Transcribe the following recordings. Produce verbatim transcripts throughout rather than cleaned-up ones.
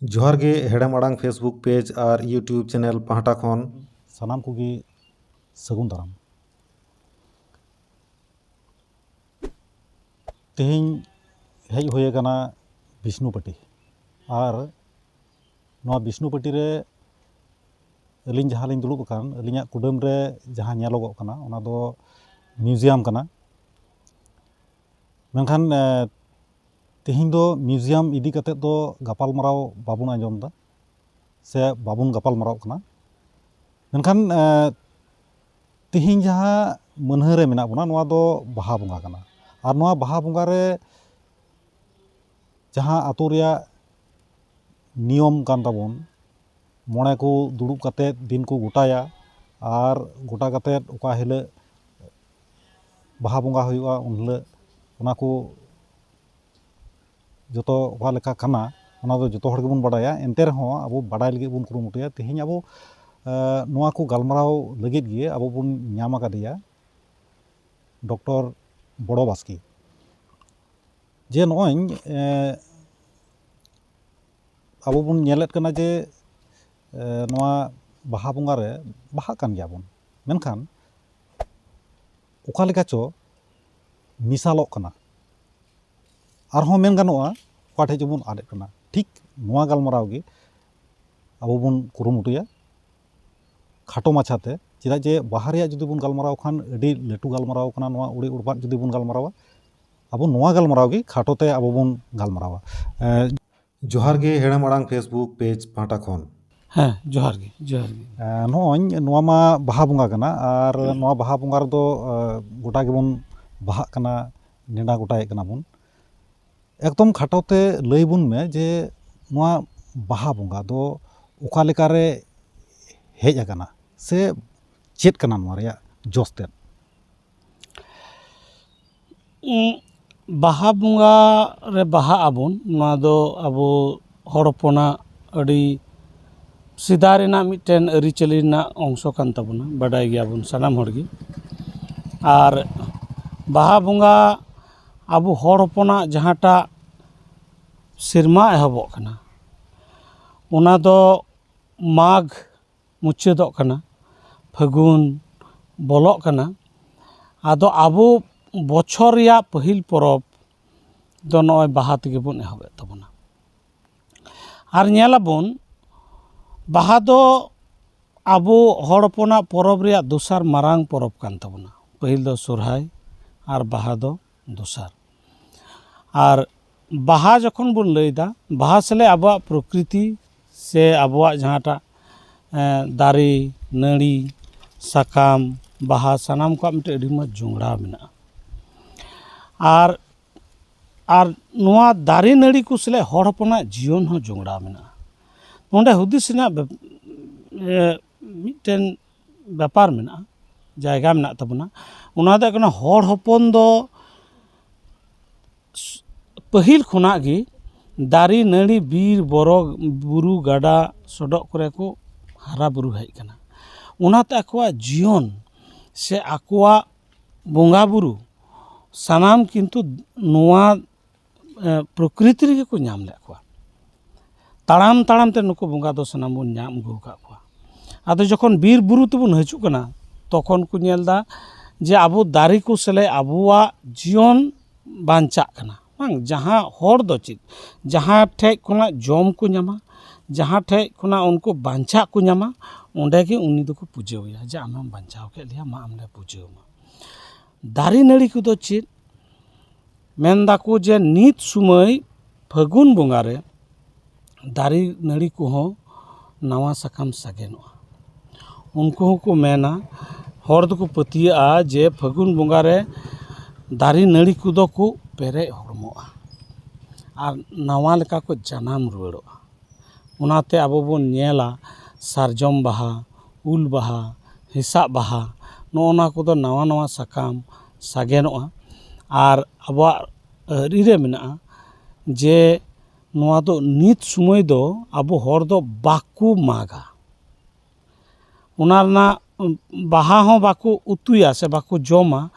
ᱡᱚᱦᱟᱨ ᱜᱮ ᱦᱮᱲᱮᱢ ᱟᱲᱟᱝ Facebook page ᱟᱨ YouTube channel ᱯᱟᱦᱴᱟ ᱠᱷᱚᱱ᱾ ᱥᱟᱱᱟᱢ ᱠᱚᱜᱮ ᱥᱟᱹᱜᱩᱱ ᱫᱟᱨᱟᱢ᱾ ᱛᱮᱦᱮᱧ ᱦᱮᱡ ᱦᱩᱭ ᱟᱠᱟᱱᱟ ᱵᱤᱥᱱᱩᱯᱟᱴᱤ, ᱟᱨ ᱱᱚᱣᱟ ᱵᱤᱥᱱᱩᱯᱟᱴᱤ ᱨᱮ ᱟᱹᱞᱤᱧ ᱡᱟᱦᱟᱸ ᱞᱤᱧ ᱫᱩᱲᱩᱵ ᱟᱠᱟᱱ, ᱟᱹᱞᱤᱧᱟᱜ ᱠᱩᱰᱟᱹᱢ ᱨᱮ ᱡᱟᱦᱟᱸ ᱧᱮᱞᱚᱜᱚᱜ ᱠᱟᱱᱟ, ᱚᱱᱟ ᱫᱚ museum ᱠᱟᱱᱟ᱾ ᱢᱮᱱᱠᱷᱟᱱ, ᱮ, ᱛᱮᱦᱮᱧ ᱫᱚ museum ᱤᱫᱤ ᱠᱟᱛᱮᱫ ᱫᱚ ᱜᱟᱯᱟᱞᱢᱟᱨᱟᱣ ᱵᱟᱵᱚᱱ ᱟᱸᱡᱚᱢ ᱮᱫᱟ ᱥᱮ ᱵᱟᱵᱚᱱ ᱜᱟᱯᱟᱞᱢᱟᱨᱟᱣ ᱠᱟᱱᱟ᱾ ᱢᱮᱱᱠᱷᱟᱱ, ᱮ, ᱛᱮᱦᱮᱧ ᱡᱟᱦᱟᱸ ᱢᱟᱹᱱᱦᱟᱹ ᱨᱮ ᱢᱮᱱᱟᱜ ᱵᱚᱱᱟ, ᱱᱚᱣᱟ ᱫᱚ ᱵᱟᱦᱟ ᱵᱚᱸᱜᱟ ᱠᱟᱱᱟ᱾ ᱟᱨ ᱱᱚᱣᱟ ᱵᱟᱦᱟ ᱵᱚᱸᱜᱟ ᱨᱮ ᱡᱟᱦᱟᱸ ᱟᱛᱳ ᱨᱮᱭᱟᱜ ᱱᱤᱭᱚᱢ ᱠᱟᱱ ᱛᱟᱵᱚᱱ, ᱢᱚᱬᱮ ᱠᱚ ᱫᱩᱲᱩᱵ ᱠᱟᱛᱮᱫ ᱫᱤᱱ ᱠᱚ ᱜᱚᱴᱟᱭᱟ, ᱟᱨ ᱜᱚᱴᱟ ᱠᱟᱛᱮᱫ ᱚᱠᱟ ᱦᱤᱞᱳᱜ ᱵᱟᱦᱟ ᱵᱚᱸᱜᱟ ᱦᱩᱭᱩᱜᱼᱟ, ᱩᱱ ᱦᱤᱞᱳᱜ ᱚᱱᱟ ᱠᱚ ᱡᱚᱛᱚ ᱚᱠᱟ ᱞᱮᱠᱟ ᱠᱟᱱᱟ, ᱚᱱᱟ ᱫᱚ ᱡᱚᱛᱚ ᱦᱚᱲ ᱜᱮᱵᱚᱱ ᱵᱟᱰᱟᱭᱟ᱾ ᱮᱱᱛᱮ ᱨᱮᱦᱚᱸ ᱟᱵᱚ ᱵᱟᱰᱟᱭ ᱞᱟᱹᱜᱤᱫ ᱵᱚᱱ ᱠᱩᱨᱩᱢᱩᱴᱩᱭᱟ᱾ ᱛᱮᱦᱮᱧ ᱟᱵᱚ, ᱮ, ᱱᱚᱣᱟ ᱠᱚ ᱜᱟᱞᱢᱟᱨᱟᱣ ᱞᱟᱹᱜᱤᱫ ᱜᱮ ᱟᱵᱚ ᱵᱚᱱ ᱧᱟᱢ ᱟᱠᱟᱫᱮᱭᱟ ᱰᱚᱠᱴᱚᱨ ᱵᱚᱲᱚ ᱵᱟᱥᱠᱮ᱾ ᱡᱮ ᱱᱚᱜᱼᱚᱭ, ᱮ, ᱟᱵᱚ ᱵᱚᱱ ᱧᱮᱞᱮᱫ ᱠᱟᱱᱟ ᱡᱮ, ᱮ, ᱱᱚᱣᱟ ᱵᱟᱦᱟ ᱵᱚᱸᱜᱟ ᱨᱮ ᱵᱟᱦᱟᱜ ᱠᱟᱱ ᱜᱮᱭᱟ ᱵᱚᱱ, ᱢᱮᱱᱠᱷᱟᱱ ᱚᱠᱟ ᱞᱮᱠᱟ ᱪᱚ ᱢᱮᱥᱟᱞᱚᱜ ᱠᱟᱱᱟ, ᱟᱨᱦᱚᱸ ᱢᱮᱱ ᱜᱟᱱᱚᱜᱼᱟ ᱚᱠᱟ ᱴᱷᱮᱡ ᱪᱚᱵᱚᱱ ᱟᱫᱮᱜ ᱠᱟᱱᱟ᱾ ᱴᱷᱤᱠ ᱱᱚᱣᱟ ᱜᱟᱞᱢᱟᱨᱟᱣ ᱜᱮ ᱟᱵᱚ ᱵᱚᱱ ᱠᱩᱨᱩᱢᱩᱴᱩᱭᱟ ᱠᱷᱟᱴᱚ ᱢᱟᱪᱷᱟᱛᱮ, ᱪᱮᱫᱟᱜ ᱡᱮ ᱵᱟᱦᱟ ᱨᱮᱭᱟᱜ ᱡᱩᱫᱤ ᱵᱚᱱ ᱜᱟᱞᱢᱟᱨᱟᱣ ᱠᱷᱟᱱ ᱟᱹᱰᱤ ᱞᱟᱹᱴᱩ ᱜᱟᱞᱢᱟᱨᱟᱣ ᱠᱟᱱᱟ, ᱱᱚᱣᱟ ᱩᱲᱤ ᱩᱲᱯᱟᱫ ᱡᱩᱫᱤ ᱵᱚᱱ ᱜᱟᱞᱢᱟᱨᱟᱣᱟ, ᱟᱵᱚ ᱱᱚᱣᱟ ᱜᱟᱞᱢᱟᱨᱟᱣ ᱜᱮ ᱠᱷᱟᱴᱚ ᱛᱮ ᱟᱵᱚ ᱵᱚᱱ ᱜᱟᱞᱢᱟᱨᱟᱣᱟ᱾ ᱮ, ᱡᱚᱦᱟᱨ ᱜᱮ ᱦᱮᱲᱮᱢ ᱟᱲᱟᱝ Facebook page ᱯᱟᱦᱴᱟ ᱠᱷᱚᱱ᱾ ᱦᱮᱸ, ᱡᱚᱦᱟᱨ ᱜᱮ, ᱡᱚᱦᱟᱨ ᱜᱮ᱾ ᱮ, ᱱᱚᱜᱼᱚᱭ ᱱᱚᱣᱟ ᱢᱟ ᱵᱟᱦᱟ ᱵᱚᱸᱜᱟ ᱠᱟᱱᱟ, ᱟᱨ ᱦᱮᱸ᱾ ᱱᱚᱣᱟ ᱵᱟᱦᱟ ᱵᱚᱸᱜᱟ ᱨᱮᱫᱚ, ᱮ, ᱜᱚᱴᱟ ᱜᱮᱵᱚᱱ ᱵᱟᱦᱟᱜ ᱠᱟᱱᱟ, ᱱᱮᱰᱟ ᱜᱚᱴᱟᱭᱮᱫ ᱠᱟᱱᱟ ᱵᱚᱱ᱾ ᱮᱠᱫᱚᱢ ᱠᱷᱟᱴᱚ ᱛᱮ ᱞᱟᱹᱭ ᱵᱚᱱ ᱢᱮ ᱡᱮ ᱱᱚᱣᱟ ᱵᱟᱦᱟ ᱵᱚᱸᱜᱟ ᱫᱚ ᱚᱠᱟ ᱞᱮᱠᱟᱨᱮ ᱦᱮᱡ ᱟᱠᱟᱱᱟ ᱥᱮ ᱪᱮᱫ ᱠᱟᱱᱟ ᱱᱚᱣᱟ ᱨᱮᱭᱟᱜ ᱡᱚᱥ ᱛᱮᱫ? ᱩᱸ, ᱵᱟᱦᱟ ᱵᱚᱸᱜᱟ ᱨᱮ ᱵᱟᱦᱟᱜ ᱟᱵᱚᱱ, ᱱᱚᱣᱟ ᱫᱚ ᱟᱵᱚ ᱦᱚᱲ ᱦᱚᱯᱚᱱᱟᱜ ᱟᱹᱰᱤ ᱥᱮᱫᱟᱭ ᱨᱮᱱᱟᱜ ᱢᱤᱫᱴᱮᱱ ᱟᱹᱨᱤᱪᱟᱹᱞᱤ ᱨᱮᱱᱟᱜ ᱚᱝᱥᱚ ᱠᱟᱱ ᱛᱟᱵᱚᱱᱟ, ᱵᱟᱰᱟᱭ ᱜᱮᱭᱟᱵᱚᱱ ᱥᱟᱱᱟᱢ ᱦᱚᱲ ᱜᱮ᱾ ᱟᱨ ᱵᱟᱦᱟ ᱵᱚᱸᱜᱟ ᱟᱵᱚ ᱦᱚᱲ ᱦᱚᱯᱚᱱᱟᱜ ᱡᱟᱦᱟᱸᱴᱟᱜ ᱥᱮᱨᱢᱟ ᱮᱦᱚᱵᱚᱜ ᱠᱟᱱᱟ, ᱚᱱᱟ ᱫᱚ ᱢᱟᱜᱽ ᱢᱩᱪᱟᱹᱫᱚᱜ ᱠᱟᱱᱟ, ᱯᱷᱟᱹᱜᱩᱱ ᱵᱚᱞᱚᱜ ᱠᱟᱱᱟ᱾ ᱟᱫᱚ ᱟᱵᱚ ᱵᱚᱪᱷᱚᱨ ᱨᱮᱭᱟᱜ ᱯᱟᱹᱦᱤᱞ ᱯᱚᱨᱚᱵᱽ ᱫᱚ ᱱᱚᱜᱼᱚᱭ ᱵᱟᱦᱟ ᱛᱮᱜᱮ ᱵᱚᱱ ᱮᱦᱚᱵᱮᱫ ᱛᱟᱵᱚᱱᱟ᱾ ᱟᱨ ᱧᱮᱞᱟᱵᱚᱱ, ᱵᱟᱦᱟ ᱫᱚ ᱟᱵᱚ ᱦᱚᱲ ᱦᱚᱯᱚᱱᱟᱜ ᱯᱚᱨᱚᱵᱽ ᱨᱮᱭᱟᱜ ᱫᱚᱥᱟᱨ ᱢᱟᱨᱟᱝ ᱯᱚᱨᱚᱵᱽ ᱠᱟᱱ ᱛᱟᱵᱚᱱᱟ᱾ ᱯᱟᱹᱦᱤᱞ ᱫᱚ ᱥᱚᱨᱦᱟᱭ ᱟᱨ ᱵᱟᱦᱟ ᱫᱚ ᱫᱚᱥᱟᱨ᱾ ᱟᱨ ᱵᱟᱦᱟ ᱡᱚᱠᱷᱚᱱ ᱵᱚᱱ ᱞᱟᱹᱭᱫᱟ, ᱵᱟᱦᱟ ᱥᱟᱞᱟᱜ ᱟᱵᱚᱣᱟᱜ ᱯᱨᱚᱠᱨᱤᱛᱤ ᱥᱮ ᱟᱵᱚᱣᱟᱜ ᱡᱟᱦᱟᱸᱴᱟᱜ, ᱮᱸ, ᱫᱟᱨᱮ, ᱱᱟᱹᱲᱤ, ᱥᱟᱠᱟᱢ, ᱵᱟᱦᱟ, ᱥᱟᱱᱟᱢ ᱠᱚᱣᱟᱜ ᱢᱤᱫᱴᱮᱱ ᱟᱹᱰᱤ ᱢᱚᱡᱽ ᱡᱚᱝᱲᱟᱣ ᱢᱮᱱᱟᱜᱼᱟ᱾ ᱟᱨ, ᱟᱨ ᱱᱚᱣᱟ ᱫᱟᱨᱮ ᱱᱟᱹᱲᱤ ᱠᱚ ᱥᱟᱞᱟᱜ ᱦᱚᱲ ᱦᱚᱯᱚᱱᱟᱜ ᱡᱤᱭᱚᱱ ᱦᱚᱸ ᱡᱚᱝᱲᱟᱣ ᱢᱮᱱᱟᱜᱼᱟ᱾ ᱱᱚᱰᱮ ᱦᱩᱫᱤᱥ ᱨᱮᱱᱟᱜ ᱵᱮᱯ-, ᱮ, ᱢᱤᱫᱴᱮᱱ ᱵᱮᱯᱟᱨ ᱢᱮᱱᱟᱜᱼᱟ, ᱡᱟᱭᱜᱟ ᱢᱮᱱᱟᱜ ᱛᱟᱵᱚᱱᱟ᱾ ᱚᱱᱟ ᱫᱚ ᱦᱩᱭᱩᱜ ᱠᱟᱱᱟ, ᱦᱚᱲ ᱦᱚᱯᱚᱱ ᱫᱚ ᱯᱟᱹᱦᱤᱞ ᱠᱷᱚᱱᱟᱜ ᱜᱮ ᱫᱟᱨᱮ ᱱᱟᱹᱲᱤ, ᱵᱤᱨ ᱵᱚᱨᱚ, ᱵᱩᱨᱩ, ᱜᱟᱰᱟ ᱥᱚᱰᱚᱜ ᱠᱚᱨᱮ ᱠᱚ ᱦᱟᱨᱟ ᱵᱩᱨᱩ ᱦᱮᱡ ᱠᱟᱱᱟ᱾ ᱚᱱᱟᱛᱮ ᱟᱠᱚᱣᱟᱜ ᱡᱤᱭᱚᱱ ᱥᱮ ᱟᱠᱚᱣᱟᱜ ᱵᱚᱸᱜᱟ ᱵᱩᱨᱩ ᱥᱟᱱᱟᱢ ᱠᱤᱱᱛᱩ ᱱᱚᱣᱟ, ᱮ, ᱯᱨᱚᱠᱨᱤᱛᱤ ᱨᱮᱜᱮ ᱠᱚ ᱧᱟᱢ ᱞᱮᱫ ᱠᱚᱣᱟ᱾ ᱛᱟᱲᱟᱢ ᱛᱟᱲᱟᱢ ᱛᱮ ᱱᱩᱠᱩ ᱵᱚᱸᱜᱟ ᱫᱚ ᱥᱟᱱᱟᱢ ᱵᱚᱱ ᱧᱟᱢ ᱟᱹᱜᱩ ᱟᱠᱟᱫ ᱠᱚᱣᱟ᱾ ᱟᱫᱚ ᱡᱚᱠᱷᱚᱱ ᱵᱤᱨ ᱵᱩᱨᱩ ᱛᱮᱵᱚᱱ ᱦᱤᱡᱩᱜ ᱠᱟᱱᱟ, ᱛᱚᱠᱷᱚᱱ ᱠᱚ ᱧᱮᱞ ᱮᱫᱟ ᱡᱮ ᱟᱵᱚ ᱫᱟᱨᱮ ᱠᱚ ᱥᱟᱞᱟᱜ ᱟᱵᱚᱣᱟᱜ ᱡᱤᱭᱚᱱ ᱵᱟᱧᱪᱟᱜ ᱠᱟᱱᱟ᱾ ᱵᱟᱝ, ᱡᱟᱦᱟᱸ ᱦᱚᱲ ᱫᱚ ᱪᱮᱫ, ᱡᱟᱦᱟᱸ ᱴᱷᱮᱡ ᱠᱷᱚᱱᱟᱜ ᱡᱚᱢ ᱠᱚ ᱧᱟᱢᱟ, ᱡᱟᱦᱟᱸ ᱴᱷᱮᱡ ᱠᱷᱚᱱᱟᱜ ᱩᱱᱠᱩ ᱵᱟᱧᱪᱟᱜ ᱠᱚ ᱧᱟᱢᱟ, ᱚᱸᱰᱮ ᱜᱮ ᱩᱱᱤ ᱫᱚᱠᱚ ᱯᱩᱡᱟᱹᱣᱟᱭᱟ ᱡᱮ, "ᱟᱢᱮᱢ ᱵᱟᱧᱪᱟᱣ ᱠᱮᱫ ᱞᱮᱭᱟ, ᱢᱟ ᱟᱢᱞᱮ ᱯᱩᱡᱟᱹᱣ ᱟᱢᱟ᱾" ᱫᱟᱨᱮ ᱱᱟᱹᱲᱤ ᱠᱚᱫᱚ ᱪᱮᱫ? ᱢᱮᱱ ᱫᱟᱠᱚ ᱡᱮ ᱱᱤᱛ ᱥᱩᱢᱟᱹᱭ ᱯᱷᱟᱹᱜᱩᱱ ᱵᱚᱸᱜᱟ ᱨᱮ ᱫᱟᱨᱮ ᱱᱟᱹᱲᱤ ᱠᱚᱦᱚᱸ ᱱᱟᱣᱟ ᱥᱟᱠᱟᱢ ᱥᱟᱜᱮᱱᱚᱜᱼᱟ᱾ ᱩᱱᱠᱩ ᱦᱚᱸᱠᱚ ᱢᱮᱱᱟ, ᱦᱚᱲ ᱫᱚᱠᱚ ᱯᱟᱹᱛᱭᱟᱹᱜᱼᱟ ᱡᱮ ᱯᱷᱟᱹᱜᱩᱱ ᱵᱚᱸᱜᱟ ᱨᱮ ᱫᱟᱨᱮ ᱱᱟᱹᱲᱤ ᱠᱚᱫᱚ ᱠᱚ ᱯᱮᱨᱮᱡ ᱦᱚᱲᱢᱚᱜᱼᱟ ᱟᱨ ᱱᱟᱣᱟ ᱞᱮᱠᱟ ᱠᱚ ᱡᱟᱱᱟᱢ ᱨᱩᱣᱟᱹᱲᱚᱜᱼᱟ᱾ ᱚᱱᱟᱛᱮ ᱟᱵᱚ ᱵᱚᱱ ᱧᱮᱞᱟ, ᱥᱟᱨᱡᱚᱢ ᱵᱟᱦᱟ, ᱩᱞ ᱵᱟᱦᱟ, ᱦᱮᱸᱥᱟᱜ ᱵᱟᱦᱟ, ᱱᱚᱜᱼᱚ ᱱᱚᱣᱟ ᱠᱚᱫᱚ ᱱᱟᱣᱟ ᱱᱟᱣᱟ ᱥᱟᱠᱟᱢ ᱥᱟᱜᱮᱱᱚᱜᱼᱟ᱾ ᱟᱨ ᱟᱵᱚᱣᱟᱜ ᱟᱹᱨᱤ ᱨᱮ ᱢᱮᱱᱟᱜᱼᱟ ᱡᱮ ᱱᱚᱣᱟ ᱫᱚ ᱱᱤᱛ ᱥᱚᱢᱚᱭ ᱫᱚ ᱟᱵᱚ ᱦᱚᱲ ᱫᱚ ᱵᱟᱠᱚ ᱢᱟᱜᱟ, ᱚᱱᱟ ᱨᱮᱱᱟᱜ ᱵᱟᱦᱟ ᱦᱚᱸ ᱵᱟᱠᱚ ᱩᱛᱩᱭᱟ ᱥᱮ ᱵᱟᱠᱚ ᱡᱚᱢᱟ,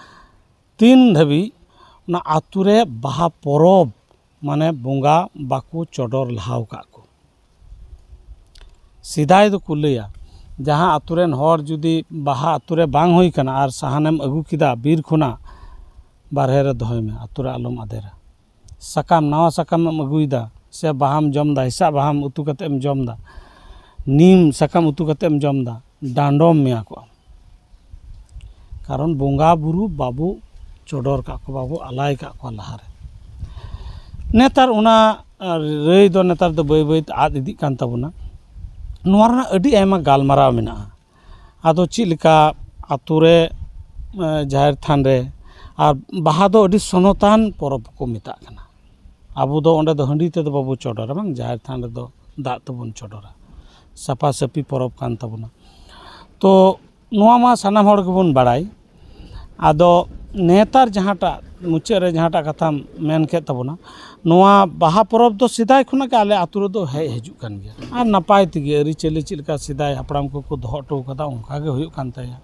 ᱛᱤᱱ ᱫᱷᱟᱹᱵᱤᱡ ᱚᱱᱟ ᱟᱛᱳ ᱨᱮ ᱵᱟᱦᱟ ᱯᱚᱨᱚᱵᱽ, ᱢᱟᱱᱮ ᱵᱚᱸᱜᱟ ᱵᱟᱠᱚ ᱪᱚᱰᱚᱨ ᱞᱟᱦᱟ ᱟᱠᱟᱫ ᱠᱚ᱾ ᱥᱮᱫᱟᱭ ᱫᱚᱠᱚ ᱞᱟᱹᱭᱟ, ᱡᱟᱦᱟᱸ ᱟᱛᱳ ᱨᱮᱱ ᱦᱚᱲ ᱡᱩᱫᱤ ᱵᱟᱦᱟ ᱟᱛᱳ ᱨᱮ ᱵᱟᱝ ᱦᱩᱭ ᱠᱟᱱᱟ ᱟᱨ ᱥᱟᱦᱟᱱᱮᱢ ᱟᱹᱜᱩ ᱠᱮᱫᱟ ᱵᱤᱨ ᱠᱷᱚᱱᱟᱜ, ᱵᱟᱨᱦᱮ ᱨᱮ ᱫᱚᱦᱚᱭ ᱢᱮ, ᱟᱛᱳ ᱨᱮ ᱟᱞᱚᱢ ᱟᱫᱮᱨᱟ᱾ ᱥᱟᱠᱟᱢ, ᱱᱟᱣᱟ ᱥᱟᱠᱟᱢᱮᱢ ᱟᱹᱜᱩᱭᱮᱫᱟ ᱥᱮ ᱵᱟᱦᱟᱢ ᱡᱚᱢᱫᱟ, ᱦᱮᱸᱥᱟᱜ ᱵᱟᱦᱟᱢ ᱩᱛᱩ ᱠᱟᱛᱮᱢ ᱡᱚᱢᱫᱟ, ᱱᱤᱢ ᱥᱟᱠᱟᱢ ᱩᱛᱩ ᱠᱟᱛᱮᱢ ᱡᱚᱢᱫᱟ, ᱰᱟᱸᱰᱚᱢ ᱢᱮᱭᱟ ᱠᱚ᱾ ᱠᱟᱨᱚᱱ ᱵᱚᱸᱜᱟ ᱵᱩᱨᱩ ᱵᱟᱵᱚ ᱪᱚᱰᱚᱨ ᱠᱟᱜ ᱠᱚᱣᱟ, ᱵᱟᱵᱚ ᱟᱞᱟᱭ ᱠᱟᱜ ᱠᱚᱣᱟ ᱞᱟᱦᱟᱨᱮ᱾ ᱱᱮᱛᱟᱨ ᱚᱱᱟ ᱨᱟᱹᱭ ᱫᱚ ᱱᱮᱛᱟᱨ ᱫᱚ ᱵᱟᱹᱭ ᱵᱟᱹᱭ ᱛᱮ ᱟᱫ ᱤᱫᱤᱜ ᱠᱟᱱ ᱛᱟᱵᱚᱱᱟ᱾ ᱱᱚᱣᱟ ᱨᱮᱱᱟᱜ ᱟᱹᱰᱤ ᱟᱭᱢᱟ ᱜᱟᱞᱢᱟᱨᱟᱣ ᱢᱮᱱᱟᱜᱼᱟ᱾ ᱟᱫᱚ ᱪᱮᱫ ᱞᱮᱠᱟ ᱟᱛᱳ ᱨᱮ, ᱮ, ᱡᱟᱦᱮᱨ ᱛᱷᱟᱱ ᱨᱮ, ᱟᱨ ᱵᱟᱦᱟ ᱫᱚ ᱟᱹᱰᱤ ᱥᱚᱱᱚᱛᱟᱱ ᱯᱚᱨᱚᱵᱽ ᱠᱚ ᱢᱮᱛᱟᱜ ᱠᱟᱱᱟ᱾ ᱟᱵᱚ ᱫᱚ ᱚᱸᱰᱮ ᱫᱚ ᱦᱟᱺᱰᱤ ᱛᱮᱫᱚ ᱵᱟᱵᱚ ᱪᱚᱰᱚᱨᱟ, ᱵᱟᱝ, ᱡᱟᱦᱮᱨ ᱛᱷᱟᱱ ᱨᱮᱫᱚ ᱫᱟᱜ ᱛᱮᱵᱚᱱ ᱪᱚᱰᱚᱨᱟ᱾ ᱥᱟᱯᱷᱟ ᱥᱟᱹᱯᱷᱤ ᱯᱚᱨᱚᱵᱽ ᱠᱟᱱ ᱛᱟᱵᱚᱱᱟ᱾ ᱛᱚ ᱱᱚᱣᱟ ᱢᱟ ᱥᱟᱱᱟᱢ ᱦᱚᱲ ᱜᱮᱵᱚᱱ ᱵᱟᱲᱟᱭ᱾ ᱟᱫᱚ ᱱᱮᱛᱟᱨ ᱡᱟᱦᱟᱸᱴᱟᱜ ᱢᱩᱪᱟᱹᱫ ᱨᱮ ᱡᱟᱦᱟᱸᱴᱟᱜ ᱠᱟᱛᱷᱟᱢ ᱢᱮᱱ ᱠᱮᱫ ᱛᱟᱵᱚᱱᱟ, ᱱᱚᱣᱟ ᱵᱟᱦᱟ ᱯᱚᱨᱚᱵᱽ ᱫᱚ ᱥᱮᱫᱟᱭ ᱠᱷᱚᱱᱟᱜ ᱜᱮ ᱟᱞᱮ ᱟᱛᱳ ᱨᱮᱫᱚ ᱦᱮᱡ ᱦᱤᱡᱩᱜ ᱠᱟᱱ ᱜᱮᱭᱟ, ᱟᱨ ᱱᱟᱯᱟᱭ ᱛᱮᱜᱮ ᱟᱹᱨᱤᱪᱟᱹᱞᱤ ᱪᱮᱫ ᱞᱮᱠᱟ ᱥᱮᱫᱟᱭ ᱦᱟᱯᱲᱟᱢ ᱠᱚᱠᱚ ᱫᱚᱦᱚ ᱦᱚᱴᱚ ᱠᱟᱫᱟ, ᱚᱱᱠᱟ ᱜᱮ ᱦᱩᱭᱩᱜ ᱠᱟᱱ ᱛᱟᱭᱟ᱾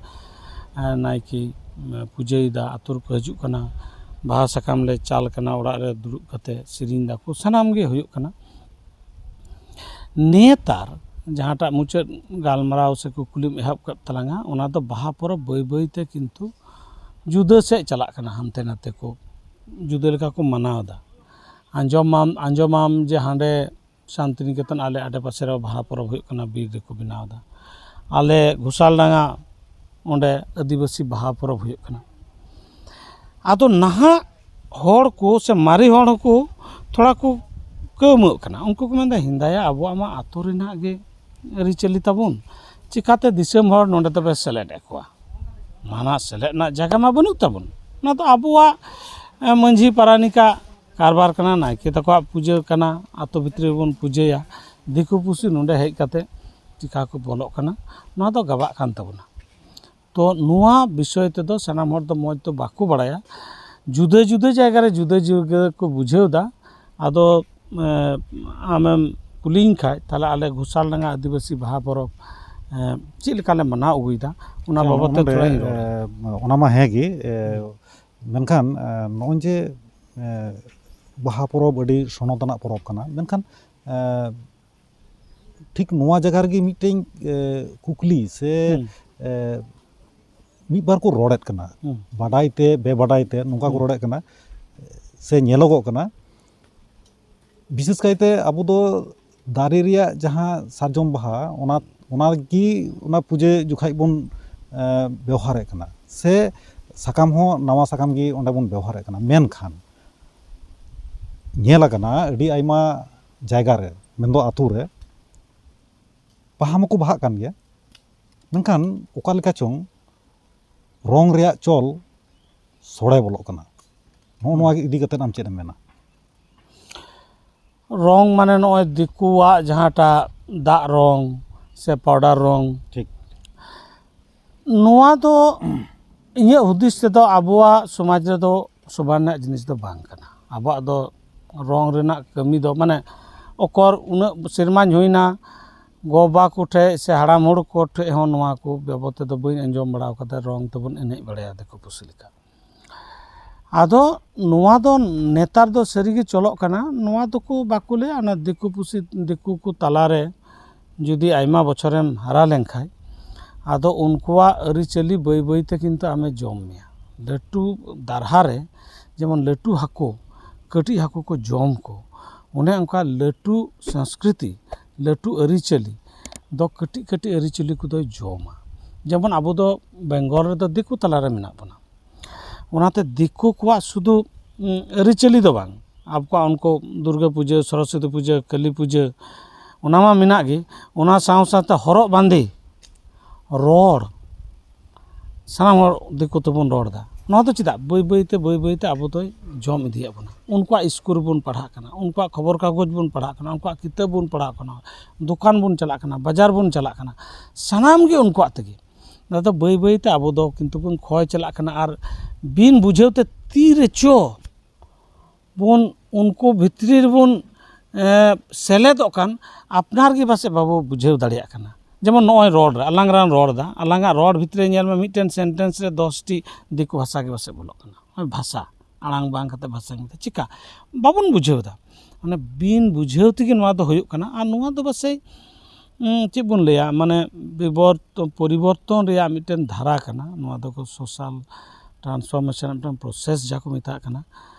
ᱮᱸ, ᱱᱟᱭᱠᱮ, ᱮᱸ, ᱯᱩᱡᱟᱹᱭᱮᱫᱟ, ᱟᱛᱳ ᱨᱮᱠᱚ ᱦᱤᱡᱩᱜ ᱠᱟᱱᱟ, ᱵᱟᱦᱟ ᱥᱟᱠᱟᱢ ᱞᱮ ᱪᱟᱞ ᱠᱟᱱᱟ, ᱚᱲᱟᱜ ᱨᱮ ᱫᱩᱲᱩᱵ ᱠᱟᱛᱮ ᱥᱮᱨᱮᱧ ᱫᱟᱠᱚ, ᱥᱟᱱᱟᱢ ᱜᱮ ᱦᱩᱭᱩᱜ ᱠᱟᱱᱟ᱾ ᱱᱮᱛᱟᱨ ᱡᱟᱦᱟᱸᱴᱟᱜ ᱢᱩᱪᱟᱹᱫ ᱜᱟᱞᱢᱟᱨᱟᱣ ᱥᱮ ᱠᱩᱠᱞᱤᱢ ᱮᱦᱚᱵ ᱠᱮᱫ ᱛᱟᱞᱟᱝᱟ, ᱚᱱᱟ ᱫᱚ ᱵᱟᱦᱟ ᱯᱚᱨᱚᱵᱽ ᱵᱟᱹᱭ ᱵᱟᱹᱭ ᱛᱮ ᱠᱤᱱᱛᱩ ᱡᱩᱫᱟᱹ ᱥᱮᱫ ᱪᱟᱞᱟᱜ ᱠᱟᱱᱟ, ᱦᱟᱱᱛᱮ ᱱᱟᱛᱮ ᱠᱚ ᱡᱩᱫᱟᱹ ᱞᱮᱠᱟ ᱠᱚ ᱢᱟᱱᱟᱣ ᱮᱫᱟ᱾ ᱟᱸᱡᱚᱢᱟᱢ, ᱟᱸᱡᱚᱢᱟᱢ ᱡᱮ ᱦᱟᱸᱰᱮ ᱥᱟᱱᱛᱤᱱᱤᱠᱮᱛᱚᱱ ᱟᱞᱮ ᱟᱰᱮᱯᱟᱥᱮ ᱨᱮ ᱵᱟᱦᱟ ᱯᱚᱨᱚᱵᱽ ᱦᱩᱭᱩᱜ ᱠᱟᱱᱟ, ᱵᱤᱨ ᱨᱮᱠᱚ ᱵᱮᱱᱟᱣ ᱮᱫᱟ, ᱟᱞᱮ ᱜᱷᱳᱥᱟᱞᱰᱟᱸᱜᱟ ᱚᱸᱰᱮ ᱟᱹᱫᱤᱵᱟᱹᱥᱤ ᱵᱟᱦᱟ ᱯᱚᱨᱚᱵᱽ ᱦᱩᱭᱩᱜ ᱠᱟᱱᱟ᱾ ᱟᱫᱚ ᱱᱟᱦᱟᱜ ᱦᱚᱲ ᱠᱚ ᱥᱮ ᱢᱟᱨᱮ ᱦᱚᱲ ᱦᱚᱸᱠᱚ ᱛᱷᱚᱲᱟ ᱠᱚ ᱠᱟᱹᱣᱢᱟᱹᱜ ᱠᱟᱱᱟ᱾ ᱩᱱᱠᱩ ᱠᱚ ᱢᱮᱱᱫᱟ, "ᱦᱮᱸᱫᱟᱭᱟ, ᱟᱵᱚᱣᱟᱜ ᱢᱟ ᱟᱛᱳ ᱨᱮᱱᱟᱜ ᱜᱮ ᱟᱹᱨᱤᱪᱟᱹᱞᱤ ᱛᱟᱵᱚᱱ, ᱪᱤᱠᱟᱛᱮ ᱫᱤᱥᱚᱢ ᱦᱚᱲ ᱱᱚᱰᱮ ᱫᱚᱯᱮ ᱥᱮᱞᱮᱫ ᱮᱫ ᱠᱚᱣᱟ?" ᱢᱟᱱᱟ ᱥᱮᱞᱮᱫ ᱨᱮᱱᱟᱜ ᱡᱟᱭᱜᱟ ᱢᱟ ᱵᱟᱹᱱᱩᱜ ᱛᱟᱵᱚᱱ᱾ ᱚᱱᱟ ᱫᱚ ᱟᱵᱚᱣᱟᱜ, ᱮ, ᱢᱟᱹᱡᱷᱤ ᱯᱟᱨᱟᱱᱤᱠᱟᱜ ᱠᱟᱨᱵᱟᱨ ᱠᱟᱱᱟ, ᱱᱟᱭᱠᱮ ᱛᱟᱠᱚᱣᱟᱜ ᱯᱩᱡᱟᱹ ᱠᱟᱱᱟ, ᱟᱛᱳ ᱵᱷᱤᱛᱨᱤ ᱨᱮᱵᱚᱱ ᱯᱩᱡᱟᱹᱭᱟ᱾ ᱫᱤᱠᱩ ᱯᱩᱥᱤ ᱱᱚᱰᱮ ᱦᱮᱡ ᱠᱟᱛᱮ ᱪᱤᱠᱟ ᱠᱚ ᱵᱚᱞᱚᱜ ᱠᱟᱱᱟ, ᱱᱚᱣᱟ ᱫᱚ ᱜᱟᱵᱟᱜ ᱠᱟᱱ ᱛᱟᱵᱚᱱᱟ᱾ ᱛᱚ ᱱᱚᱣᱟ ᱵᱤᱥᱚᱭ ᱛᱮᱫᱚ ᱥᱟᱱᱟᱢ ᱦᱚᱲ ᱫᱚ ᱢᱚᱡᱽ ᱫᱚ ᱵᱟᱠᱚ ᱵᱟᱲᱟᱭᱟ᱾ ᱡᱩᱫᱟᱹ ᱡᱩᱫᱟᱹ ᱡᱟᱭᱜᱟ ᱨᱮ ᱡᱩᱫᱟᱹ ᱡᱩᱫᱟᱹ ᱠᱚ ᱵᱩᱡᱷᱟᱹᱣ ᱮᱫᱟ᱾ ᱟᱫᱚ, ᱮ, ᱟᱢᱮᱢ ᱠᱩᱞᱤᱧ ᱠᱷᱟᱡ, ᱛᱟᱦᱞᱮ ᱟᱞᱮ ᱜᱷᱳᱥᱟᱞᱰᱟᱸᱜᱟ ᱟᱹᱫᱤᱵᱟᱹᱥᱤ ᱵᱟᱦᱟ ᱯᱚᱨᱚᱵᱽ, ᱮ, ᱪᱮᱫ ᱞᱮᱠᱟᱞᱮ ᱢᱟᱱᱟᱣ ᱟᱹᱜᱩᱭᱮᱫᱟ, ᱚᱱᱟ ᱟᱪᱪᱷᱟ, ᱵᱟᱵᱚᱫ ᱛᱮ ᱱᱚᱰᱮ, ᱛᱷᱚᱲᱟᱧ ᱨᱚᱲᱟ᱾ ᱮ, ᱚᱱᱟ ᱢᱟ ᱦᱮᱸ ᱜᱮ, ᱮ, ᱢᱮᱱᱠᱷᱟᱱ, ᱮ, ᱱᱚᱜᱼᱚᱭ ᱡᱮ, ᱮ, ᱵᱟᱦᱟ ᱯᱚᱨᱚᱵᱽ ᱟᱹᱰᱤ ᱥᱚᱱᱚᱛ ᱟᱱᱟᱜ ᱯᱚᱨᱚᱵᱽ ᱠᱟᱱᱟ, ᱢᱮᱱᱠᱷᱟᱱ, ᱮ, ᱴᱷᱤᱠ ᱱᱚᱣᱟ ᱡᱟᱭᱜᱟ ᱨᱮᱜᱮ ᱢᱤᱫᱴᱮᱱ ᱮ, ᱠᱩᱠᱞᱤ ᱥᱮ ᱦᱩᱸ᱾ ᱮ, ᱢᱤᱫ ᱵᱟᱨ ᱠᱚ ᱨᱚᱲᱮᱫ ᱠᱟᱱᱟ, ᱦᱩᱸ᱾ ᱵᱟᱰᱟᱭ ᱛᱮ ᱵᱮᱵᱟᱰᱟᱭ ᱛᱮ ᱱᱚᱝᱠᱟ ᱠᱚ ᱦᱩᱸ᱾ ᱨᱚᱲᱮᱫ ᱠᱟᱱᱟ ᱥᱮ ᱧᱮᱞᱚᱜᱚᱜ ᱠᱟᱱᱟ᱾ ᱵᱤᱥᱮᱥ ᱠᱟᱭᱛᱮ ᱟᱵᱚ ᱫᱚ ᱫᱟᱨᱮ ᱨᱮᱭᱟᱜ ᱡᱟᱦᱟᱸ ᱥᱟᱨᱡᱚᱢ ᱵᱟᱦᱟ, ᱚᱱᱟ ᱚᱱᱟ ᱜᱮ ᱚᱱᱟ ᱯᱩᱡᱟᱹ ᱡᱚᱠᱷᱟᱡ ᱵᱚᱱ ᱮ, ᱵᱮᱣᱦᱟᱨᱮᱫ ᱠᱟᱱᱟ, ᱥᱮ ᱥᱟᱠᱟᱢ ᱦᱚᱸ ᱱᱟᱣᱟ ᱥᱟᱠᱟᱢ ᱜᱮ ᱚᱸᱰᱮ ᱵᱚᱱ ᱵᱮᱣᱦᱟᱨᱮᱫ ᱠᱟᱱᱟ᱾ ᱢᱮᱱᱠᱷᱟᱱ ᱧᱮᱞ ᱟᱠᱟᱱᱟ ᱟᱹᱰᱤ ᱟᱭᱢᱟ ᱡᱟᱭᱜᱟ ᱨᱮ, ᱢᱮᱱᱫᱚ ᱟᱛᱳ ᱨᱮ, ᱵᱟᱦᱟ ᱢᱟᱠᱚ ᱵᱟᱦᱟᱜ ᱠᱟᱱ ᱜᱮᱭᱟ, ᱢᱮᱱᱠᱷᱟᱱ ᱚᱠᱟ ᱞᱮᱠᱟ ᱪᱚᱝ ᱨᱚᱝ ᱨᱮᱭᱟᱜ ᱪᱚᱞ ᱥᱚᱲᱮ ᱵᱚᱞᱚᱜ ᱠᱟᱱᱟ᱾ ᱱᱚᱜᱼᱚ ᱱᱚᱣᱟ ᱤᱫᱤ ᱠᱟᱛᱮᱫ ᱟᱢ ᱪᱮᱫ ᱮᱢ ᱢᱮᱱᱟ? ᱨᱚᱝ ᱢᱟᱱᱮ ᱱᱚᱜᱼᱚᱭ ᱫᱤᱠᱩᱣᱟᱜ ᱡᱟᱦᱟᱸᱴᱟᱜ ᱫᱟᱜ ᱨᱚᱝ ᱥᱮ ᱯᱟᱣᱰᱟᱨ ᱨᱚᱝ, ᱴᱷᱤᱠ᱾ ᱱᱚᱣᱟ ᱫᱚ ᱤᱧᱟᱹᱜ ᱦᱩᱫᱤᱥ ᱛᱮᱫᱚ ᱟᱵᱚᱣᱟᱜ ᱥᱚᱢᱟᱡᱽ ᱨᱮᱫᱚ ᱥᱚᱵᱷᱟ ᱨᱮᱱᱟᱜ ᱡᱤᱱᱤᱥ ᱫᱚ ᱵᱟᱝ ᱠᱟᱱᱟ᱾ ᱟᱵᱚᱣᱟᱜ ᱫᱚ ᱨᱚᱝ ᱨᱮᱱᱟᱜ ᱠᱟᱹᱢᱤ ᱫᱚ, ᱢᱟᱱᱮ, ᱚᱠᱚᱨ ᱩᱱᱟᱹᱜ ᱥᱮᱨᱢᱟᱧ ᱦᱩᱭᱱᱟ, ᱜᱚ-ᱵᱟᱵᱟ ᱠᱚᱴᱷᱮᱡ ᱥᱮ ᱦᱟᱲᱟᱢ ᱦᱚᱲ ᱠᱚᱴᱷᱮᱡ ᱦᱚᱸ ᱱᱚᱣᱟ ᱠᱚ ᱵᱟᱵᱚᱫ ᱛᱮᱫᱚ ᱵᱟᱹᱧ ᱟᱸᱡᱚᱢ ᱵᱟᱲᱟ ᱟᱠᱟᱫᱟ, ᱨᱚᱝ ᱛᱮᱵᱚᱱ ᱮᱱᱮᱡ ᱵᱟᱲᱟᱭᱟ ᱫᱤᱠᱩ ᱯᱩᱥᱤ ᱞᱮᱠᱟ᱾ ᱟᱫᱚ ᱱᱚᱣᱟ ᱫᱚ ᱱᱮᱛᱟᱨ ᱫᱚ ᱥᱟᱹᱨᱤᱜᱮ ᱪᱚᱞᱚᱜ ᱠᱟᱱᱟ᱾ ᱱᱚᱣᱟ ᱫᱚᱠᱚ ᱵᱟᱠᱚ ᱞᱟᱹᱭᱟ, ᱚᱱᱟ ᱫᱤᱠᱩ ᱯᱩᱥᱤ, ᱫᱤᱠᱩ ᱠᱚ ᱛᱟᱞᱟᱨᱮ ᱡᱩᱫᱤ ᱟᱭᱢᱟ ᱵᱚᱪᱷᱚᱨᱮᱢ ᱦᱟᱨᱟ ᱞᱮᱱᱠᱷᱟᱡ, ᱟᱫᱚ ᱩᱱᱠᱩᱣᱟᱜ ᱟᱹᱨᱤᱪᱟᱹᱞᱤ ᱵᱟᱹᱭ ᱵᱟᱹᱭᱛᱮ ᱠᱤᱱᱛᱩ ᱟᱢᱮ ᱡᱚᱢ ᱢᱮᱭᱟ᱾ ᱞᱟᱹᱴᱩ ᱫᱟᱨᱦᱟ ᱨᱮ ᱡᱮᱢᱚᱱ ᱞᱟᱹᱴᱩ ᱦᱟᱹᱠᱩ ᱠᱟᱹᱴᱤᱡ ᱦᱟᱹᱠᱩ ᱠᱚ ᱡᱚᱢ ᱠᱚ, ᱚᱱᱮ ᱚᱱᱠᱟ ᱞᱟᱹᱴᱩ ᱥᱚᱝᱥᱠᱨᱤᱛᱤ, ᱞᱟᱹᱴᱩ ᱟᱹᱨᱤᱪᱟᱹᱞᱤ ᱫᱚ ᱠᱟᱹᱴᱤᱡ ᱠᱟᱹᱴᱤᱡ ᱟᱹᱨᱤᱪᱟᱹᱞᱤ ᱠᱚᱫᱚᱭ ᱡᱚᱢᱟ᱾ ᱡᱮᱢᱚᱱ ᱟᱵᱚ ᱫᱚ ᱵᱮᱝᱜᱚᱞ ᱨᱮᱫᱚ ᱫᱤᱠᱩ ᱛᱟᱞᱟᱨᱮ ᱢᱮᱱᱟᱜ ᱵᱚᱱᱟ, ᱚᱱᱟᱛᱮ ᱫᱤᱠᱩ ᱠᱚᱣᱟᱜ ᱥᱩᱫᱷᱩ, ᱩᱸ, ᱟᱹᱨᱤᱪᱟᱹᱞᱤ ᱫᱚ ᱵᱟᱝ, ᱟᱵᱚᱣᱟᱜ ᱩᱱᱠᱩ ᱫᱩᱨᱜᱟᱹ ᱯᱩᱡᱟᱹ, ᱥᱚᱨᱚᱥᱚᱛᱤ ᱯᱩᱡᱟᱹ, ᱠᱟᱹᱞᱤ ᱯᱩᱡᱟᱹ, ᱚᱱᱟ ᱢᱟ ᱢᱮᱱᱟᱜ ᱜᱮ, ᱚᱱᱟ ᱥᱟᱶ ᱥᱟᱶᱛᱮ ᱦᱚᱨᱚᱜ ᱵᱟᱸᱫᱮ, ᱨᱚᱲ, ᱥᱟᱱᱟᱢ ᱦᱚᱲ ᱫᱤᱠᱩ ᱛᱮᱵᱚᱱ ᱨᱚᱲ ᱮᱫᱟ᱾ ᱱᱚᱣᱟ ᱫᱚ ᱪᱮᱫᱟᱜ? ᱵᱟᱹᱭ ᱵᱟᱹᱭ ᱛᱮ, ᱵᱟᱹᱭ ᱵᱟᱹᱭ ᱛᱮ ᱟᱵᱚ ᱫᱚᱭ ᱡᱚᱢ ᱤᱫᱤᱭᱮᱫ ᱵᱚᱱᱟ᱾ ᱩᱱᱠᱩᱣᱟᱜ ᱥᱠᱩᱞ ᱨᱮᱵᱚᱱ ᱯᱟᱲᱦᱟᱜ ᱠᱟᱱᱟ, ᱩᱱᱠᱩᱣᱟᱜ ᱠᱷᱚᱵᱚᱨ ᱠᱟᱜᱚᱡᱽ ᱵᱚᱱ ᱯᱟᱲᱦᱟᱜ ᱠᱟᱱᱟ, ᱩᱱᱠᱩᱣᱟᱜ ᱠᱤᱛᱟᱹᱵ ᱵᱚᱱ ᱯᱟᱲᱦᱟᱜ ᱠᱟᱱᱟ, ᱫᱚᱠᱟᱱ ᱵᱚᱱ ᱪᱟᱞᱟᱜ ᱠᱟᱱᱟ, ᱵᱟᱡᱟᱨ ᱵᱚᱱ ᱪᱟᱞᱟᱜ ᱠᱟᱱᱟ, ᱥᱟᱱᱟᱢ ᱜᱮ ᱩᱱᱠᱩᱣᱟᱜ ᱛᱮᱜᱮ᱾ ᱟᱫᱚ ᱵᱟᱹᱭ ᱵᱟᱹᱭ ᱛᱮ ᱟᱵᱚ ᱫᱚ ᱠᱤᱱᱛᱩ ᱵᱚᱱ ᱠᱷᱚᱭ ᱪᱟᱞᱟᱜ ᱠᱟᱱᱟ᱾ ᱟᱨ ᱵᱤᱱ ᱵᱩᱡᱷᱟᱹᱣ ᱛᱮ ᱛᱤ ᱨᱮᱪᱚ ᱵᱚᱱ ᱩᱱᱠᱩ ᱵᱷᱤᱛᱨᱤ ᱨᱮᱵᱚᱱ, ᱮ, ᱥᱮᱞᱮᱫᱚᱜ ᱠᱟᱱ, ᱟᱯᱱᱟᱨ ᱜᱮ ᱯᱟᱥᱮᱡ ᱵᱟᱵᱚ ᱵᱩᱡᱷᱟᱹᱣ ᱫᱟᱲᱮᱭᱟᱜ ᱠᱟᱱᱟ᱾ ᱡᱮᱢᱚᱱ ᱱᱚᱜᱼᱚᱭ ᱨᱚᱲ ᱨᱮ, ᱟᱞᱟᱝ ᱨᱟᱝ ᱨᱚᱲ ᱮᱫᱟ, ᱟᱞᱟᱝᱟᱜ ᱨᱚᱲ ᱵᱷᱤᱛᱨᱤ ᱨᱮ ᱧᱮᱞ ᱢᱮ, ᱢᱤᱫᱴᱮᱱ ᱥᱮᱱᱴᱮᱱᱥ ᱨᱮ ᱫᱚᱥᱴᱤ ᱫᱤᱠᱩ ᱵᱷᱟᱥᱟ ᱜᱮ ᱯᱟᱥᱮᱡ ᱵᱚᱞᱚᱜ ᱠᱟᱱᱟ᱾ ᱱᱚᱜᱼᱚᱭ ᱵᱷᱟᱥᱟ, ᱟᱲᱟᱝ ᱵᱟᱝ ᱠᱟᱛᱮ ᱵᱷᱟᱥᱟᱧ ᱢᱮᱛᱟᱜᱼᱟ, ᱪᱤᱠᱟ? ᱵᱟᱵᱚᱱ ᱵᱩᱡᱷᱟᱹᱣ ᱮᱫᱟ᱾ ᱢᱟᱱᱮ ᱵᱤᱱ ᱵᱩᱡᱷᱟᱹᱣ ᱛᱮᱜᱮ ᱱᱚᱣᱟ ᱫᱚ ᱦᱩᱭᱩᱜ ᱠᱟᱱᱟ᱾ ᱟᱨ ᱱᱚᱣᱟ ᱫᱚ ᱯᱟᱥᱮᱡ ᱩᱸ, ᱪᱮᱫ ᱵᱚᱱ ᱞᱟᱹᱭᱟ, ᱢᱟᱱᱮ ᱵᱤᱵᱚᱨᱛ-, ᱯᱚᱨᱤᱵᱚᱨᱛᱚᱱ ᱨᱮᱭᱟᱜ ᱢᱤᱫᱴᱮᱱ ᱫᱷᱟᱨᱟ ᱠᱟᱱᱟ᱾ ᱱᱚᱣᱟ ᱫᱚᱠᱚ social transformation ᱢᱤᱫᱴᱮᱱ process ᱡᱟᱦᱟᱸ ᱠᱚ ᱢᱮᱛᱟᱜ ᱠᱟᱱᱟ᱾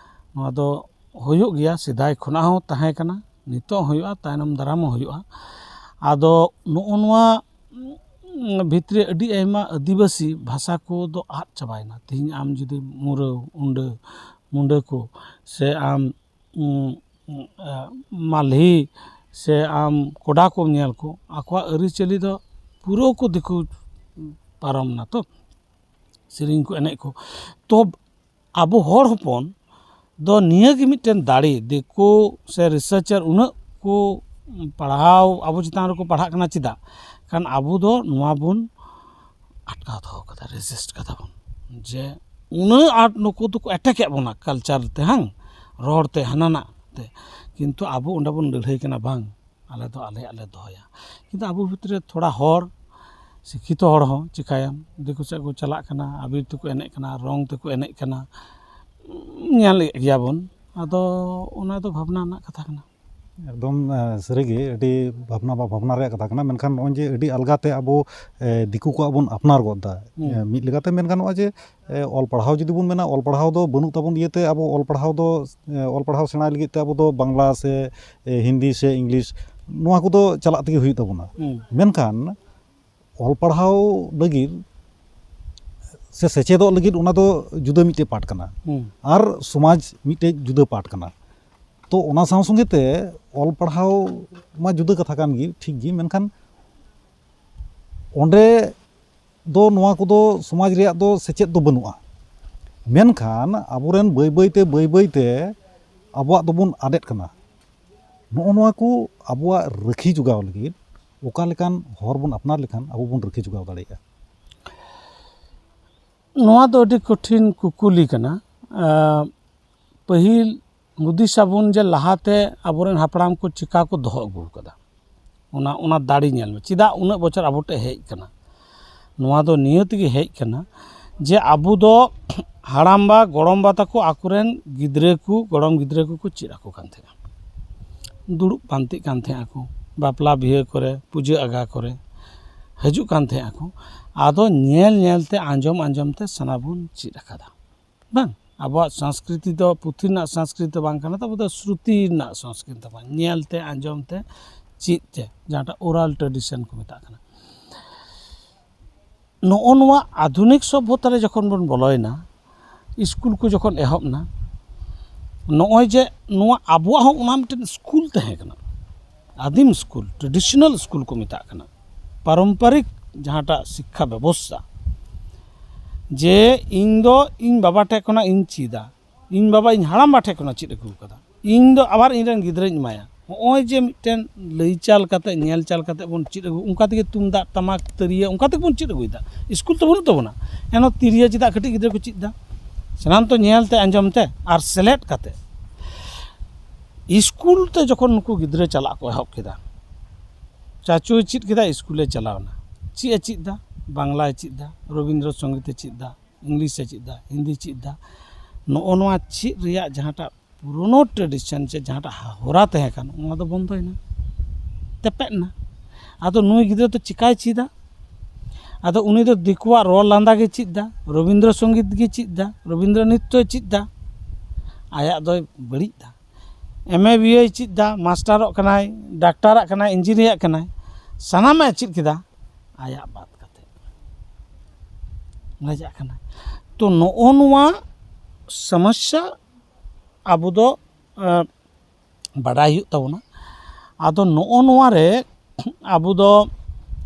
ᱱᱚᱣᱟ ᱫᱚ ᱦᱩᱭᱩᱜ ᱜᱮᱭᱟ, ᱥᱮᱫᱟᱭ ᱠᱷᱚᱱᱟᱜ ᱦᱚᱸ ᱛᱟᱦᱮᱸ ᱠᱟᱱᱟ, ᱱᱤᱛᱚᱜ ᱦᱚᱸ ᱦᱩᱭᱩᱜᱼᱟ, ᱛᱟᱭᱱᱚᱢ ᱫᱟᱨᱟᱢ ᱦᱚᱸ ᱦᱩᱭᱩᱜᱼᱟ᱾ ᱟᱫᱚ ᱱᱚᱜᱼᱚ ᱱᱚᱣᱟ, ᱩᱸ, ᱵᱷᱤᱛᱨᱤ ᱟᱹᱰᱤ ᱟᱭᱢᱟ ᱟᱹᱫᱤᱵᱟᱹᱥᱤ ᱵᱷᱟᱥᱟ ᱠᱚᱫᱚ ᱟᱫ ᱪᱟᱵᱟᱭᱮᱱᱟ᱾ ᱛᱮᱦᱮᱧ ᱟᱢ ᱡᱩᱫᱤ ᱢᱩᱨᱟᱹᱣ, ᱩᱸᱰᱟᱹ, ᱢᱩᱸᱰᱟᱹ ᱠᱚ, ᱥᱮ ᱟᱢ, ᱩᱸ, ᱩᱸ, ᱮ, ᱢᱟᱞᱦᱤ, ᱥᱮ ᱟᱢ ᱠᱚᱰᱟ ᱠᱚᱢ ᱧᱮᱞ ᱠᱚ, ᱟᱠᱚᱣᱟᱜ ᱟᱹᱨᱤᱪᱟᱹᱞᱤ ᱫᱚ ᱯᱩᱨᱟᱹ ᱠᱚ ᱫᱤᱠᱩ ᱯᱟᱨᱚᱢ ᱱᱟ ᱛᱚ, ᱥᱮᱨᱮᱧ ᱠᱚ, ᱮᱱᱮᱡ ᱠᱚ᱾ ᱛᱚ ᱟᱵᱚ ᱦᱚᱲ ᱦᱚᱯᱚᱱ ᱫᱚ ᱱᱤᱭᱟᱹ ᱜᱮ ᱢᱤᱫᱴᱮᱱ ᱫᱟᱲᱮ, ᱫᱤᱠᱩ ᱥᱮ researcher ᱩᱱᱟᱹᱜ ᱠᱚ ᱯᱟᱲᱦᱟᱣ, ᱟᱵᱚ ᱪᱮᱛᱟᱱ ᱨᱮᱠᱚ ᱯᱟᱲᱦᱟᱜ ᱠᱟᱱᱟ, ᱪᱮᱫᱟᱜ? ᱠᱷᱟᱱ ᱟᱵᱚ ᱫᱚ ᱱᱚᱣᱟ ᱵᱚᱱ ᱟᱴᱠᱟᱣ ᱫᱚᱦᱚ ᱠᱟᱫᱟ, resist ᱠᱟᱫᱟ ᱵᱚᱱ, ᱡᱮ ᱩᱱᱟᱹᱜ ᱟᱸᱴ ᱱᱩᱠᱩ ᱫᱚᱠᱚ attack ᱮᱫ ᱵᱚᱱᱟ culture ᱛᱮ, ᱦᱟᱝ, ᱨᱚᱲ ᱛᱮ, ᱦᱟᱱᱟ ᱱᱟᱜ ᱛᱮ, ᱠᱤᱱᱛᱩ ᱟᱵᱚ ᱚᱸᱰᱮ ᱵᱚᱱ ᱞᱟᱹᱲᱦᱟᱹᱭ ᱠᱟᱱᱟ, ᱵᱟᱝ, ᱟᱞᱮ ᱫᱚ ᱟᱞᱮᱭᱟᱜ ᱞᱮ ᱫᱚᱦᱚᱭᱟ᱾ ᱠᱤᱱᱛᱩ ᱟᱵᱚ ᱵᱷᱤᱛᱨᱤ ᱨᱮ ᱛᱷᱚᱲᱟ ᱦᱚᱲ, ᱥᱤᱠᱠᱷᱤᱛᱚ ᱦᱚᱲ ᱦᱚᱸ ᱪᱤᱠᱟᱹᱭᱟᱢ, ᱫᱤᱠᱩ ᱥᱮᱫ ᱠᱚ ᱪᱟᱞᱟᱜ ᱠᱟᱱᱟ, ᱟᱵᱤᱨ ᱛᱮᱠᱚ ᱮᱱᱮᱡ ᱠᱟᱱᱟ, ᱨᱚᱝ ᱛᱮᱠᱚ ᱮᱱᱮᱡ ᱠᱟᱱᱟ, ᱧᱮᱞᱮᱫ ᱜᱮᱭᱟ ᱵᱚᱱ᱾ ᱟᱫᱚ ᱚᱱᱟ ᱫᱚ ᱵᱷᱟᱵᱽᱱᱟ ᱨᱮᱱᱟᱜ ᱠᱟᱛᱷᱟ ᱠᱟᱱᱟ᱾ ᱮᱠᱫᱚᱢ, ᱮ, ᱥᱟᱹᱨᱤᱜᱮ ᱟᱹᱰᱤ ᱵᱷᱟᱵᱽᱱᱟ ᱵᱟ ᱵᱷᱟᱵᱽᱱᱟ ᱨᱮᱭᱟᱜ ᱠᱟᱛᱷᱟ ᱠᱟᱱᱟ᱾ ᱢᱮᱱᱠᱷᱟᱱ ᱱᱚᱜᱼᱚᱭ ᱡᱮ ᱟᱹᱰᱤ ᱟᱞᱜᱟᱛᱮ ᱟᱵᱚ, ᱮ, ᱫᱤᱠᱩ ᱠᱚᱣᱟᱜ ᱵᱚᱱ ᱟᱯᱱᱟᱨ ᱜᱚᱫ ᱮᱫᱟ, ᱦᱩᱸ᱾ ᱮ, ᱢᱤᱫ ᱞᱮᱠᱟᱛᱮ ᱢᱮᱱ ᱜᱟᱱᱚᱜᱼᱟ ᱡᱮ, ᱮ, ᱚᱞ ᱯᱟᱲᱦᱟᱣ ᱡᱩᱫᱤ ᱵᱚᱱ ᱢᱮᱱᱟ, ᱚᱞ ᱯᱟᱲᱦᱟᱣ ᱫᱚ ᱵᱟᱹᱱᱩᱜ ᱛᱟᱵᱚᱱ ᱤᱭᱟᱹᱛᱮ ᱟᱵᱚ ᱚᱞ ᱯᱟᱲᱦᱟᱣ ᱫᱚ, ᱮ, ᱚᱞ ᱯᱟᱲᱦᱟᱣ ᱥᱮᱬᱟᱭ ᱞᱟᱹᱜᱤᱫ ᱛᱮ ᱟᱵᱚ ᱫᱚ ᱵᱟᱝᱞᱟ ᱥᱮ, ᱮ, ᱦᱤᱱᱫᱤ ᱥᱮ ᱤᱝᱞᱤᱥ, ᱱᱚᱣᱟ ᱠᱚᱫᱚ ᱪᱟᱞᱟᱜ ᱛᱮᱜᱮ ᱦᱩᱭᱩᱜ ᱛᱟᱵᱚᱱᱟ᱾ ᱦᱩᱸ᱾ ᱢᱮᱱᱠᱷᱟᱱ ᱚᱞ ᱯᱟᱲᱦᱟᱣ ᱞᱟᱹᱜᱤᱫ ᱥᱮ ᱥᱮᱪᱮᱫᱚᱜ ᱞᱟᱹᱜᱤᱫ ᱚᱱᱟ ᱫᱚ ᱡᱩᱫᱟᱹ ᱢᱤᱫᱴᱮᱡ ᱯᱟᱴ ᱠᱟᱱᱟ, ᱦᱩᱸ᱾ ᱟᱨ ᱥᱚᱢᱟᱡᱽ ᱢᱤᱫᱴᱮᱡ ᱡᱩᱫᱟᱹ ᱯᱟᱴ ᱠᱟᱱᱟ᱾ ᱛᱚ ᱚᱱᱟ ᱥᱟᱶ ᱥᱚᱸᱜᱮ ᱛᱮ ᱚᱞ ᱯᱟᱲᱦᱟᱣ ᱢᱟ ᱡᱩᱫᱟᱹ ᱠᱟᱛᱷᱟ ᱠᱟᱱ ᱜᱮ, ᱴᱷᱤᱠ ᱜᱮ, ᱢᱮᱱᱠᱷᱟᱱ ᱚᱸᱰᱮ ᱫᱚ ᱱᱚᱣᱟ ᱠᱚᱫᱚ ᱥᱚᱢᱟᱡᱽ ᱨᱮᱭᱟᱜ ᱫᱚ ᱥᱮᱪᱮᱫ ᱫᱚ ᱵᱟᱹᱱᱩᱜᱼᱟ᱾ ᱢᱮᱱᱠᱷᱟᱱ ᱟᱵᱚᱨᱮᱱ ᱵᱟᱹᱭ ᱵᱟᱹᱭ ᱛᱮ, ᱵᱟᱹᱭ ᱵᱟᱹᱭ ᱛᱮ ᱟᱵᱚᱣᱟᱜ ᱫᱚᱵᱚᱱ ᱟᱫᱮᱫ ᱠᱟᱱᱟ᱾ ᱱᱚᱜᱼᱚ ᱱᱚᱣᱟ ᱠᱚ ᱟᱵᱚᱣᱟᱜ ᱨᱟᱹᱠᱷᱤ ᱡᱚᱜᱟᱣ ᱞᱟᱹᱜᱤᱫ ᱚᱠᱟ ᱞᱮᱠᱟᱱ ᱦᱚᱨ ᱵᱚᱱ ᱟᱯᱱᱟᱨ ᱞᱮᱠᱷᱟᱱ ᱟᱵᱚ ᱵᱚᱱ ᱨᱟᱹᱠᱷᱤ ᱡᱚᱜᱟᱣ ᱫᱟᱲᱮᱭᱟᱜᱼᱟ? ᱱᱚᱣᱟ ᱫᱚ ᱟᱹᱰᱤ ᱠᱚᱴᱷᱤᱱ ᱠᱩᱠᱞᱤ ᱠᱟᱱᱟ᱾ ᱟᱸ, ᱯᱟᱹᱦᱤᱞ ᱦᱩᱫᱤᱥ ᱟᱵᱚᱱ ᱡᱮ ᱞᱟᱦᱟᱛᱮ ᱟᱵᱚᱨᱮᱱ ᱦᱟᱯᱲᱟᱢ ᱠᱚ ᱪᱤᱠᱟ ᱠᱚ ᱫᱚᱦᱚ ᱟᱹᱜᱩ ᱟᱠᱟᱫᱟ, ᱚᱱᱟ, ᱚᱱᱟ ᱫᱟᱲᱮ ᱧᱮᱞ ᱢᱮ, ᱪᱮᱫᱟᱜ ᱩᱱᱟᱹᱜ ᱵᱚᱪᱷᱚᱨ ᱟᱵᱚ ᱴᱷᱮᱱ ᱦᱮᱡ ᱟᱠᱟᱱᱟ᱾ ᱱᱚᱣᱟ ᱫᱚ ᱱᱤᱭᱟᱹ ᱛᱮᱜᱮ ᱦᱮᱡ ᱟᱠᱟᱱᱟ ᱡᱮ ᱟᱵᱚ ᱫᱚ ᱦᱟᱲᱟᱢᱵᱟ ᱜᱚᱲᱚᱢᱵᱟ ᱛᱟᱠᱚ ᱟᱠᱚᱨᱮᱱ ᱜᱤᱫᱽᱨᱟᱹ ᱠᱚ, ᱜᱚᱲᱚᱢ ᱜᱤᱫᱽᱨᱟᱹ ᱠᱚᱠᱚ ᱪᱮᱫ ᱟᱠᱚ ᱠᱟᱱ ᱛᱟᱦᱮᱸᱱᱟ, ᱫᱩᱲᱩᱵ ᱯᱟᱱᱛᱮᱜ ᱠᱟᱱ ᱛᱟᱦᱮᱸ ᱟᱠᱚ, ᱵᱟᱯᱞᱟ ᱵᱤᱦᱟᱹ ᱠᱚᱨᱮ, ᱯᱩᱡᱟᱹ ᱟᱜᱟ ᱠᱚᱨᱮ ᱦᱤᱡᱩᱜ ᱠᱟᱱ ᱛᱟᱦᱮᱸ ᱟᱠᱚ᱾ ᱟᱫᱚ ᱧᱮᱞ ᱧᱮᱞ ᱛᱮ, ᱟᱸᱡᱚᱢ ᱟᱸᱡᱚᱢ ᱛᱮ ᱥᱟᱱᱟ ᱵᱚᱱ ᱪᱮᱫ ᱟᱠᱟᱫᱟ᱾ ᱵᱟᱝ, ᱟᱵᱚᱣᱟᱜ ᱥᱚᱝᱥᱠᱨᱤᱛᱤ ᱫᱚ ᱯᱩᱛᱷᱤ ᱨᱮᱱᱟᱜ ᱥᱚᱝᱥᱠᱨᱤᱛᱤ ᱫᱚ ᱵᱟᱝ ᱠᱟᱱᱟ, ᱛᱟᱵᱚ ᱫᱚ ᱥᱨᱩᱛᱤ ᱨᱮᱱᱟᱜ ᱥᱚᱝᱥᱠᱨᱤᱛᱤ ᱛᱟᱵᱚᱱ, ᱧᱮᱞ ᱛᱮ, ᱟᱸᱡᱚᱢ ᱛᱮ, ᱪᱮᱫ ᱛᱮ, ᱡᱟᱦᱟᱸᱴᱟᱜ oral tradition ᱠᱚ ᱢᱮᱛᱟᱜ ᱠᱟᱱᱟ᱾ ᱱᱚᱜᱼᱚ ᱱᱚᱣᱟ ᱟᱫᱷᱩᱱᱤᱠ ᱥᱚᱵᱷᱚᱛᱟ ᱨᱮ ᱡᱚᱠᱷᱚᱱ ᱵᱚᱱ ᱵᱚᱞᱚᱭᱮᱱᱟ, ᱥᱠᱩᱞ ᱠᱚ ᱡᱚᱠᱷᱚᱱ ᱮᱦᱚᱵ ᱮᱱᱟ, ᱱᱚᱜᱼᱚᱭ ᱡᱮ ᱱᱚᱣᱟ ᱟᱵᱚᱣᱟᱜ ᱦᱚᱸ ᱚᱱᱟ ᱢᱤᱫᱴᱮᱱ ᱥᱠᱩᱞ ᱛᱟᱦᱮᱸ ᱠᱟᱱᱟ, ᱟᱹᱫᱤᱢ ᱥᱠᱩᱞ, traditional ᱥᱠᱩᱞ ᱠᱚ ᱢᱮᱛᱟᱜ ᱠᱟᱱᱟ, ᱯᱟᱨᱚᱢᱯᱚᱨᱤᱠ ᱡᱟᱦᱟᱸᱴᱟᱜ ᱥᱤᱠᱠᱷᱟ ᱵᱮᱵᱚᱥᱛᱷᱟ, ᱡᱮ ᱤᱧ ᱫᱚ ᱤᱧ ᱵᱟᱵᱟ ᱴᱷᱮᱡ ᱠᱷᱚᱱᱟᱜ ᱤᱧ ᱪᱮᱫᱟ, ᱤᱧ ᱵᱟᱵᱟ ᱤᱧ ᱦᱟᱲᱟᱢ ᱵᱟ ᱴᱷᱮᱡ ᱠᱷᱚᱱᱟᱜ ᱪᱮᱫ ᱟᱹᱜᱩ ᱠᱟᱫᱟ, ᱤᱧ ᱫᱚ ᱟᱵᱟᱨ ᱤᱧ ᱨᱮᱱ ᱜᱤᱫᱽᱨᱟᱹᱧ ᱮᱢᱟᱭᱟ᱾ ᱱᱚᱜᱼᱚᱭ ᱡᱮ ᱢᱤᱫᱴᱮᱱ ᱞᱟᱹᱭ ᱪᱟᱞ ᱠᱟᱛᱮ, ᱧᱮᱞ ᱪᱟᱞ ᱠᱟᱛᱮ ᱵᱚᱱ ᱪᱮᱫ ᱟᱹᱜᱩ, ᱚᱱᱠᱟ ᱛᱮᱜᱮ ᱛᱩᱢᱫᱟᱜ ᱴᱟᱢᱟᱠ ᱛᱤᱨᱭᱳ ᱚᱱᱠᱟ ᱛᱮᱜᱮ ᱵᱚᱱ ᱪᱮᱫ ᱟᱹᱜᱩᱭᱮᱫᱟ᱾ ᱥᱠᱩᱞ ᱛᱚ ᱵᱟᱹᱱᱩᱜ ᱛᱟᱵᱚᱱᱟ, ᱮᱱᱦᱚᱸ ᱛᱤᱨᱭᱳ ᱪᱮᱫᱟᱜ ᱠᱟᱹᱴᱤᱡ ᱜᱤᱫᱽᱨᱟᱹ ᱠᱚ ᱪᱮᱫ ᱮᱫᱟ? ᱥᱟᱱᱟᱢ ᱛᱚ ᱧᱮᱞ ᱛᱮ, ᱟᱸᱡᱚᱢ ᱛᱮ ᱟᱨ ᱥᱮᱞᱮᱫ ᱠᱟᱛᱮ᱾ ᱥᱠᱩᱞ ᱛᱮ ᱡᱚᱠᱷᱚᱱ ᱱᱩᱠᱩ ᱜᱤᱫᱽᱨᱟᱹ ᱪᱟᱞᱟᱜ ᱠᱚ ᱮᱦᱚᱵ ᱠᱮᱫᱟ, ᱪᱟᱪᱳᱭ ᱪᱮᱫ ᱠᱮᱫᱟ, ᱥᱠᱩᱞᱮ ᱪᱟᱞᱟᱣ ᱮᱱᱟ, ᱪᱮᱫ ᱮ ᱪᱮᱫ ᱮᱫᱟ? ᱵᱟᱝᱞᱟᱭ ᱪᱮᱫ ᱮᱫᱟ, ᱨᱚᱵᱤᱱᱫᱨᱚ ᱥᱚᱝᱜᱤᱛ ᱮ ᱪᱮᱫ ᱮᱫᱟ, ᱤᱝᱞᱤᱥ ᱮ ᱪᱮᱫ ᱮᱫᱟ, ᱦᱤᱱᱫᱤ ᱪᱮᱫ ᱮᱫᱟ᱾ ᱱᱚᱜᱼᱚ ᱱᱚᱣᱟ ᱪᱮᱫ ᱨᱮᱭᱟᱜ ᱡᱟᱦᱟᱸᱴᱟᱜ ᱯᱩᱨᱳᱱᱳ tradition ᱥᱮ ᱡᱟᱦᱟᱸᱴᱟᱜ ᱦᱚᱨᱟ ᱛᱟᱦᱮᱸ ᱠᱟᱱ, ᱚᱱᱟ ᱫᱚ ᱵᱚᱱᱫᱚᱭᱮᱱᱟ, ᱛᱮᱯᱮᱫ ᱮᱱᱟ᱾ ᱟᱫᱚ ᱱᱩᱭ ᱜᱤᱫᱽᱨᱟᱹ ᱫᱚ ᱪᱤᱠᱟᱭ ᱪᱮᱫᱟ? ᱟᱫᱚ ᱩᱱᱤ ᱫᱚ ᱫᱤᱠᱩᱣᱟᱜ ᱨᱚᱲ ᱞᱟᱸᱫᱟ ᱜᱮ ᱪᱮᱫ ᱮᱫᱟ, ᱨᱚᱵᱤᱱᱫᱨᱚ ᱥᱚᱝᱜᱤᱛ ᱜᱮ ᱪᱮᱫ ᱮᱫᱟ, ᱨᱚᱵᱤᱱᱫᱨᱚ ᱱᱨᱤᱛᱛᱚᱭ ᱪᱮᱫ ᱮᱫᱟ, ᱟᱭᱟᱜ ᱫᱚᱭ ᱵᱟᱹᱲᱤᱡ ᱮᱫᱟ᱾ ᱮᱢ ᱮ ᱵᱤ ᱮᱭ ᱪᱮᱫ ᱮᱫᱟ, ᱢᱟᱥᱴᱟᱨᱚᱜ ᱠᱟᱱᱟᱭ, ᱰᱟᱠᱛᱟᱨᱟᱜ ᱠᱟᱱᱟᱭ, ᱤᱧᱡᱤᱱᱤᱭᱟᱨᱟᱜ ᱠᱟᱱᱟᱭ, ᱥᱟᱱᱟᱢᱟᱜ ᱮ ᱪᱮᱫ ᱠᱮᱫᱟ, ᱟᱭᱟᱜ ᱵᱟᱫ ᱠᱟᱛᱮ ᱞᱟᱡᱟᱜ ᱠᱟᱱᱟᱭ᱾ ᱛᱚ ᱱᱚᱜᱼᱚ ᱱᱚᱣᱟ ᱥᱚᱢᱚᱥᱥᱟ ᱟᱵᱚ ᱫᱚ, ᱮᱸ, ᱵᱟᱰᱟᱭ ᱦᱩᱭᱩᱜ ᱛᱟᱵᱚᱱᱟ᱾ ᱟᱫᱚ ᱱᱚᱜᱼᱚ ᱱᱚᱣᱟ ᱨᱮ ᱟᱵᱚ ᱫᱚ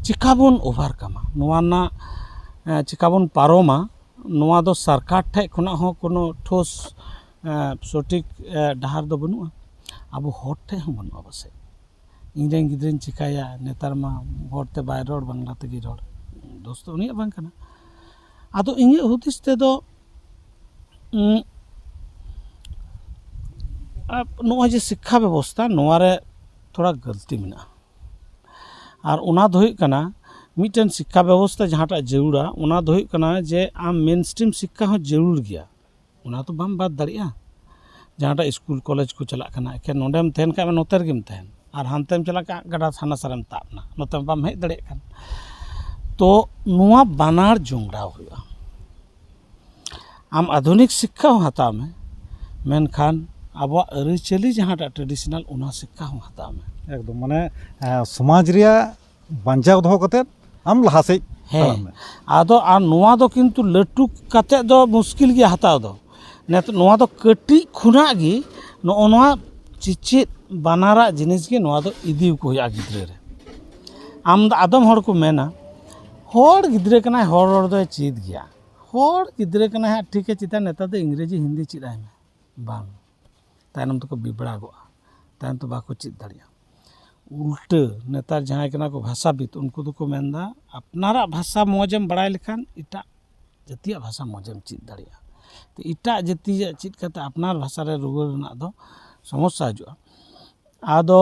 ᱪᱤᱠᱟ ᱵᱚᱱ overcomeᱟ, ᱱᱚᱣᱟ ᱨᱮᱱᱟᱜ, ᱮᱸ, ᱪᱤᱠᱟ ᱵᱚᱱ ᱯᱟᱨᱚᱢᱟ, ᱱᱚᱣᱟ ᱫᱚ ᱥᱚᱨᱠᱟᱨ ᱴᱷᱮᱡ ᱠᱷᱚᱱᱟᱜ ᱦᱚᱸ ᱠᱳᱱᱳ ᱴᱷᱳᱥ, ᱮᱸ, ᱥᱚᱴᱷᱤᱠ, ᱮᱸ, ᱰᱟᱦᱟᱨ ᱫᱚ ᱵᱟᱹᱱᱩᱜᱼᱟ᱾ ᱟᱵᱚ ᱦᱚᱲ ᱴᱷᱮᱡ ᱦᱚᱸ ᱵᱟᱹᱱᱩᱜᱼᱟ ᱯᱟᱥᱮᱡ᱾ ᱤᱧ ᱨᱮᱱ ᱜᱤᱫᱽᱨᱟᱹᱧ ᱪᱤᱠᱟᱹᱭᱟ, ᱱᱮᱛᱟᱨ ᱢᱟ ᱦᱚᱲ ᱛᱮ ᱵᱟᱭ ᱨᱚᱲ, ᱵᱟᱝᱞᱟ ᱛᱮᱜᱮ ᱨᱚᱲ᱾ ᱫᱳᱥ ᱫᱚ ᱩᱱᱤᱭᱟᱜ ᱵᱟᱝ ᱠᱟᱱᱟ᱾ ᱟᱫᱚ ᱤᱧᱟᱹᱜ ᱦᱩᱫᱤᱥ ᱛᱮᱫᱚ, ᱩᱸ, ᱟ, ᱱᱚᱜᱼᱚᱭ ᱡᱮ ᱥᱤᱠᱠᱷᱟ ᱵᱮᱵᱚᱥᱛᱷᱟ, ᱱᱚᱣᱟ ᱨᱮ ᱛᱷᱚᱲᱟ ᱜᱟᱹᱞᱛᱤ ᱢᱮᱱᱟᱜᱼᱟ᱾ ᱟᱨ ᱚᱱᱟ ᱫᱚ ᱦᱩᱭᱩᱜ ᱠᱟᱱᱟ, ᱢᱤᱫᱴᱮᱱ ᱥᱤᱠᱠᱷᱟ ᱵᱮᱵᱚᱥᱛᱷᱟ ᱡᱟᱦᱟᱸᱴᱟᱜ ᱡᱟᱹᱨᱩᱲᱟ, ᱚᱱᱟ ᱫᱚ ᱦᱩᱭᱩᱜ ᱠᱟᱱᱟ ᱡᱮ ᱟᱢ mainstream ᱥᱤᱠᱠᱷᱟ ᱦᱚᱸ ᱡᱟᱹᱨᱩᱲ ᱜᱮᱭᱟ, ᱚᱱᱟ ᱛᱚ ᱵᱟᱢ ᱵᱟᱫ ᱫᱟᱲᱮᱭᱟᱜᱼᱟ᱾ ᱡᱟᱦᱟᱸᱴᱟᱜ ᱥᱠᱩᱞ ᱠᱚᱞᱮᱡᱽ ᱠᱚ ᱪᱟᱞᱟᱜ ᱠᱟᱱᱟ, ᱮᱠᱷᱮᱱ ᱱᱚᱰᱮᱢ ᱛᱟᱦᱮᱱ ᱠᱷᱟᱡ ᱢᱟ ᱱᱚᱛᱮ ᱨᱮᱜᱮᱢ ᱛᱟᱦᱮᱱ, ᱟᱨ ᱦᱟᱱᱛᱮᱢ ᱪᱟᱞᱟᱜ ᱠᱷᱟᱱ ᱜᱟᱰᱟ ᱦᱟᱱᱟ ᱥᱟᱨᱮᱢ ᱛᱟᱵ ᱮᱱᱟ, ᱱᱚᱛᱮ ᱵᱟᱢ ᱦᱮᱡ ᱫᱟᱲᱮᱭᱟᱜ ᱠᱟᱱ᱾ ᱛᱚ ᱱᱚᱣᱟ ᱵᱟᱱᱟᱨ ᱡᱚᱝᱲᱟᱣ ᱦᱩᱭᱩᱜᱼᱟ᱾ ᱟᱢ ᱟᱫᱷᱩᱱᱤᱠ ᱥᱤᱠᱠᱷᱟ ᱦᱚᱸ ᱦᱟᱛᱟᱣ ᱢᱮ, ᱢᱮᱱᱠᱷᱟᱱ ᱟᱵᱚᱣᱟᱜ ᱟᱹᱨᱤᱪᱟᱹᱞᱤ ᱡᱟᱦᱟᱸᱴᱟᱜ traditional, ᱚᱱᱟ ᱥᱤᱠᱠᱷᱟ ᱦᱚᱸ ᱦᱟᱛᱟᱣ ᱢᱮ᱾ ᱮᱠᱫᱚᱢ, ᱢᱟᱱᱮ, ᱮ, ᱥᱚᱢᱟᱡᱽ ᱨᱮᱭᱟᱜ ᱵᱟᱧᱪᱟᱣ ᱫᱚᱦᱚ ᱠᱟᱛᱮᱫ ᱟᱢ ᱞᱟᱦᱟ ᱥᱮᱫ ᱦᱮᱸ᱾ ᱛᱟᱲᱟᱢ ᱢᱮ᱾ ᱟᱫᱚ ᱟᱨ ᱱᱚᱣᱟ ᱫᱚ ᱠᱤᱱᱛᱩ ᱞᱟᱹᱴᱩ ᱠᱟᱛᱮᱫ ᱫᱚ ᱢᱩᱥᱠᱤᱞ ᱜᱮᱭᱟ ᱦᱟᱛᱟᱣ ᱫᱚ᱾ ᱱᱤᱛ-, ᱱᱚᱣᱟ ᱫᱚ ᱠᱟᱹᱴᱤᱡ ᱠᱷᱚᱱᱟᱜ ᱜᱮ ᱱᱚᱜᱼᱚ ᱱᱚᱣᱟ ᱪᱮᱪᱮᱫ ᱵᱟᱱᱟᱨᱟᱜ ᱡᱤᱱᱤᱥ ᱜᱮ ᱱᱚᱣᱟ ᱫᱚ ᱤᱫᱤ ᱟᱠᱚ ᱦᱩᱭᱩᱜᱼᱟ ᱜᱤᱫᱽᱨᱟᱹ ᱨᱮ᱾ ᱟᱢ ᱫᱚ, ᱟᱫᱚᱢ ᱦᱚᱲ ᱠᱚ ᱢᱮᱱᱟ, "ᱦᱚᱲ ᱜᱤᱫᱽᱨᱟᱹ ᱠᱟᱱᱟᱭ, ᱦᱚᱲ ᱨᱚᱲ ᱫᱚᱭ ᱪᱮᱫ ᱜᱮᱭᱟ, ᱦᱚᱲ ᱜᱤᱫᱽᱨᱟᱹ ᱠᱟᱱᱟᱭ ᱦᱟᱸᱜ, ᱴᱷᱤᱠᱮ ᱪᱮᱫᱟ, ᱱᱮᱛᱟᱨ ᱫᱚ ᱤᱝᱨᱮᱡᱤ ᱦᱤᱱᱫᱤ ᱪᱮᱫ ᱟᱭ ᱢᱮ᱾" ᱵᱟᱝ, ᱛᱟᱭᱱᱚᱢ ᱛᱮᱠᱚ ᱵᱤᱵᱲᱟᱜᱚᱜᱼᱟ, ᱛᱟᱭᱱᱚᱢ ᱛᱮ ᱵᱟᱠᱚ ᱪᱮᱫ ᱫᱟᱲᱮᱭᱟᱜᱼᱟ᱾ ᱩᱞᱴᱟᱹ ᱱᱮᱛᱟᱨ ᱡᱟᱦᱟᱸᱭ ᱠᱟᱱᱟ ᱠᱚ ᱵᱷᱟᱥᱟᱵᱤᱫ, ᱩᱱᱠᱩ ᱫᱚᱠᱚ ᱢᱮᱱᱫᱟ, ᱟᱯᱱᱟᱨᱟᱜ ᱵᱷᱟᱥᱟ ᱢᱚᱡᱮᱢ ᱵᱟᱲᱟᱭ ᱞᱮᱠᱷᱟᱱ ᱮᱴᱟᱜ ᱡᱟᱹᱛᱤᱭᱟᱜ ᱵᱷᱟᱥᱟ ᱢᱚᱡᱮᱢ ᱪᱮᱫ ᱫᱟᱲᱮᱭᱟᱜᱼᱟ᱾ ᱛᱚ ᱮᱴᱟᱜ ᱡᱟᱹᱛᱤᱭᱟᱜ ᱪᱮᱫ ᱠᱟᱛᱮ ᱟᱯᱱᱟᱨ ᱵᱷᱟᱥᱟ ᱨᱮ ᱨᱩᱣᱟᱹᱲ ᱨᱮᱱᱟᱜ ᱫᱚ ᱥᱚᱢᱚᱥᱥᱟ ᱦᱤᱡᱩᱜᱼᱟ᱾ ᱟᱫᱚ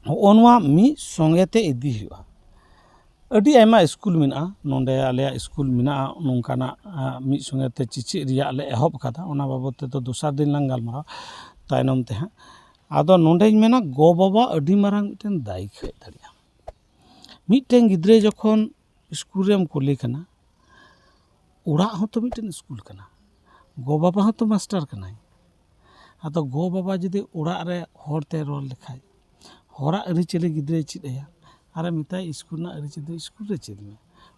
ᱦᱚᱜᱼᱚ ᱱᱚᱣᱟ ᱢᱤᱫ ᱥᱚᱸᱜᱮ ᱛᱮ ᱤᱫᱤ ᱦᱩᱭᱩᱜᱼᱟ᱾ ᱟᱹᱰᱤ ᱟᱭᱢᱟ ᱥᱠᱩᱞ ᱢᱮᱱᱟᱜᱼᱟ, ᱱᱚᱰᱮ ᱟᱞᱮᱭᱟᱜ ᱥᱠᱩᱞ ᱢᱮᱱᱟᱜᱼᱟ, ᱱᱚᱝᱠᱟᱱᱟᱜ, ᱟ, ᱢᱤᱫ ᱥᱚᱸᱜᱮ ᱛᱮ ᱪᱮᱪᱮᱫ ᱨᱮᱭᱟᱜ ᱞᱮ ᱮᱦᱚᱵ ᱟᱠᱟᱫᱟ᱾ ᱚᱱᱟ ᱵᱟᱵᱚᱫ ᱛᱮᱫᱚ ᱫᱚᱥᱟᱨ ᱫᱤᱱ ᱞᱟᱝ ᱜᱟᱞᱢᱟᱨᱟᱣᱟ ᱛᱟᱭᱱᱚᱢ ᱛᱮ ᱦᱟᱸᱜ᱾ ᱟᱫᱚ ᱱᱚᱰᱮᱧ ᱢᱮᱱᱟ, ᱜᱚ ᱵᱟᱵᱟ ᱟᱹᱰᱤ ᱢᱟᱨᱟᱝ ᱢᱤᱫᱴᱮᱱ ᱫᱟᱭᱤ ᱠᱷᱮᱡ ᱫᱟᱲᱮᱭᱟᱜᱼᱟ᱾ ᱢᱤᱫᱴᱮᱱ ᱜᱤᱫᱽᱨᱟᱹ ᱡᱚᱠᱷᱚᱱ ᱥᱠᱩᱞ ᱨᱮᱢ ᱠᱩᱞᱮ ᱠᱟᱱᱟ, ᱚᱲᱟᱜ ᱦᱚᱸᱛᱚ ᱢᱤᱫᱴᱮᱱ ᱥᱠᱩᱞ ᱠᱟᱱᱟ, ᱜᱚ ᱵᱟᱵᱟ ᱦᱚᱸᱛᱚ ᱢᱟᱥᱴᱟᱨ ᱠᱟᱱᱟᱭ᱾ ᱟᱫᱚ ᱜᱚ ᱵᱟᱵᱟ ᱡᱩᱫᱤ ᱚᱲᱟᱜ ᱨᱮ ᱦᱚᱲ ᱛᱮ ᱨᱚᱲ ᱞᱮᱠᱷᱟᱡ, ᱦᱚᱲᱟᱜ ᱟᱹᱨᱤᱪᱟᱹᱞᱤ ᱜᱤᱫᱽᱨᱟᱹᱭ ᱪᱮᱫ ᱟᱭᱟ, ᱟᱨᱮ ᱢᱮᱛᱟᱭᱟ, "ᱥᱠᱩᱞ ᱨᱮᱱᱟᱜ ᱟᱹᱨᱤᱪᱟᱹᱞᱤ ᱫᱚ ᱥᱠᱩᱞ ᱨᱮ ᱪᱮᱫ ᱢᱮ,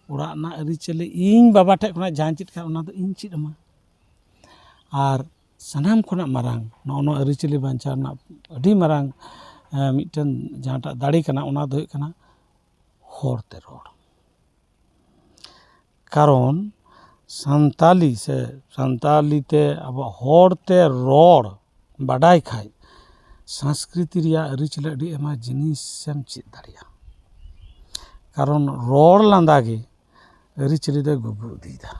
ᱚᱲᱟᱜ ᱨᱮᱱᱟᱜ ᱟᱹᱨᱤᱪᱟᱹᱞᱤ ᱤᱧ ᱵᱟᱵᱟ ᱴᱷᱮᱡ ᱠᱷᱚᱱᱟᱜ ᱡᱟᱦᱟᱸᱧ ᱪᱮᱫ ᱠᱟᱜ, ᱚᱱᱟ ᱫᱚ ᱤᱧ ᱪᱮᱫ ᱟᱢᱟ᱾" ᱟᱨ ᱥᱟᱱᱟᱢ ᱠᱷᱚᱱᱟᱜ ᱢᱟᱨᱟᱝ ᱱᱚᱜᱼᱚ ᱱᱚᱣᱟ ᱟᱹᱨᱤᱪᱟᱹᱞᱤ ᱵᱟᱧᱪᱟᱣ ᱨᱮᱱᱟᱜ ᱟᱹᱰᱤ ᱢᱟᱨᱟᱝ, ᱮᱸ, ᱢᱤᱫᱴᱮᱱ ᱡᱟᱦᱟᱸᱴᱟᱜ ᱫᱟᱲᱮ ᱠᱟᱱᱟ, ᱚᱱᱟ ᱫᱚ ᱦᱩᱭᱩᱜ ᱠᱟᱱᱟ ᱦᱚᱲ ᱛᱮ ᱨᱚᱲ᱾ ᱠᱟᱨᱚᱱ ᱥᱟᱱᱛᱟᱞᱤ ᱥᱮ ᱥᱟᱱᱛᱟᱞᱤ ᱛᱮ ᱟᱵᱚᱣᱟᱜ ᱦᱚᱲ ᱛᱮ ᱨᱚᱲ ᱵᱟᱰᱟᱭ ᱠᱷᱟᱡ, ᱥᱚᱝᱥᱠᱨᱤᱛᱤ ᱨᱮᱭᱟᱜ ᱟᱹᱨᱤᱪᱟᱹᱞᱤ ᱟᱹᱰᱤ ᱟᱭᱢᱟ ᱡᱤᱱᱤᱥᱮᱢ ᱪᱮᱫ ᱫᱟᱲᱮᱭᱟᱜᱼᱟ᱾ ᱠᱟᱨᱚᱱ ᱨᱚᱲ ᱞᱟᱸᱫᱟ ᱜᱮ ᱟᱹᱨᱤᱪᱟᱹᱞᱤ ᱫᱚᱭ ᱜᱩᱜᱩ ᱤᱫᱤᱭᱮᱫᱟ᱾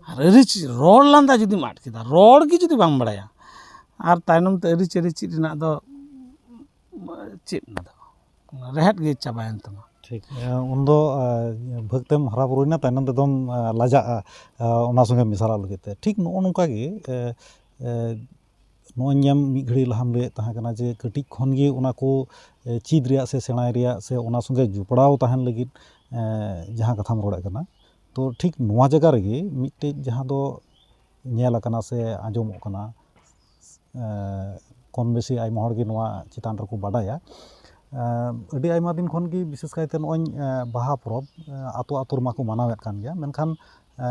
ᱟᱨ ᱟᱹᱨᱤᱪᱟᱹᱞᱤ, ᱨᱚᱲ ᱞᱟᱸᱫᱟ ᱡᱩᱫᱤᱢ ᱟᱫ ᱠᱮᱫᱟ, ᱨᱚᱲ ᱜᱮ ᱡᱩᱫᱤ ᱵᱟᱢ ᱵᱟᱲᱟᱭᱟ, ᱟᱨ ᱛᱟᱭᱱᱚᱢ ᱛᱮ ᱟᱹᱨᱤᱪᱟᱹᱞᱤ ᱪᱮᱫ ᱨᱮᱱᱟᱜ ᱫᱚ ᱪᱮᱫ ᱚᱱᱟ ᱫᱚ? ᱨᱮᱦᱮᱫ ᱜᱮ ᱪᱟᱵᱟᱭᱮᱱ ᱛᱟᱢᱟ᱾ ᱴᱷᱤᱠ᱾ ᱮ, ᱩᱱᱫᱚ, ᱮ, ᱵᱷᱟᱹᱜᱽ ᱛᱮᱢ ᱦᱟᱨᱟ ᱵᱩᱨᱩᱭᱮᱱᱟ, ᱛᱟᱭᱱᱚᱢ ᱛᱮᱫᱚᱢ, ᱮ, ᱞᱟᱡᱟᱜᱼᱟ, ᱮ, ᱚᱱᱟ ᱥᱚᱸᱜᱮ ᱢᱮᱥᱟᱞᱚᱜ ᱞᱟᱹᱜᱤᱫ ᱛᱮ᱾ ᱴᱷᱤᱠ ᱱᱚᱜᱼᱚ ᱱᱚᱝᱠᱟ ᱜᱮ, ᱮ, ᱮ, ᱱᱚᱜᱼᱚᱭ ᱧᱮᱞ ᱢᱤᱫ ᱜᱷᱟᱹᱲᱤᱡ ᱞᱟᱦᱟᱢ ᱞᱟᱹᱭᱮᱫ ᱛᱟᱦᱮᱸ ᱠᱟᱱᱟ ᱡᱮ ᱠᱟᱹᱴᱤᱡ ᱠᱷᱚᱱ ᱜᱮ ᱚᱱᱟ ᱠᱚ ᱮ, ᱪᱮᱫ ᱨᱮᱭᱟᱜ ᱥᱮ ᱥᱮᱬᱟᱭ ᱨᱮᱭᱟᱜ ᱥᱮ ᱚᱱᱟ ᱥᱚᱸᱜᱮ ᱡᱚᱯᱲᱟᱣ ᱛᱟᱦᱮᱱ ᱞᱟᱹᱜᱤᱫ ᱮ, ᱡᱟᱦᱟᱸ ᱠᱟᱛᱷᱟᱢ ᱨᱚᱲᱮᱫ ᱠᱟᱱᱟ, ᱛᱚ ᱴᱷᱤᱠ ᱱᱚᱣᱟ ᱡᱟᱭᱜᱟ ᱨᱮᱜᱮ ᱢᱤᱫᱴᱮᱡ ᱡᱟᱦᱟᱸ ᱫᱚ ᱧᱮᱞ ᱟᱠᱟᱱᱟ ᱥᱮ ᱟᱸᱡᱚᱢᱚᱜ ᱠᱟᱱᱟ, ᱮ, ᱠᱚᱢ ᱵᱮᱥᱤ ᱟᱭᱢᱟ ᱦᱚᱲ ᱜᱮ ᱱᱚᱣᱟ ᱪᱮᱛᱟᱱ ᱨᱮᱠᱚ ᱵᱟᱰᱟᱭᱟ᱾ ᱮ, ᱟᱹᱰᱤ ᱟᱭᱢᱟ ᱫᱤᱱ ᱠᱷᱚᱱ ᱜᱮ, ᱵᱤᱥᱮᱥ ᱠᱟᱭᱛᱮ ᱱᱚᱜᱼᱚᱭ, ᱮ, ᱵᱟᱦᱟ ᱯᱚᱨᱚᱵᱽ, ᱮ, ᱟᱛᱳ ᱟᱛᱳ ᱨᱮᱢᱟ ᱠᱚ ᱢᱟᱱᱟᱣᱮᱫ ᱠᱟᱱ ᱜᱮᱭᱟ, ᱢᱮᱱᱠᱷᱟᱱ ᱮ,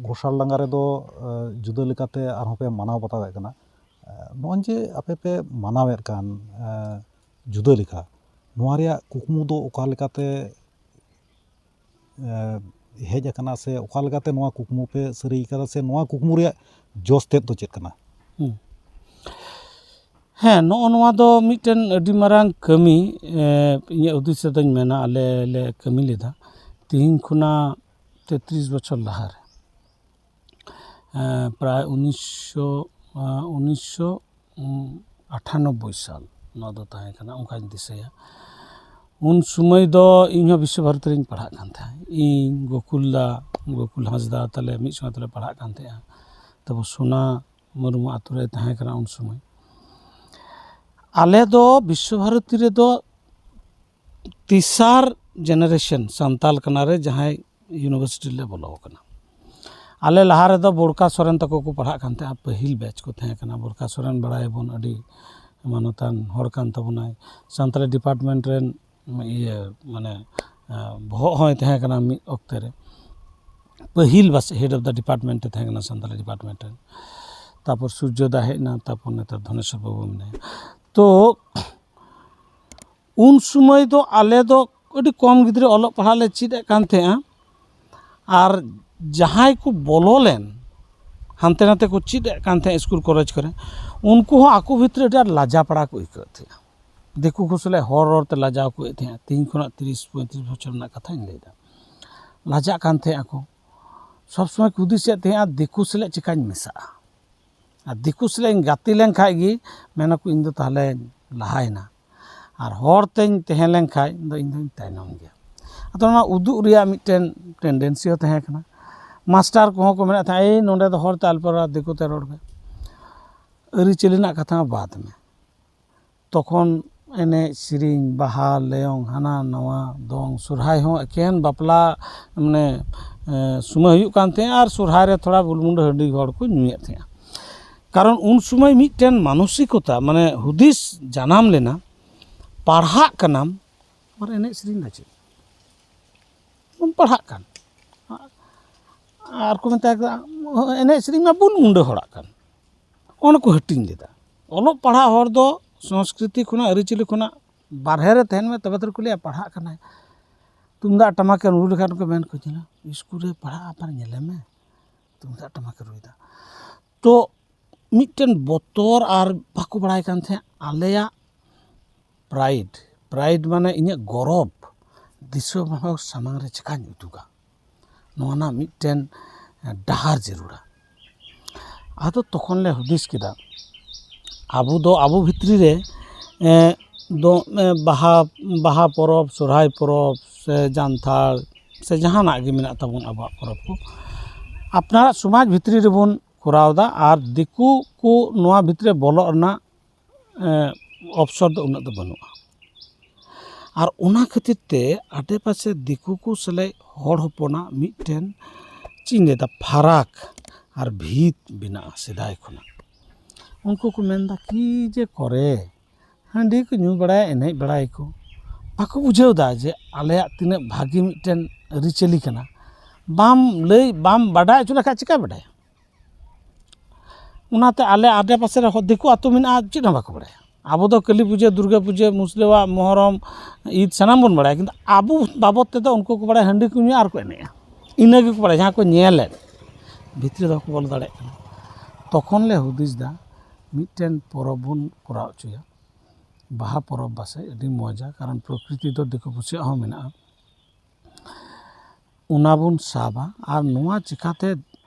ᱜᱷᱳᱥᱟᱞ ᱰᱟᱸᱜᱟ ᱨᱮᱫᱚ ᱮ, ᱡᱩᱫᱟᱹ ᱞᱮᱠᱟᱛᱮ ᱟᱨᱦᱚᱸ ᱯᱮ ᱢᱟᱱᱟᱣ ᱵᱟᱛᱟᱣᱮᱫ ᱠᱟᱱᱟ᱾ ᱮ, ᱱᱚᱜᱼᱚᱭ ᱡᱮ ᱟᱯᱮ ᱯᱮ ᱢᱟᱱᱟᱣᱮᱫ ᱠᱟᱱ ᱮ, ᱡᱩᱫᱟᱹ ᱞᱮᱠᱟ, ᱱᱚᱣᱟ ᱨᱮᱭᱟᱜ ᱠᱩᱠᱢᱩ ᱫᱚ ᱚᱠᱟ ᱞᱮᱠᱟᱛᱮ ᱮ, ᱦᱮᱡ ᱟᱠᱟᱱᱟ ᱥᱮ ᱚᱠᱟ ᱞᱮᱠᱟᱛᱮ ᱱᱚᱣᱟ ᱠᱩᱠᱢᱩ ᱯᱮ ᱥᱟᱹᱨᱤ ᱠᱟᱫᱟ ᱥᱮ ᱱᱚᱣᱟ ᱠᱩᱠᱢᱩ ᱨᱮᱭᱟᱜ ᱡᱚᱥ ᱛᱮᱫ ᱫᱚ ᱪᱮᱫ ᱠᱟᱱᱟ? ᱦᱩᱸ᱾ ᱦᱮᱸ, ᱱᱚᱜᱼᱚ ᱱᱚᱣᱟ ᱫᱚ ᱢᱤᱫᱴᱮᱱ ᱟᱹᱰᱤ ᱢᱟᱨᱟᱝ ᱠᱟᱹᱢᱤ, ᱮ, ᱤᱧᱟᱹᱜ ᱦᱩᱫᱤᱥ ᱛᱮᱫᱚᱧ ᱢᱮᱱᱟ, ᱟᱞᱮ ᱞᱮ ᱠᱟᱹᱢᱤ ᱞᱮᱫᱟ ᱛᱤᱦᱤᱧ ᱠᱷᱚᱱᱟᱜ ᱛᱮᱛᱨᱤᱥ ᱵᱚᱪᱷᱚᱨ ᱞᱟᱦᱟᱨᱮ᱾ ᱮ, ᱯᱨᱟᱭ ᱩᱱᱤᱥᱥᱚ, ᱮ, ᱩᱱᱤᱥᱥᱚ ᱟᱴᱷᱟᱱᱚᱵᱵᱳᱭ ᱥᱟᱞ ᱱᱚᱣᱟ ᱫᱚ ᱛᱟᱦᱮᱸ ᱠᱟᱱᱟ, ᱚᱱᱠᱟᱧ ᱫᱤᱥᱟᱹᱭᱟ᱾ ᱩᱱ ᱥᱩᱢᱟᱹᱭ ᱫᱚ ᱤᱧ ᱦᱚᱸ ᱵᱤᱥᱥᱚ ᱵᱷᱟᱨᱚᱛᱤ ᱨᱤᱧ ᱯᱟᱲᱦᱟᱜ ᱠᱟᱱ ᱛᱟᱦᱮᱸᱫ᱾ ᱤᱧ, ᱜᱳᱠᱩᱞ ᱫᱟ, ᱜᱳᱠᱩᱞ ᱦᱟᱸᱥᱫᱟ ᱛᱟᱞᱮ ᱢᱤᱫ ᱥᱚᱸᱜᱮ ᱛᱮᱞᱮ ᱯᱟᱲᱦᱟᱜ ᱠᱟᱱ ᱛᱟᱦᱮᱸᱫᱼᱟ᱾ ᱛᱟᱨᱯᱚᱨ ᱥᱳᱱᱟ ᱢᱩᱨᱢᱩ ᱟᱛᱳ ᱨᱮ ᱛᱟᱦᱮᱸ ᱠᱟᱱᱟ ᱩᱱ ᱥᱩᱢᱟᱹᱭ᱾ ᱟᱞᱮ ᱫᱚ ᱵᱤᱥᱥᱚ ᱵᱷᱟᱨᱚᱛᱤ ᱨᱮᱫᱚ ᱛᱮᱥᱟᱨ ᱡᱮᱱᱟᱨᱮᱥᱚᱱ ᱥᱟᱱᱛᱟᱞ ᱠᱟᱱᱟ ᱨᱮ ᱡᱟᱦᱟᱸᱭ ᱤᱭᱩᱱᱤᱵᱷᱟᱨᱥᱤᱴᱤ ᱨᱮᱞᱮ ᱵᱚᱞᱚ ᱟᱠᱟᱱᱟ᱾ ᱟᱞᱮ ᱞᱟᱦᱟ ᱨᱮᱫᱚ ᱵᱚᱲᱠᱟ ᱥᱚᱨᱮᱱ ᱛᱟᱠᱚ ᱠᱚ ᱯᱟᱲᱦᱟᱜ ᱠᱟᱱ ᱛᱟᱦᱮᱸᱫᱼᱟ, ᱯᱟᱹᱦᱤᱞ ᱵᱮᱪ ᱠᱚ ᱛᱟᱦᱮᱸ ᱠᱟᱱᱟ᱾ ᱵᱚᱲᱠᱟ ᱥᱚᱨᱮᱱ ᱵᱟᱲᱟᱭᱟᱵᱚᱱ, ᱟᱹᱰᱤ ᱢᱟᱱᱚᱛᱟᱱ ᱦᱚᱲ ᱠᱟᱱ ᱛᱟᱵᱚᱱᱟᱭ, ᱥᱟᱱᱛᱟᱲᱤ ᱰᱤᱯᱟᱨᱴᱢᱮᱱᱴ ᱨᱮᱱ ᱤᱭᱟᱹ ᱢᱟᱱᱮ ᱟᱸ, ᱵᱚᱦᱚᱜ ᱦᱚᱸᱭ ᱛᱟᱦᱮᱸ ᱠᱟᱱᱟ ᱢᱤᱫ ᱚᱠᱛᱮ ᱨᱮ, ᱯᱟᱹᱦᱤᱞ ᱵᱟᱥ head of the department ᱮ ᱛᱟᱦᱮᱸ ᱠᱟᱱᱟ ᱥᱟᱱᱛᱟᱲᱤ ᱰᱤᱯᱟᱨᱴᱢᱮᱱᱴ ᱨᱮᱱ᱾ ᱛᱟᱨᱯᱚᱨ ᱥᱩᱨᱡᱚ ᱫᱟ ᱦᱮᱡ ᱮᱱᱟ, ᱛᱟᱨᱯᱚᱨ ᱱᱮᱛᱟᱨ ᱫᱷᱚᱱᱮᱥᱚᱨ ᱵᱟᱹᱵᱩ ᱢᱮᱱᱟᱭᱟ᱾ ᱛᱚ ᱩᱱ ᱥᱩᱢᱟᱹᱭ ᱫᱚ ᱟᱞᱮ ᱫᱚ ᱟᱹᱰᱤ ᱠᱚᱢ ᱜᱤᱫᱽᱨᱟᱹ ᱚᱞᱚᱜ ᱯᱟᱲᱦᱟᱜ ᱞᱮ ᱪᱮᱫ ᱮᱫ ᱠᱟᱱ ᱛᱟᱦᱮᱸᱜᱼᱟ, ᱟᱨ ᱡᱟᱦᱟᱸᱭ ᱠᱚ ᱵᱚᱞᱚ ᱞᱮᱱ, ᱦᱟᱱᱛᱮ ᱱᱟᱛᱮ ᱠᱚ ᱪᱮᱫ ᱮᱫ ᱠᱟᱱ ᱛᱟᱦᱮᱸᱜ ᱥᱠᱩᱞ ᱠᱚᱞᱮᱡᱽ ᱠᱚᱨᱮ, ᱩᱱᱠᱩ ᱦᱚᱸ ᱟᱠᱚ ᱵᱷᱤᱛᱨᱤ ᱟᱹᱰᱤ ᱟᱸᱴ ᱞᱟᱡᱟ ᱯᱟᱲᱟ ᱠᱚ ᱟᱹᱭᱠᱟᱹᱣᱮᱫ ᱛᱟᱦᱮᱸᱜᱼᱟ᱾ ᱫᱤᱠᱩ ᱠᱚ ᱥᱟᱞᱟᱜ ᱦᱚᱲ ᱨᱚᱲ ᱛᱮ ᱞᱟᱡᱟᱣ ᱠᱚ ᱟᱹᱭᱠᱟᱹᱣᱮᱫ ᱛᱟᱦᱮᱸᱜᱼᱟ᱾ ᱛᱮᱦᱮᱧ ᱠᱷᱚᱱᱟᱜ ᱛᱤᱨᱤᱥ ᱯᱚᱸᱭᱛᱨᱤᱥ ᱵᱚᱪᱷᱚᱨ ᱨᱮᱱᱟᱜ ᱠᱟᱛᱷᱟᱧ ᱞᱟᱹᱭᱫᱟ᱾ ᱞᱟᱡᱟᱜ ᱠᱟᱱ ᱛᱟᱦᱮᱸᱜ ᱟᱠᱚ᱾ ᱥᱚᱵᱽ ᱥᱚᱢᱚᱭ ᱠᱚ ᱦᱩᱫᱤᱥᱮᱫ ᱛᱟᱦᱮᱸᱜᱼᱟ, ᱫᱤᱠᱩ ᱥᱟᱞᱟᱜ ᱪᱤᱠᱟᱹᱧ ᱢᱮᱥᱟᱜᱼᱟ, ᱟᱨ ᱫᱤᱠᱩ ᱥᱟᱞᱟᱜ ᱤᱧ ᱜᱟᱛᱮ ᱞᱮᱱ ᱠᱷᱟᱡ ᱜᱮ ᱢᱮᱱᱟᱠᱚ ᱤᱧ ᱫᱚ ᱛᱟᱦᱞᱮᱧ ᱞᱟᱦᱟᱭᱮᱱᱟ, ᱟᱨ ᱦᱚᱲ ᱛᱮᱧ ᱛᱟᱦᱮᱸ ᱞᱮᱱ ᱠᱷᱟᱡ ᱫᱚ ᱤᱧ ᱫᱚᱧ ᱛᱟᱭᱱᱚᱢ ᱜᱮᱭᱟ᱾ ᱟᱫᱚ ᱚᱱᱟ ᱩᱫᱩᱜ ᱨᱮᱭᱟᱜ ᱢᱤᱫᱴᱮᱱ ᱴᱮᱱᱰᱮᱱᱥᱤ ᱦᱚᱸ ᱛᱟᱦᱮᱸ ᱠᱟᱱᱟ᱾ ᱢᱟᱥᱴᱟᱨ ᱠᱚᱦᱚᱸ ᱠᱚ ᱢᱮᱱᱮᱫ ᱛᱟᱦᱮᱸᱫ, "ᱮᱭ, ᱱᱚᱸᱰᱮ ᱫᱚ ᱦᱚᱲ ᱛᱮ ᱟᱞᱚᱯᱮ ᱨᱚᱲᱟ, ᱫᱤᱠᱩ ᱛᱮ ᱨᱚᱲ ᱯᱮ᱾" ᱟᱹᱨᱤᱪᱟᱹᱞᱤ ᱨᱮᱱᱟᱜ ᱠᱟᱛᱷᱟ ᱢᱟ ᱵᱟᱫᱽ ᱢᱮ, ᱛᱚᱠᱷᱚᱱ ᱮᱱᱮᱡ ᱥᱮᱨᱮᱧ, ᱵᱟᱦᱟ, ᱞᱮᱭᱚᱝ, ᱦᱟᱱᱟ ᱱᱟᱣᱟ, ᱫᱚᱝ, ᱥᱚᱨᱦᱟᱭ ᱦᱚᱸ ᱮᱠᱮᱱ ᱵᱟᱯᱞᱟ, ᱢᱟᱱᱮ, ᱮ, ᱥᱚᱢᱚᱭ ᱦᱩᱭᱩᱜ ᱠᱟᱱ ᱛᱟᱦᱮᱸᱜᱼᱟ ᱟᱨ ᱥᱚᱨᱦᱟᱭ ᱨᱮ ᱛᱷᱚᱲᱟ ᱵᱩᱞᱢᱩᱱᱰᱟᱹ ᱦᱟᱺᱰᱤ ᱦᱚᱲ ᱠᱚ ᱧᱩᱭᱮᱫ ᱛᱟᱦᱮᱸᱜᱼᱟ᱾ ᱠᱟᱨᱚᱱ ᱩᱱ ᱥᱚᱢᱚᱭ ᱢᱤᱫᱴᱮᱱ ᱢᱟᱱᱚᱥᱤᱠᱚᱛᱟ, ᱢᱟᱱᱮ ᱦᱩᱫᱤᱥ ᱡᱟᱱᱟᱢ ᱞᱮᱱᱟ, ᱯᱟᱲᱦᱟᱜ ᱠᱟᱱᱟᱢ ᱟᱨ ᱮᱱᱮᱡ ᱥᱮᱨᱮᱧ ᱫᱚ ᱪᱮᱫ? ᱵᱚᱱ ᱯᱟᱲᱦᱟᱜ ᱠᱟᱱ᱾ ᱟᱨ ᱠᱚ ᱢᱮᱛᱟ ᱠᱚᱣᱟ, ᱮᱱᱮᱡ ᱥᱮᱨᱮᱧ ᱢᱟ ᱵᱩᱞᱢᱩᱱᱰᱟᱹ ᱦᱚᱲᱟᱜ ᱠᱟᱱ᱾ ᱚᱱᱟ ᱠᱚ ᱦᱟᱹᱴᱤᱧ ᱞᱮᱫᱟ᱾ ᱚᱞᱚᱜ ᱯᱟᱲᱦᱟᱜ ᱦᱚᱲ ᱫᱚ ᱥᱚᱝᱥᱠᱨᱤᱛᱤ ᱠᱷᱚᱱᱟᱜ, ᱟᱹᱨᱤᱪᱟᱹᱞᱤ ᱠᱷᱚᱱᱟᱜ ᱵᱟᱨᱦᱮ ᱨᱮ ᱛᱟᱦᱮᱱ ᱢᱮ, ᱛᱚᱵᱮ ᱛᱚ ᱠᱚ ᱞᱟᱹᱭᱟ ᱯᱟᱲᱦᱟᱜ ᱠᱟᱱᱟᱭ᱾ ᱛᱩᱢᱫᱟᱜ ᱴᱟᱢᱟᱠ ᱮ ᱨᱩ ᱞᱮᱠᱷᱟᱱ ᱠᱚ ᱢᱮᱱ ᱠᱚ, "ᱧᱮᱞᱟ, ᱤᱥᱠᱩᱞ ᱨᱮ ᱯᱟᱲᱦᱟᱜ ᱟᱵᱟᱨ ᱧᱮᱞᱮ ᱢᱮ, ᱛᱩᱢᱫᱟᱜ ᱴᱟᱢᱟᱠ ᱮ ᱨᱩᱭᱮᱫᱟ᱾" ᱛᱚ ᱢᱤᱫᱴᱮᱱ ᱵᱚᱛᱚᱨ ᱟᱨ ᱵᱟᱠᱚ ᱵᱟᱲᱟᱭ ᱠᱟᱱ ᱛᱟᱦᱮᱸᱫ ᱟᱞᱮᱭᱟᱜ ᱯᱨᱟᱭᱤᱰ, ᱯᱨᱟᱭᱤᱰ ᱢᱟᱱᱮ ᱤᱧᱟᱹᱜ ᱜᱚᱨᱚᱵᱽ ᱫᱤᱥᱚᱢ ᱦᱚᱲ ᱥᱟᱢᱟᱝ ᱨᱮ ᱪᱮᱠᱟᱧ ᱩᱫᱩᱜᱟ, ᱱᱚᱣᱟ ᱨᱮᱱᱟᱜ ᱢᱤᱫᱴᱮᱱ ᱰᱟᱦᱟᱨ ᱡᱟᱹᱨᱩᱲᱟ᱾ ᱟᱫᱚ ᱛᱚᱠᱷᱚᱱ ᱞᱮ ᱦᱩᱫᱤᱥ ᱠᱮᱫᱟ, ᱟᱵᱚ ᱫᱚ ᱟᱵᱚ ᱵᱷᱤᱛᱨᱤ ᱨᱮ, ᱮ, ᱫᱚ, ᱮ, ᱵᱟᱦᱟ, ᱵᱟᱦᱟ ᱯᱚᱨᱚᱵᱽ, ᱥᱚᱨᱦᱟᱭ ᱯᱚᱨᱚᱵᱽ ᱥᱮ ᱡᱟᱱᱛᱷᱟᱲ ᱥᱮ ᱡᱟᱦᱟᱱᱟᱜ ᱜᱮ ᱢᱮᱱᱟᱜ ᱛᱟᱵᱚᱱ ᱟᱵᱚᱣᱟᱜ ᱯᱚᱨᱚᱵᱽ ᱠᱚ, ᱟᱯᱱᱟᱨᱟᱜ ᱥᱚᱢᱟᱡᱽ ᱵᱷᱤᱛᱨᱤ ᱨᱮᱵᱚᱱ ᱠᱚᱨᱟᱣ ᱮᱫᱟ ᱟᱨ ᱫᱤᱠᱩ ᱠᱚ ᱱᱚᱣᱟ ᱵᱷᱤᱛᱨᱤ ᱨᱮ ᱵᱚᱞᱚᱜ ᱨᱮᱱᱟᱜ ᱮ, ᱚᱯᱥᱚᱨ ᱫᱚ ᱩᱱᱟᱹᱜ ᱫᱚ ᱵᱟᱹᱱᱩᱜᱼᱟ᱾ ᱟᱨ ᱚᱱᱟ ᱠᱷᱟᱹᱛᱤᱨ ᱛᱮ ᱟᱰᱮᱯᱟᱥᱮ ᱫᱤᱠᱩ ᱠᱚ ᱥᱟᱞᱟᱜ ᱦᱚᱲ ᱦᱚᱯᱚᱱᱟᱜ ᱢᱤᱫᱴᱮᱱ, ᱪᱮᱫ ᱤᱧ ᱞᱟᱹᱭᱫᱟ, ᱯᱷᱟᱨᱟᱠ ᱟᱨ ᱵᱷᱤᱛ ᱵᱮᱱᱟᱜᱼᱟ ᱥᱮᱫᱟᱭ ᱠᱷᱚᱱᱟᱜ᱾ ᱩᱱᱠᱩ ᱠᱚ ᱢᱮᱱᱫᱟ, "ᱠᱤ ᱡᱮ ᱠᱚᱨᱮ, ᱦᱟᱺᱰᱤ ᱠᱚ ᱧᱩ ᱵᱟᱲᱟᱭᱟ, ᱮᱱᱮᱡ ᱵᱟᱲᱟᱭᱟᱠᱚ, ᱵᱟᱠᱚ ᱵᱩᱡᱷᱟᱹᱣ ᱮᱫᱟ ᱡᱮ ᱟᱞᱮᱭᱟᱜ ᱛᱤᱱᱟᱹᱜ ᱵᱷᱟᱹᱜᱤ ᱢᱤᱫᱴᱮᱱ ᱟᱹᱨᱤᱪᱟᱹᱞᱤ ᱠᱟᱱᱟ, ᱵᱟᱢ ᱞᱟᱹᱭ, ᱵᱟᱢ ᱵᱟᱰᱟᱭ ᱦᱚᱪᱚ ᱞᱮᱠᱷᱟᱡ ᱪᱤᱠᱟᱹ ᱵᱟᱰᱟᱭᱟ?" ᱚᱱᱟᱛᱮ ᱟᱞᱮ ᱟᱰᱮ ᱯᱟᱥᱮ ᱨᱮ ᱦᱚ-, ᱫᱤᱠᱩ ᱟᱹᱛᱩ ᱢᱮᱱᱟᱜᱼᱟ, ᱪᱮᱫ ᱦᱚᱸ ᱵᱟᱠᱚ ᱵᱟᱲᱟᱭᱟ᱾ ᱟᱵᱚ ᱫᱚ ᱠᱟᱹᱞᱤ ᱯᱩᱡᱟᱹ, ᱫᱩᱨᱜᱟᱹ ᱯᱩᱡᱟᱹ, ᱢᱩᱥᱞᱟᱹᱣᱟᱜ ᱢᱚᱦᱚᱨᱚᱢ, ᱤᱫ ᱥᱟᱱᱟᱢ ᱵᱚᱱ ᱵᱟᱲᱟᱭᱟ, ᱠᱤᱱᱛᱩ ᱟᱵᱚ ᱵᱟᱵᱚᱫ ᱛᱮᱫᱚ ᱩᱱᱠᱩ ᱠᱚ ᱵᱟᱲᱟᱭᱟ ᱦᱟᱺᱰᱤ ᱠᱚ ᱧᱩᱭᱟ ᱟᱨ ᱠᱚ ᱮᱱᱮᱡᱼᱟ, ᱤᱱᱟᱹ ᱜᱮᱠᱚ ᱵᱟᱲᱟᱭᱟ, ᱡᱟᱦᱟᱸ ᱠᱚ ᱧᱮᱞᱮᱫ, ᱵᱷᱤᱛᱨᱤ ᱫᱚ ᱵᱟᱠᱚ ᱵᱚᱞᱚ ᱫᱟᱲᱮᱭᱟᱜ ᱠᱟᱱᱟ᱾ ᱛᱚᱠᱷᱚᱱ ᱞᱮ ᱦᱩᱫᱤᱥ ᱮᱫᱟ, ᱢᱤᱫᱴᱮᱱ ᱯᱚᱨᱚᱵᱽ ᱵᱚᱱ ᱠᱚᱨᱟᱣ ᱦᱚᱪᱚᱭᱟ, ᱵᱟᱦᱟ ᱯᱚᱨᱚᱵᱽ ᱯᱟᱥᱮᱡ ᱟᱹᱰᱤ ᱢᱚᱡᱟ, ᱠᱟᱨᱚᱱ ᱯᱨᱚᱠᱨᱤᱛᱤ ᱫᱚ ᱫᱤᱠᱩ ᱯᱩᱥᱤᱭᱟᱜ ᱦᱚᱸ ᱢᱮᱱᱟᱜᱼᱟ᱾ ᱚᱱᱟ ᱵᱚᱱ ᱥᱟᱵᱟ ᱟᱨ ᱱᱚᱣᱟ ᱪᱤᱠᱟᱛᱮ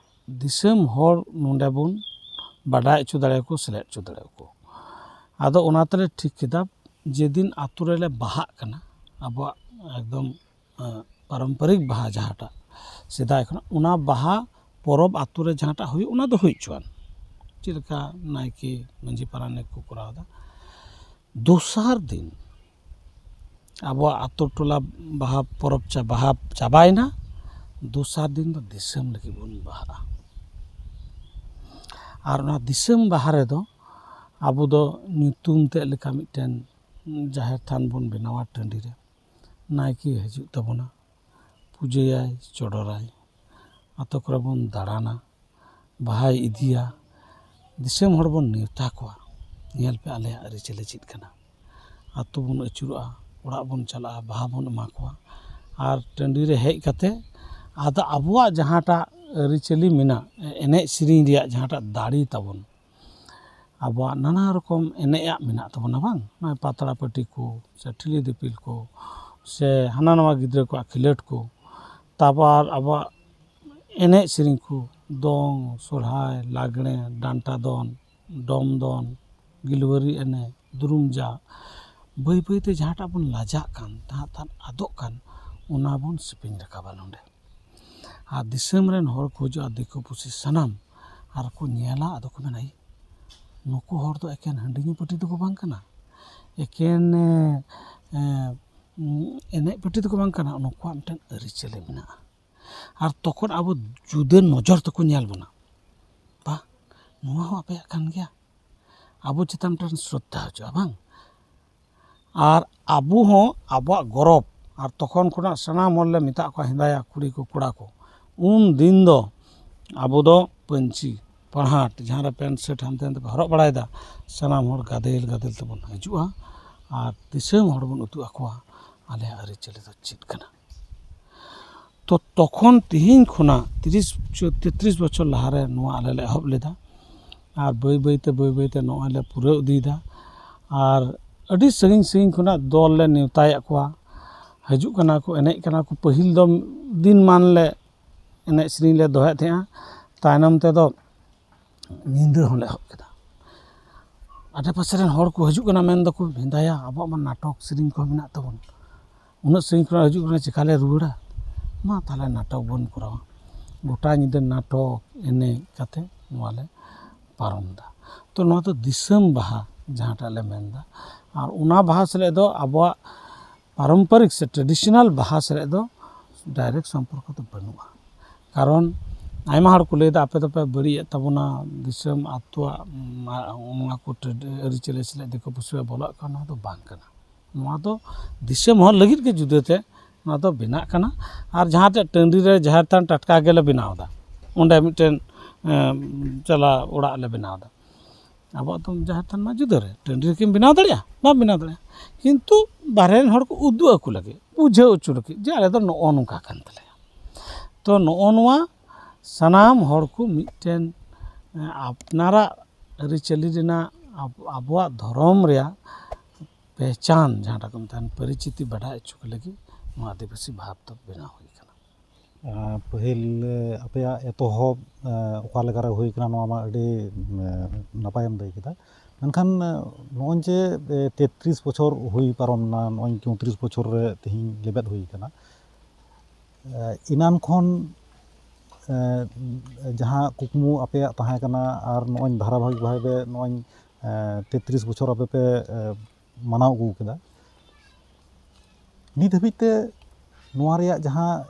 ᱫᱤᱥᱚᱢ ᱦᱚᱲ ᱱᱚᱰᱮ ᱵᱚᱱ ᱵᱟᱰᱟᱭ ᱦᱚᱪᱚ ᱫᱟᱲᱮᱭᱟᱠᱚ, ᱥᱮᱞᱮᱫ ᱦᱚᱪᱚ ᱫᱟᱲᱮᱭᱟᱠᱚ᱾ ᱟᱫᱚ ᱚᱱᱟ ᱛᱮᱞᱮ ᱴᱷᱤᱠ ᱠᱮᱫᱟ, ᱡᱮᱫᱤᱱ ᱟᱛᱳ ᱨᱮᱞᱮ ᱵᱟᱦᱟᱜ ᱠᱟᱱᱟ, ᱟᱵᱚᱣᱟᱜ ᱮᱠᱫᱚᱢ, ᱮᱸ, ᱯᱟᱨᱚᱢᱯᱚᱨᱤᱠ ᱵᱟᱦᱟ ᱡᱟᱦᱟᱸᱴᱟᱜ ᱥᱮᱫᱟᱭ ᱠᱷᱚᱱᱟᱜ, ᱚᱱᱟ ᱵᱟᱦᱟ ᱯᱚᱨᱚᱵᱽ ᱟᱛᱳ ᱨᱮ ᱡᱟᱦᱟᱸᱴᱟᱜ ᱦᱩᱭᱩᱜ, ᱚᱱᱟ ᱫᱚ ᱦᱩᱭ ᱦᱚᱪᱚᱣᱟᱱ᱾ ᱪᱮᱫ ᱞᱮᱠᱟ ᱱᱟᱭᱠᱮ ᱢᱟᱹᱡᱷᱤ ᱯᱟᱨᱟᱱᱤᱠ ᱠᱚ ᱠᱚᱨᱟᱣ ᱮᱫᱟ᱾ ᱫᱚᱥᱟᱨ ᱫᱤᱱ ᱟᱵᱚᱣᱟᱜ ᱟᱛᱳ ᱴᱚᱞᱟ ᱵᱟᱦᱟ ᱯᱚᱨᱚᱵᱽ ᱪᱟ-, ᱵᱟᱦᱟ ᱪᱟᱵᱟᱭᱮᱱᱟ, ᱫᱚᱥᱟᱨ ᱫᱤᱱ ᱫᱚ ᱫᱤᱥᱚᱢ ᱞᱟᱹᱜᱤᱫ ᱵᱚᱱ ᱵᱟᱦᱟᱜᱼᱟ᱾ ᱟᱨ ᱚᱱᱟ ᱫᱤᱥᱚᱢ ᱵᱟᱦᱟ ᱨᱮᱫᱚ ᱟᱵᱚ ᱫᱚ ᱧᱩᱛᱩᱢ ᱛᱮᱫ ᱞᱮᱠᱟ ᱢᱤᱫᱴᱮᱱ ᱡᱟᱦᱮᱨ ᱛᱷᱟᱱ ᱵᱚᱱ ᱵᱮᱱᱟᱣᱟ ᱴᱟᱺᱰᱤ ᱨᱮ, ᱱᱟᱭᱠᱮ ᱦᱤᱡᱩᱜ ᱛᱟᱵᱚᱱᱟ, ᱯᱩᱡᱟᱹᱭᱟᱭ, ᱪᱚᱰᱚᱨᱟᱭ, ᱟᱛᱳ ᱠᱚᱨᱮ ᱵᱚᱱ ᱫᱟᱬᱟᱱᱟ, ᱵᱟᱦᱟᱭ ᱤᱫᱤᱭᱟ᱾ ᱫᱤᱥᱚᱢ ᱦᱚᱲ ᱵᱚᱱ ᱱᱮᱣᱛᱟ ᱠᱚᱣᱟ, "ᱧᱮᱞ ᱯᱮ ᱟᱞᱮᱭᱟᱜ ᱟᱹᱨᱤᱪᱟᱹᱞᱤ ᱪᱮᱫ ᱠᱟᱱᱟ?" ᱟᱛᱳ ᱵᱚᱱ ᱟᱹᱪᱩᱨᱚᱜᱼᱟ, ᱚᱲᱟᱜ ᱵᱚᱱ ᱪᱟᱞᱟᱜᱼᱟ, ᱵᱟᱦᱟ ᱵᱚᱱ ᱮᱢᱟ ᱠᱚᱣᱟ᱾ ᱟᱨ ᱴᱟᱺᱰᱤ ᱨᱮ ᱦᱮᱡ ᱠᱟᱛᱮ ᱟᱫᱚ ᱟᱵᱚᱣᱟᱜ ᱡᱟᱦᱟᱸᱴᱟᱜ ᱟᱹᱨᱤᱪᱟᱹᱞᱤ ᱢᱮᱱᱟᱜ, ᱮᱱᱮᱡ ᱥᱮᱨᱮᱧ ᱨᱮᱭᱟᱜ ᱡᱟᱦᱟᱸᱴᱟᱜ ᱫᱟᱲᱮ ᱛᱟᱵᱚᱱ, ᱟᱵᱚᱣᱟᱜ ᱱᱟᱱᱟ ᱨᱚᱠᱚᱢ ᱮᱱᱮᱡ ᱟᱜ ᱢᱮᱱᱟᱜ ᱛᱟᱵᱚᱱᱟ, ᱵᱟᱝ? ᱱᱚᱜᱼᱚᱭ ᱯᱟᱛᱲᱟ ᱯᱟᱹᱴᱤ ᱠᱚ, ᱥᱮ ᱴᱷᱤᱞᱤ ᱫᱤᱯᱤᱞ ᱠᱚ, ᱥᱮ ᱦᱟᱱᱟ ᱱᱟᱣᱟ ᱜᱤᱫᱽᱨᱟᱹ ᱠᱚᱣᱟᱜ ᱠᱷᱮᱞᱳᱰ ᱠᱚ, ᱛᱟᱨᱯᱚᱨ ᱟᱵᱚᱣᱟᱜ ᱮᱱᱮᱡ ᱥᱮᱨᱮᱧ ᱠᱚ, ᱫᱚᱝ, ᱥᱚᱨᱦᱟᱭ, ᱞᱟᱜᱽᱬᱮ, ᱰᱟᱱᱴᱟ ᱫᱚᱱ, ᱰᱚᱢ ᱫᱚᱱ, ᱜᱤᱞᱣᱟᱹᱨᱤ ᱮᱱᱮᱡ, ᱫᱩᱨᱩᱢ ᱡᱟᱜ, ᱵᱟᱹᱭ ᱵᱟᱹᱭᱛᱮ ᱡᱟᱦᱟᱸᱴᱟᱜ ᱵᱚᱱ ᱞᱟᱡᱟᱜ ᱠᱟᱱ, ᱡᱟᱦᱟᱸᱴᱟᱜ ᱟᱫᱚᱜ ᱠᱟᱱ, ᱚᱱᱟ ᱵᱚᱱ ᱥᱮᱯᱮᱧ ᱨᱟᱠᱟᱵᱟ ᱱᱚᱰᱮ᱾ ᱟᱨ ᱫᱤᱥᱚᱢ ᱨᱮᱱ ᱦᱚᱲ ᱠᱚ ᱦᱤᱡᱩᱜᱼᱟ, ᱫᱤᱠᱩ ᱯᱩᱥᱤ ᱥᱟᱱᱟᱢ, ᱟᱨ ᱠᱚ ᱧᱮᱞᱟ, ᱟᱫᱚ ᱠᱚ ᱢᱮᱱᱟ, "ᱤ, ᱱᱩᱠᱩ ᱦᱚᱲ ᱫᱚ ᱮᱠᱮᱱ ᱦᱟᱺᱰᱤ ᱧᱩ ᱯᱟᱹᱴᱤ ᱫᱚᱠᱚ ᱵᱟᱝ ᱠᱟᱱᱟ, ᱮᱠᱮᱱ, ᱮ, ᱮ, ᱮᱱᱮᱡ ᱯᱟᱹᱴᱤ ᱫᱚᱠᱚ ᱵᱟᱝ ᱠᱟᱱᱟ, ᱱᱩᱠᱩᱣᱟᱜ ᱢᱤᱫᱴᱮᱱ ᱟᱹᱨᱤᱪᱟᱹᱞᱤ ᱢᱮᱱᱟᱜᱼᱟ᱾" ᱟᱨ ᱛᱚᱠᱷᱚᱱ ᱟᱵᱚ ᱡᱩᱫᱟᱹ ᱱᱚᱡᱚᱨ ᱛᱮᱠᱚ ᱧᱮᱞ ᱵᱚᱱᱟ, "ᱵᱟ, ᱱᱚᱣᱟ ᱦᱚᱸ ᱟᱯᱮᱭᱟᱜ ᱠᱟᱱ ᱜᱮᱭᱟ?" ᱟᱵᱚ ᱪᱮᱛᱟᱱ ᱢᱤᱫᱴᱮᱱ ᱥᱨᱚᱫᱷᱟ ᱦᱤᱡᱩᱜᱼᱟ, ᱵᱟᱝ? ᱟᱨ ᱟᱵᱚ ᱦᱚᱸ ᱟᱵᱚᱣᱟᱜ ᱜᱚᱨᱚᱵᱽ, ᱟᱨ ᱛᱚᱠᱷᱚᱱ ᱠᱷᱚᱱᱟᱜ ᱥᱟᱱᱟᱢ ᱦᱚᱲ ᱞᱮ ᱢᱮᱛᱟᱜ ᱠᱚᱣᱟ, ᱦᱮᱸᱫᱟᱭᱟ ᱠᱩᱲᱤ ᱠᱚ, ᱠᱚᱲᱟ ᱠᱚ, ᱩᱱ ᱫᱤᱱ ᱫᱚ ᱟᱵᱚ ᱫᱚ ᱯᱟᱹᱧᱪᱤ ᱯᱟᱲᱦᱟᱴ, ᱡᱟᱦᱟᱸ ᱨᱮ ᱯᱮᱱᱴ ᱥᱟᱨᱴ ᱦᱟᱱᱛᱮ ᱱᱟᱛᱮ ᱯᱮ ᱦᱚᱨᱚᱜ ᱵᱟᱲᱟᱭᱮᱫᱟ, ᱥᱟᱱᱟᱢ ᱦᱚᱲ ᱜᱟᱫᱮᱞ ᱜᱟᱫᱮᱞ ᱛᱮᱵᱚᱱ ᱦᱤᱡᱩᱜᱼᱟ ᱟᱨ ᱫᱤᱥᱚᱢ ᱦᱚᱲ ᱵᱚᱱ ᱩᱫᱩᱜ ᱟᱠᱚᱣᱟ ᱟᱞᱮᱭᱟᱜ ᱟᱹᱨᱤᱪᱟᱹᱞᱤ ᱫᱚ ᱪᱮᱫ ᱠᱟᱱᱟ᱾ ᱛᱚ ᱛᱚᱠᱷᱚᱱ ᱛᱤᱦᱤᱧ ᱠᱷᱚᱱᱟᱜ ᱛᱤᱨᱤᱥ, ᱛᱮᱛᱨᱤᱥ ᱵᱚᱪᱷᱚᱨ ᱞᱟᱦᱟᱨᱮ ᱱᱚᱣᱟ ᱟᱞᱮ ᱞᱮ ᱮᱦᱚᱵ ᱞᱮᱫᱟ᱾ ᱟᱨ ᱵᱟᱹᱭ ᱵᱟᱹᱭᱛᱮ, ᱵᱟᱹᱭ ᱵᱟᱹᱭᱛᱮ ᱱᱚᱜᱼᱚᱭ ᱞᱮ ᱯᱩᱨᱟᱹᱣ ᱤᱫᱤᱭᱮᱫᱟ᱾ ᱟᱨ ᱟᱹᱰᱤ ᱥᱟᱺᱜᱤᱧ ᱥᱟᱺᱜᱤᱧ ᱠᱷᱚᱱᱟᱜ ᱫᱚᱞ ᱞᱮ ᱱᱮᱣᱛᱟᱭᱮᱫ ᱠᱚᱣᱟ, ᱦᱤᱡᱩᱜ ᱠᱟᱱᱟ ᱠᱚ, ᱮᱱᱮᱡ ᱠᱟᱱᱟ ᱠᱚ᱾ ᱯᱟᱹᱦᱤᱞ ᱫᱚ ᱫᱤᱱ ᱢᱟᱱ ᱞᱮ ᱮᱱᱮᱡ ᱥᱮᱨᱮᱧ ᱞᱮ ᱫᱚᱦᱚᱭᱮᱫ ᱛᱟᱦᱮᱸᱜᱼᱟ, ᱛᱟᱭᱱᱚᱢ ᱛᱮᱫᱚ ᱧᱤᱫᱟᱹ ᱦᱚᱸᱞᱮ ᱮᱦᱚᱵ ᱠᱮᱫᱟ᱾ ᱟᱰᱮ ᱯᱟᱥᱮ ᱨᱮᱱ ᱦᱚᱲ ᱠᱚ ᱦᱤᱡᱩᱜ ᱠᱟᱱᱟ, ᱢᱮᱱ ᱫᱟᱠᱚ, "ᱦᱮᱸᱫᱟᱭᱟ, ᱟᱵᱚᱣᱟᱜ ᱢᱟ ᱱᱟᱴᱚᱠ ᱥᱮᱨᱮᱧ ᱠᱚᱦᱚᱸ ᱢᱮᱱᱟᱜ ᱛᱟᱵᱚᱱ, ᱩᱱᱟᱹᱜ ᱥᱟᱺᱜᱤᱧ ᱠᱷᱚᱱᱟᱜ ᱦᱤᱡᱩᱜ ᱠᱟᱱᱟ, ᱪᱮᱠᱟ ᱞᱮ ᱨᱩᱣᱟᱹᱲᱟ? ᱢᱟ ᱛᱟᱦᱞᱮ ᱱᱟᱴᱚᱠ ᱵᱚᱱ ᱠᱚᱨᱟᱣᱟ᱾" ᱜᱚᱴᱟ ᱧᱤᱫᱟᱹ ᱱᱟᱴᱚᱠ ᱮᱱᱮᱡ ᱠᱟᱛᱮ ᱱᱚᱣᱟ ᱞᱮ ᱯᱟᱨᱚᱢ ᱮᱫᱟ᱾ ᱛᱚ ᱱᱚᱣᱟ ᱫᱚ ᱫᱤᱥᱚᱢ ᱵᱟᱦᱟ ᱡᱟᱦᱟᱸᱴᱟᱜ ᱞᱮ ᱢᱮᱱᱫᱟ, ᱟᱨ ᱚᱱᱟ ᱵᱟᱦᱟ ᱥᱟᱞᱟᱜ ᱫᱚ ᱟᱵᱚᱣᱟᱜ ᱯᱟᱨᱚᱢᱯᱚᱨᱤᱠ ᱥᱮ traditional ᱵᱟᱦᱟ ᱥᱟᱞᱟᱜ ᱫᱚ direct ᱥᱚᱢᱯᱚᱨᱠᱚ ᱫᱚ ᱵᱟᱹᱱᱩᱜᱼᱟ᱾ ᱠᱟᱨᱚᱱ ᱟᱭᱢᱟ ᱦᱚᱲ ᱠᱚ ᱞᱟᱹᱭᱫᱟ, "ᱟᱯᱮ ᱫᱚᱯᱮ ᱵᱟᱹᱲᱤᱡᱮᱫ ᱛᱟᱵᱚᱱᱟ ᱫᱤᱥᱚᱢ ᱟᱛᱳᱣᱟᱜ, ᱢᱟ-, ᱚᱱᱟ ᱠᱚ ᱴᱨᱮᱰ-, ᱟᱹᱨᱤᱪᱟᱹᱞᱤ ᱥᱟᱞᱟᱜ ᱫᱤᱠᱩ ᱯᱩᱥᱤ ᱯᱮ ᱵᱚᱞᱚᱜ ᱠᱟᱱᱟ", ᱱᱚᱣᱟ ᱫᱚ ᱵᱟᱝ ᱠᱟᱱᱟ᱾ ᱱᱚᱣᱟ ᱫᱚ ᱫᱤᱥᱚᱢ ᱦᱚᱲ ᱞᱟᱹᱜᱤᱫ ᱜᱮ ᱡᱩᱫᱟᱹᱛᱮ ᱱᱚᱣᱟ ᱫᱚ ᱵᱮᱱᱟᱜ ᱠᱟᱱᱟ᱾ ᱟᱨ ᱡᱟᱦᱟᱸ ᱴᱷᱮᱱ ᱴᱟᱺᱰᱤ ᱨᱮ ᱡᱟᱦᱮᱨ ᱛᱷᱟᱱ ᱴᱟᱴᱠᱟ ᱜᱮᱞᱮ ᱵᱮᱱᱟᱣ ᱮᱫᱟ, ᱚᱸᱰᱮ ᱢᱤᱫᱴᱮᱱ, ᱮᱸ, ᱪᱟᱞᱟ ᱚᱲᱟᱜ ᱞᱮ ᱵᱮᱱᱟᱣ ᱮᱫᱟ, ᱟᱵᱚᱣᱟᱜ ᱫᱚ ᱡᱟᱦᱮᱨ ᱛᱷᱟᱱ ᱢᱟ ᱡᱩᱫᱟᱹ ᱨᱮ, ᱴᱟᱺᱰᱤ ᱨᱮᱠᱤᱱ ᱵᱮᱱᱟᱣ ᱫᱟᱲᱮᱭᱟᱜᱼᱟ? ᱵᱟᱢ ᱵᱮᱱᱟᱣ ᱫᱟᱲᱮᱭᱟᱜᱼᱟ᱾ ᱠᱤᱱᱛᱩ ᱵᱟᱦᱨᱮ ᱨᱮᱱ ᱦᱚᱲ ᱠᱚ ᱩᱫᱩᱜ ᱟᱠᱚ ᱞᱟᱹᱜᱤᱫ, ᱵᱩᱡᱷᱟᱹᱣ ᱦᱚᱪᱚ ᱞᱟᱹᱜᱤᱫ ᱡᱮ ᱟᱞᱮ ᱫᱚ ᱱᱚᱜᱼᱚ ᱱᱚᱝᱠᱟ ᱠᱟᱱ ᱛᱟᱞᱮᱭᱟ᱾ ᱛᱚ ᱱᱚᱜᱼᱚ ᱱᱚᱣᱟ ᱥᱟᱱᱟᱢ ᱦᱚᱲ ᱠᱚ ᱢᱤᱫᱴᱮᱱ, ᱮᱸ, ᱟᱯᱱᱟᱨᱟᱜ ᱟᱹᱨᱤᱪᱟᱹᱞᱤ ᱨᱮᱱᱟᱜ, ᱟᱵ-, ᱟᱵᱚᱣᱟᱜ ᱫᱷᱚᱨᱚᱢ ᱨᱮᱭᱟᱜ ᱯᱮᱦᱪᱟᱱ, ᱡᱟᱦᱟᱸᱴᱟᱜ ᱠᱚ ᱢᱮᱛᱟᱜᱼᱟ ᱯᱟᱹᱨᱤᱪᱤᱛᱤ, ᱵᱟᱰᱟᱭ ᱦᱚᱪᱚ ᱠᱚ ᱞᱟᱹᱜᱤᱫ ᱱᱚᱣᱟ ᱟᱹᱫᱤᱵᱟᱹᱥᱤ ᱵᱷᱟᱵᱽ ᱫᱚ ᱵᱮᱱᱟᱣ ᱦᱩᱭ ᱠᱟᱱᱟ᱾ ᱟᱸ, ᱯᱟᱹᱦᱤᱞ, ᱮ, ᱟᱯᱮᱭᱟᱜ ᱮᱛᱚᱦᱚᱵ, ᱮ, ᱚᱠᱟ ᱞᱮᱠᱟᱨᱮ ᱦᱩᱭ ᱠᱟᱱᱟ, ᱱᱚᱣᱟ ᱢᱟ ᱟᱹᱰᱤ, ᱮ, ᱱᱟᱯᱟᱭᱮᱢ ᱞᱟᱹᱭ ᱠᱮᱫᱟ᱾ ᱢᱮᱱᱠᱷᱟᱱ, ᱮ, ᱱᱚᱜᱼᱚᱭ ᱡᱮ, ᱮ, ᱛᱮᱛᱨᱤᱥ ᱵᱚᱪᱷᱚᱨ ᱦᱩᱭ ᱯᱟᱨᱚᱢ ᱮᱱᱟ, ᱱᱚᱜᱼᱚᱭ ᱪᱳᱭᱛᱨᱤᱥ ᱵᱚᱪᱷᱚᱨ ᱨᱮ ᱛᱮᱦᱮᱧ ᱞᱮᱵᱮᱫ ᱦᱩᱭ ᱠᱟᱱᱟ᱾ ᱮ, ᱮᱱᱟᱱ ᱠᱷᱚᱱ, ᱮ, ᱡᱟᱦᱟᱸ ᱠᱩᱠᱢᱩ ᱟᱯᱮᱭᱟᱜ ᱛᱟᱦᱮᱸ ᱠᱟᱱᱟ ᱟᱨ ᱱᱚᱜᱼᱚᱭ ᱫᱷᱟᱨᱟᱵᱟᱦᱤᱠ ᱵᱷᱟᱵᱮ ᱱᱚᱜᱼᱚᱭ, ᱮ, ᱛᱮᱛᱨᱤᱥ ᱵᱚᱪᱷᱚᱨ ᱟᱯᱮ ᱯᱮ, ᱮ, ᱢᱟᱱᱟᱣ ᱟᱹᱜᱩ ᱠᱮᱫᱟ, ᱱᱤᱛ ᱦᱟᱹᱵᱤᱡ ᱛᱮ ᱱᱚᱣᱟ ᱨᱮᱭᱟᱜ ᱡᱟᱦᱟᱸ,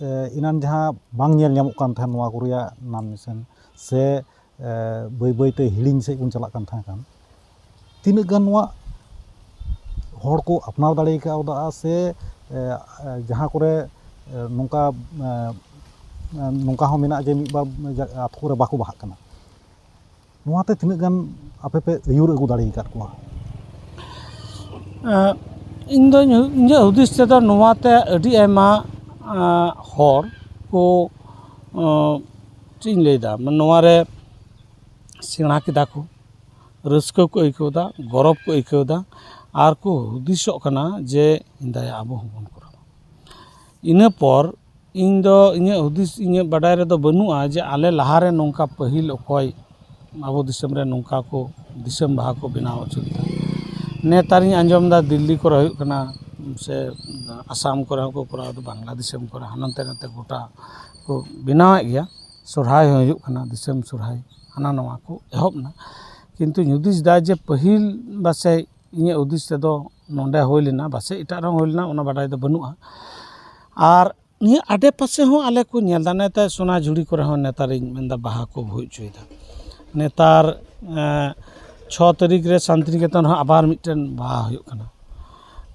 ᱮ, ᱮᱱᱟᱱ ᱡᱟᱦᱟᱸ ᱵᱟᱝ ᱧᱮᱞ ᱧᱟᱢᱚᱜ ᱠᱟᱱ ᱛᱟᱦᱮᱸᱫ ᱱᱚᱣᱟ ᱠᱚ ᱨᱮᱭᱟᱜ ᱱᱟᱢ ᱱᱤᱥᱟᱱ ᱥᱮ, ᱮ, ᱵᱟᱹᱭ ᱵᱟᱹᱭ ᱛᱮ ᱦᱤᱲᱤᱧ ᱥᱮᱫ ᱵᱚᱱ ᱪᱟᱞᱟᱜ ᱠᱟᱱ ᱛᱟᱦᱮᱸ ᱠᱟᱱ, ᱛᱤᱱᱟᱹᱜ ᱜᱟᱱ ᱱᱚᱣᱟ ᱦᱚᱲ ᱠᱚ ᱟᱯᱱᱟᱨ ᱫᱟᱲᱮ ᱠᱟᱣᱫᱟ ᱥᱮ, ᱮ, ᱮ, ᱡᱟᱦᱟᱸ ᱠᱚᱨᱮ, ᱮ, ᱱᱚᱝᱠᱟ, ᱮ, ᱮ, ᱱᱚᱝᱠᱟ ᱦᱚᱸ ᱢᱮᱱᱟᱜᱼᱟ ᱡᱮ ᱢᱤᱫ ᱵᱟᱨ ᱡᱟ-, ᱟᱛᱳ ᱠᱚᱨᱮ ᱵᱟᱠᱚ ᱵᱟᱦᱟᱜ ᱠᱟᱱᱟ, ᱱᱚᱣᱟᱛᱮ ᱛᱤᱱᱟᱹᱜ ᱜᱟᱱ ᱟᱯᱮ ᱯᱮ ᱟᱹᱭᱩᱨ ᱟᱹᱜᱩ ᱫᱟᱲᱮ ᱟᱠᱟᱫ ᱠᱚᱣᱟ? ᱮᱸ, ᱤᱧ ᱫᱚᱧ ᱦᱩ-, ᱤᱧᱟᱹᱜ ᱦᱩᱫᱤᱥ ᱛᱮᱫᱚ ᱱᱚᱣᱟᱛᱮ ᱟᱹᱰᱤ ᱟᱭᱢᱟ, ᱮᱸ, ᱦᱚᱲ ᱠᱚ, ᱮᱸ, ᱪᱮᱫ ᱤᱧ ᱞᱟᱹᱭᱫᱟ, ᱱᱚᱣᱟᱨᱮ ᱥᱮᱬᱟ ᱠᱮᱫᱟ ᱠᱚ, ᱨᱟᱹᱥᱠᱟᱹ ᱠᱚ ᱟᱹᱭᱠᱟᱹᱣᱫᱟ, ᱜᱚᱨᱚᱵᱽ ᱠᱚ ᱟᱹᱭᱠᱟᱹᱣᱫᱟ, ᱟᱨ ᱠᱚ ᱦᱩᱫᱤᱥᱚᱜ ᱠᱟᱱᱟ ᱡᱮ ᱫᱟᱭᱟ ᱟᱵᱚ ᱦᱚᱸᱵᱚᱱ ᱠᱚᱨᱟᱣᱟ᱾ ᱤᱱᱟᱹ ᱯᱚᱨ ᱤᱧ ᱫᱚ ᱤᱧᱟᱹᱜ ᱦᱩᱫᱤᱥ, ᱤᱧᱟᱹᱜ ᱵᱟᱰᱟᱭ ᱨᱮᱫᱚ ᱵᱟᱹᱱᱩᱜᱼᱟ ᱡᱮ ᱟᱞᱮ ᱞᱟᱦᱟᱨᱮ ᱱᱚᱝᱠᱟ ᱯᱟᱹᱦᱤᱞ ᱚᱠᱚᱭ ᱟᱵᱚ ᱫᱤᱥᱚᱢ ᱨᱮ ᱱᱚᱝᱠᱟ ᱠᱚ ᱫᱤᱥᱚᱢ ᱵᱟᱦᱟ ᱠᱚ ᱵᱮᱱᱟᱣ ᱦᱚᱪᱚ ᱞᱮᱫᱟ᱾ ᱱᱮᱛᱟᱨᱤᱧ ᱟᱸᱡᱚᱢ ᱮᱫᱟ ᱫᱤᱞᱞᱤ ᱠᱚᱨᱮ ᱦᱩᱭᱩᱜ ᱠᱟᱱᱟ, ᱥᱮ ᱟᱥᱟᱢ ᱠᱚᱨᱮ ᱦᱚᱸᱠᱚ ᱠᱚᱨᱟᱣ ᱮᱫᱟ, ᱵᱟᱝᱞᱟ ᱫᱤᱥᱚᱢ ᱠᱚᱨᱮ ᱦᱟᱱᱛᱮ ᱱᱟᱛᱮ ᱜᱚᱴᱟ ᱠᱚ ᱵᱮᱱᱟᱣᱮᱫ ᱜᱮᱭᱟ᱾ ᱥᱚᱨᱦᱟᱭ ᱦᱚᱸ ᱦᱩᱭᱩᱜ ᱠᱟᱱᱟ, ᱫᱤᱥᱚᱢ ᱥᱚᱨᱦᱟᱭ᱾ ᱦᱟᱱᱟ ᱱᱚᱣᱟ ᱠᱚ ᱮᱦᱚᱵ ᱮᱱᱟ᱾ ᱠᱤᱱᱛᱩ ᱦᱩᱫᱤᱥ ᱫᱟ ᱡᱮ ᱯᱟᱹᱦᱤᱞ ᱯᱟᱥᱮᱡ ᱤᱧᱟᱹᱜ ᱦᱩᱫᱤᱥ ᱛᱮᱫᱚ ᱱᱚᱰᱮ ᱦᱩᱭ ᱞᱮᱱᱟ, ᱯᱟᱥᱮᱡ ᱮᱴᱟᱜ ᱨᱮᱦᱚᱸ ᱦᱩᱭ ᱞᱮᱱᱟ, ᱚᱱᱟ ᱵᱟᱰᱟᱭ ᱫᱚ ᱵᱟᱹᱱᱩᱜᱼᱟ᱾ ᱟᱨ ᱱᱤᱭᱟᱹ ᱟᱰᱮ ᱯᱟᱥᱮ ᱦᱚᱸ ᱟᱞᱮ ᱠᱚ ᱧᱮᱞ ᱮᱫᱟ, ᱱᱮᱛᱟᱨ ᱥᱚᱱᱟᱡᱷᱩᱨᱤ ᱠᱚᱨᱮ ᱦᱚᱸ ᱱᱮᱛᱟᱨᱤᱧ ᱢᱮᱱᱫᱟ ᱵᱟᱦᱟ ᱠᱚ ᱦᱩᱭ ᱦᱚᱪᱚᱭᱮᱫᱟ᱾ ᱱᱮᱛᱟᱨ ᱮᱸ, ᱪᱷᱚ ᱛᱟᱹᱨᱤᱠᱷ ᱨᱮ ᱥᱟᱱᱛᱤᱱᱤᱠᱮᱛᱚᱱ ᱦᱚᱸ ᱟᱵᱟᱨ ᱢᱤᱫᱴᱮᱱ ᱵᱟᱦᱟ ᱦᱩᱭᱩᱜ ᱠᱟᱱᱟ᱾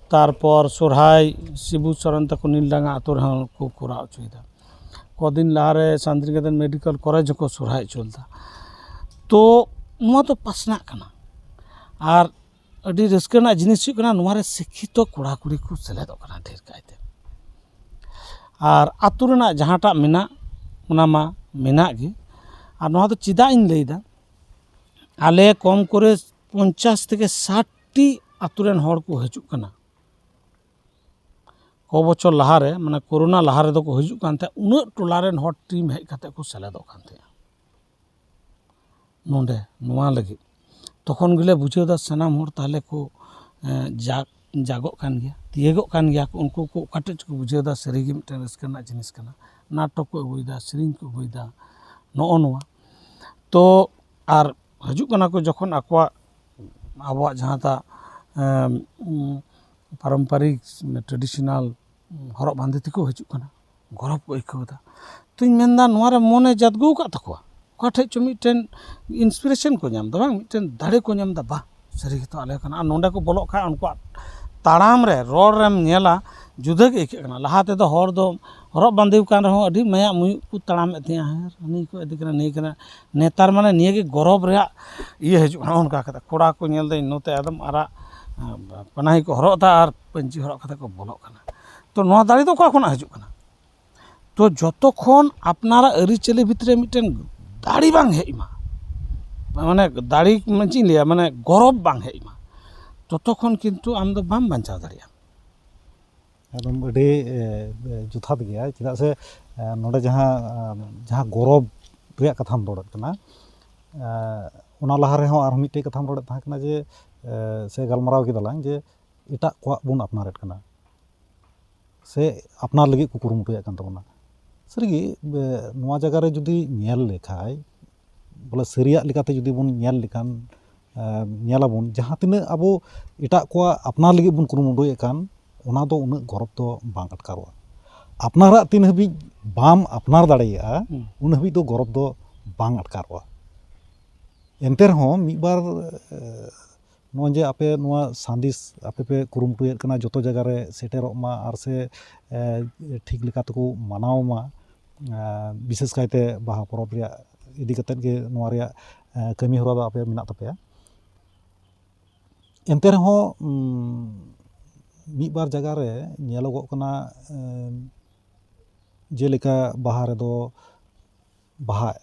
ᱛᱟᱨᱯᱚᱨ ᱥᱚᱨᱦᱟᱭ ᱥᱤᱵᱩ ᱥᱚᱨᱮᱱ ᱛᱟᱠᱚ ᱱᱤᱞᱰᱟᱸᱜᱟ ᱟᱛᱳ ᱨᱮᱦᱚᱸ ᱠᱚ ᱠᱚᱨᱟᱣ ᱦᱚᱪᱚᱭᱮᱫᱟ᱾ ᱠᱚᱫᱤᱱ ᱞᱟᱦᱟᱨᱮ ᱥᱟᱱᱛᱤᱱᱤᱠᱮᱛᱚᱱ ᱢᱮᱰᱤᱠᱮᱞ ᱠᱚᱞᱮᱡᱽ ᱦᱚᱸᱠᱚ ᱥᱚᱨᱦᱟᱭ ᱦᱚᱪᱚ ᱞᱮᱫᱟ᱾ ᱛᱚ ᱱᱚᱣᱟ ᱫᱚ ᱯᱟᱥᱱᱟᱜ ᱠᱟᱱᱟ᱾ ᱟᱨ ᱟᱹᱰᱤ ᱨᱟᱹᱥᱠᱟᱹ ᱨᱮᱱᱟᱜ ᱡᱤᱱᱤᱥ ᱦᱩᱭᱩᱜ ᱠᱟᱱᱟ, ᱱᱚᱣᱟ ᱨᱮ ᱥᱤᱠᱠᱷᱤᱛᱚ ᱠᱚᱲᱟ ᱠᱩᱲᱤ ᱠᱚ ᱥᱮᱞᱮᱫᱚᱜ ᱠᱟᱱᱟ ᱰᱷᱮᱨ ᱠᱟᱭᱛᱮ᱾ ᱟᱨ ᱟᱹᱛᱩ ᱨᱮᱱᱟᱜ ᱡᱟᱦᱟᱸᱴᱟᱜ ᱢᱮᱱᱟᱜ, ᱚᱱᱟ ᱢᱟ ᱢᱮᱱᱟᱜ ᱜᱮ᱾ ᱟᱨ ᱱᱚᱣᱟ ᱫᱚ ᱪᱮᱫᱟᱜ ᱤᱧ ᱞᱟᱹᱭᱫᱟ, ᱟᱞᱮ ᱠᱚᱢ ᱠᱚᱨᱮ ᱯᱚᱧᱪᱟᱥ ᱛᱷᱮᱠᱮ ᱥᱟᱴ ᱴᱤ ᱟᱹᱛᱩ ᱨᱮᱱ ᱦᱚᱲ ᱠᱚ ᱦᱤᱡᱩᱜ ᱠᱟᱱᱟ᱾ ᱠᱚ ᱵᱚᱪᱷᱚᱨ ᱞᱟᱦᱟᱨᱮ, ᱢᱟᱱᱮ ᱠᱳᱨᱳᱱᱟ ᱞᱟᱦᱟ ᱨᱮᱫᱚ ᱠᱚ ᱦᱤᱡᱩᱜ ᱠᱟᱱ ᱛᱟᱦᱮᱸᱫ, ᱩᱱᱟᱹᱜ ᱴᱚᱞᱟ ᱨᱮᱱ ᱦᱚᱲ ᱴᱤᱢ ᱦᱮᱡ ᱠᱟᱛᱮ ᱠᱚ ᱥᱮᱞᱮᱫᱚᱜ ᱠᱟᱱ ᱛᱟᱦᱮᱸᱫ᱾ ᱱᱚᱰᱮ ᱱᱚᱣᱟ ᱞᱟᱹᱜᱤᱫ ᱛᱚᱠᱷᱚᱱ ᱜᱮᱞᱮ ᱵᱩᱡᱷᱟᱹᱣ ᱮᱫᱟ ᱥᱟᱱᱟᱢ ᱦᱚᱲ ᱛᱟᱦᱞᱮ ᱠᱚ, ᱮᱸ, ᱡᱟᱜ ᱡᱟᱜᱚᱜ ᱠᱟᱱ ᱜᱮᱭᱟ, ᱛᱤᱭᱟᱹᱜᱚᱜ ᱠᱟᱱ ᱜᱮᱭᱟ ᱠᱚ᱾ ᱩᱱᱠᱩ ᱠᱚ ᱚᱠᱟ ᱴᱷᱮᱡ ᱪᱚᱠᱚ ᱵᱩᱡᱷᱟᱹᱣ ᱮᱫᱟ, ᱥᱟᱹᱨᱤᱜᱮ ᱢᱤᱫᱴᱮᱱ ᱨᱟᱹᱥᱠᱟᱹ ᱨᱮᱱᱟᱜ ᱡᱤᱱᱤᱥ ᱠᱟᱱᱟ᱾ ᱱᱟᱴᱚᱠ ᱠᱚ ᱟᱹᱜᱩᱭᱮᱫᱟ, ᱥᱮᱨᱮᱧ ᱠᱚ ᱟᱹᱜᱩᱭᱮᱫᱟ, ᱱᱚᱜᱼᱚ ᱱᱚᱣᱟ᱾ ᱛᱚ ᱟᱨ ᱦᱤᱡᱩᱜ ᱠᱟᱱᱟ ᱠᱚ ᱡᱚᱠᱷᱚᱱ ᱟᱠᱚᱣᱟᱜ, ᱟᱵᱚᱣᱟᱜ ᱡᱟᱦᱟᱸᱴᱟᱜ, ᱮᱢ, ᱩᱢ, ᱯᱟᱨᱚᱢᱯᱟᱨᱤᱠ, ᱴᱨᱮᱰᱤᱥᱚᱱᱟᱞ ᱦᱚᱨᱚᱜ ᱵᱟᱸᱫᱮ ᱛᱮᱠᱚ ᱦᱤᱡᱩᱜ ᱠᱟᱱᱟ, ᱜᱚᱨᱚᱵᱽ ᱠᱚ ᱟᱹᱭᱠᱟᱹᱣ ᱮᱫᱟ᱾ ᱛᱚᱧ ᱢᱮᱱᱫᱟ, ᱱᱚᱣᱟ ᱨᱮ ᱢᱚᱱᱮ ᱡᱟᱫᱽᱜᱟᱹᱣ ᱟᱠᱟᱫ ᱛᱟᱠᱚᱣᱟ, ᱚᱠᱟ ᱴᱷᱮᱡ ᱪᱚ ᱢᱤᱫᱴᱮᱱ ᱤᱱᱥᱯᱤᱨᱮᱥᱚᱱ ᱠᱚ ᱧᱟᱢ ᱮᱫᱟ, ᱵᱟᱝ, ᱢᱤᱫᱴᱮᱱ ᱫᱟᱲᱮ ᱠᱚ ᱧᱟᱢ ᱮᱫᱟ, ᱵᱟᱦ, ᱥᱟᱹᱨᱤ ᱜᱮᱛᱚ ᱟᱞᱮ ᱠᱟᱱᱟ᱾ ᱟᱨ ᱱᱚᱸᱰᱮ ᱠᱚ ᱵᱚᱞᱚᱜ ᱠᱷᱟᱱ ᱩᱱᱠᱩᱣᱟᱜ ᱛᱟᱲᱟᱢ ᱨᱮ, ᱨᱚᱲ ᱨᱮᱢ ᱧᱮᱞᱟ, ᱡᱩᱫᱟᱹ ᱜᱮ ᱟᱹᱭᱠᱟᱹᱜ ᱠᱟᱱᱟ᱾ ᱞᱟᱦᱟ ᱛᱮᱫᱚ ᱦᱚᱲ ᱫᱚ ᱦᱚᱨᱚᱜ ᱵᱟᱸᱫᱮ ᱠᱟᱱ ᱨᱮᱦᱚᱸ ᱟᱹᱰᱤ ᱢᱟᱭᱟ ᱢᱩᱭᱩᱜ ᱠᱚ ᱛᱟᱲᱟᱢᱮᱫ ᱛᱟᱦᱮᱸᱜᱼᱟ, ᱦᱮᱸ, ᱦᱟᱹᱱᱤ ᱠᱚ ᱤᱫᱤ ᱠᱟᱱᱟ, ᱱᱤᱭᱟᱹ ᱠᱟᱱᱟ᱾ ᱱᱮᱛᱟᱨ ᱢᱟᱱᱮ ᱱᱤᱭᱟᱹ ᱜᱮ ᱜᱚᱨᱚᱵᱽ ᱨᱮᱭᱟᱜ ᱤᱭᱟᱹ ᱦᱤᱡᱩᱜ ᱠᱟᱱᱟ᱾ ᱚᱱᱠᱟ ᱠᱟᱛᱮ ᱠᱚᱲᱟ ᱠᱚ ᱧᱮᱞ ᱫᱟᱹᱧ ᱱᱚᱛᱮ ᱮᱠᱫᱚᱢ ᱟᱨᱟᱜ, ᱯᱟᱱᱟᱦᱤ ᱠᱚ ᱦᱚᱨᱚᱜ ᱮᱫᱟ ᱟᱨ ᱯᱟᱹᱧᱪᱤ ᱦᱚᱨᱚᱜ ᱠᱟᱛᱮ ᱠᱚ ᱵᱚᱞᱚᱜ ᱠᱟᱱᱟ᱾ ᱛᱚ ᱱᱚᱣᱟ ᱫᱟᱲᱮ ᱫᱚ ᱚᱠᱟ ᱠᱷᱚᱱᱟᱜ ᱦᱤᱡᱩᱜ ᱠᱟᱱᱟ? ᱛᱚ ᱡᱚᱛᱚ ᱠᱷᱚᱱ ᱟᱯᱱᱟᱨᱟᱜ ᱟᱹᱨᱤᱪᱟᱹᱞᱤ ᱵᱷᱤᱛᱨᱤ ᱨᱮ ᱢᱤᱫᱴᱮᱱ ᱫᱟᱲᱮ ᱵᱟᱝ ᱦᱮᱡ ᱮᱢᱟ, ᱢᱟᱱᱮ ᱫᱟᱲᱮ, ᱢᱟᱱᱮ ᱪᱮᱫ ᱤᱧ ᱞᱟᱹᱭᱟ, ᱢᱟᱱᱮ ᱜᱚᱨᱚᱵᱽ ᱵᱟᱝ ᱦᱮᱡ ᱮᱢᱟ, ᱛᱚᱛᱚ ᱠᱷᱚᱱ ᱠᱤᱱᱛᱩ ᱟᱢ ᱫᱚ ᱵᱟᱢ ᱵᱟᱧᱪᱟᱣ ᱫᱟᱲᱮᱭᱟᱜᱼᱟ᱾ ᱮᱠᱫᱚᱢ ᱟᱹᱰᱤ, ᱮ, ᱮ, ᱡᱚᱛᱷᱟᱛ ᱜᱮᱭᱟ᱾ ᱪᱮᱫᱟᱜ ᱥᱮ, ᱮ, ᱱᱚᱰᱮ ᱡᱟᱦᱟᱸ, ᱮ, ᱡᱟᱦᱟᱸ ᱜᱚᱨᱚᱵᱽ ᱨᱮᱭᱟᱜ ᱠᱟᱛᱷᱟᱢ ᱨᱚᱲᱮᱫ ᱠᱟᱱᱟ, ᱮ, ᱚᱱᱟ ᱞᱟᱦᱟ ᱨᱮᱦᱚᱸ ᱟᱨᱦᱚᱸ ᱢᱤᱫᱴᱮᱡ ᱠᱟᱛᱷᱟᱢ ᱨᱚᱲᱮᱫ ᱛᱟᱦᱮᱸ ᱠᱟᱱᱟ ᱡᱮ, ᱮ, ᱥᱮ ᱜᱟᱞᱢᱟᱨᱟᱣ ᱠᱮᱫᱟᱞᱟᱝ ᱡᱮ ᱮᱴᱟᱜ ᱠᱚᱣᱟᱜ ᱵᱚᱱ ᱟᱯᱱᱟᱨᱮᱫ ᱠᱟᱱᱟ ᱥᱮ ᱟᱯᱱᱟᱨ ᱞᱟᱹᱜᱤᱫ ᱠᱚ ᱠᱩᱨᱩᱢᱩᱴᱩᱭᱮᱫ ᱠᱟᱱ ᱛᱟᱵᱚᱱᱟ᱾ ᱥᱟᱹᱨᱤᱜᱮ, ᱮ, ᱱᱚᱣᱟ ᱡᱟᱭᱜᱟ ᱨᱮ ᱡᱩᱫᱤ ᱧᱮᱞ ᱞᱮᱠᱷᱟᱡ, ᱵᱚᱞᱮ ᱥᱟᱹᱨᱤᱭᱟᱜ ᱞᱮᱠᱟᱛᱮ ᱡᱩᱫᱤ ᱵᱚᱱ ᱧᱮᱞ ᱞᱮᱠᱷᱟᱱ, ᱧᱮᱞᱟᱵᱚᱱ, ᱡᱟᱦᱟᱸ ᱛᱤᱱᱟᱹᱜ ᱟᱵᱚ ᱮᱴᱟᱜ ᱠᱚᱣᱟᱜ ᱟᱯᱱᱟᱨ ᱞᱟᱹᱜᱤᱫ ᱵᱚᱱ ᱠᱩᱨᱩᱢᱩᱴᱩᱭᱮᱫ ᱠᱟᱱ, ᱚᱱᱟ ᱫᱚ ᱩᱱᱟᱹᱜ ᱜᱚᱨᱚᱵᱽ ᱫᱚ ᱵᱟᱝ ᱟᱴᱠᱟᱨᱚᱜᱼᱟ᱾ ᱟᱯᱱᱟᱨᱟᱜ ᱛᱤᱱ ᱦᱟᱹᱵᱤᱡ ᱵᱟᱢ ᱟᱯᱱᱟᱨ ᱫᱟᱲᱮᱭᱟᱜᱼᱟ, ᱩᱱ ᱦᱟᱹᱵᱤᱡ ᱫᱚ ᱜᱚᱨᱚᱵᱽ ᱫᱚ ᱵᱟᱝ ᱟᱴᱠᱟᱨᱚᱜᱼᱟ᱾ ᱮᱱᱛᱮ ᱨᱮᱦᱚᱸ ᱢᱤᱫ ᱵᱟᱨ, ᱮ, ᱱᱚᱜᱼᱚᱭ ᱡᱮ ᱟᱯᱮ ᱱᱚᱣᱟ ᱥᱟᱸᱫᱮᱥ ᱟᱯᱮ ᱯᱮ ᱠᱩᱨᱩᱢᱩᱴᱩᱭᱮᱫ ᱠᱟᱱᱟ, ᱡᱚᱛᱚ ᱡᱟᱭᱜᱟ ᱨᱮ ᱥᱮᱴᱮᱨᱚᱜ ᱢᱟ ᱟᱨ ᱥᱮ, ᱮ, ᱴᱷᱤᱠ ᱞᱮᱠᱟ ᱛᱮᱠᱚ ᱢᱟᱱᱟᱣ ᱢᱟ, ᱮ, ᱵᱤᱥᱮᱥ ᱠᱟᱭᱛᱮ ᱵᱟᱦᱟ ᱯᱚᱨᱚᱵᱽ ᱨᱮᱭᱟᱜ ᱤᱫᱤ ᱠᱟᱛᱮᱫ ᱜᱮ ᱱᱚᱣᱟ ᱨᱮᱭᱟᱜ, ᱮ, ᱠᱟᱹᱢᱤ ᱦᱚᱨᱟ ᱫᱚ ᱟᱯᱮ ᱢᱮᱱᱟᱜ ᱛᱟᱯᱮᱭᱟ᱾ ᱮᱱᱛᱮ ᱨᱮᱦᱚᱸ, ᱩᱢ, ᱢᱤᱫ ᱵᱟᱨ ᱡᱟᱭᱜᱟ ᱨᱮ ᱧᱮᱞᱚᱜᱚᱜ ᱠᱟᱱᱟ, ᱮᱢ, ᱡᱮᱞᱮᱠᱟ ᱵᱟᱦᱟ ᱨᱮᱫᱚ ᱵᱟᱦᱟ,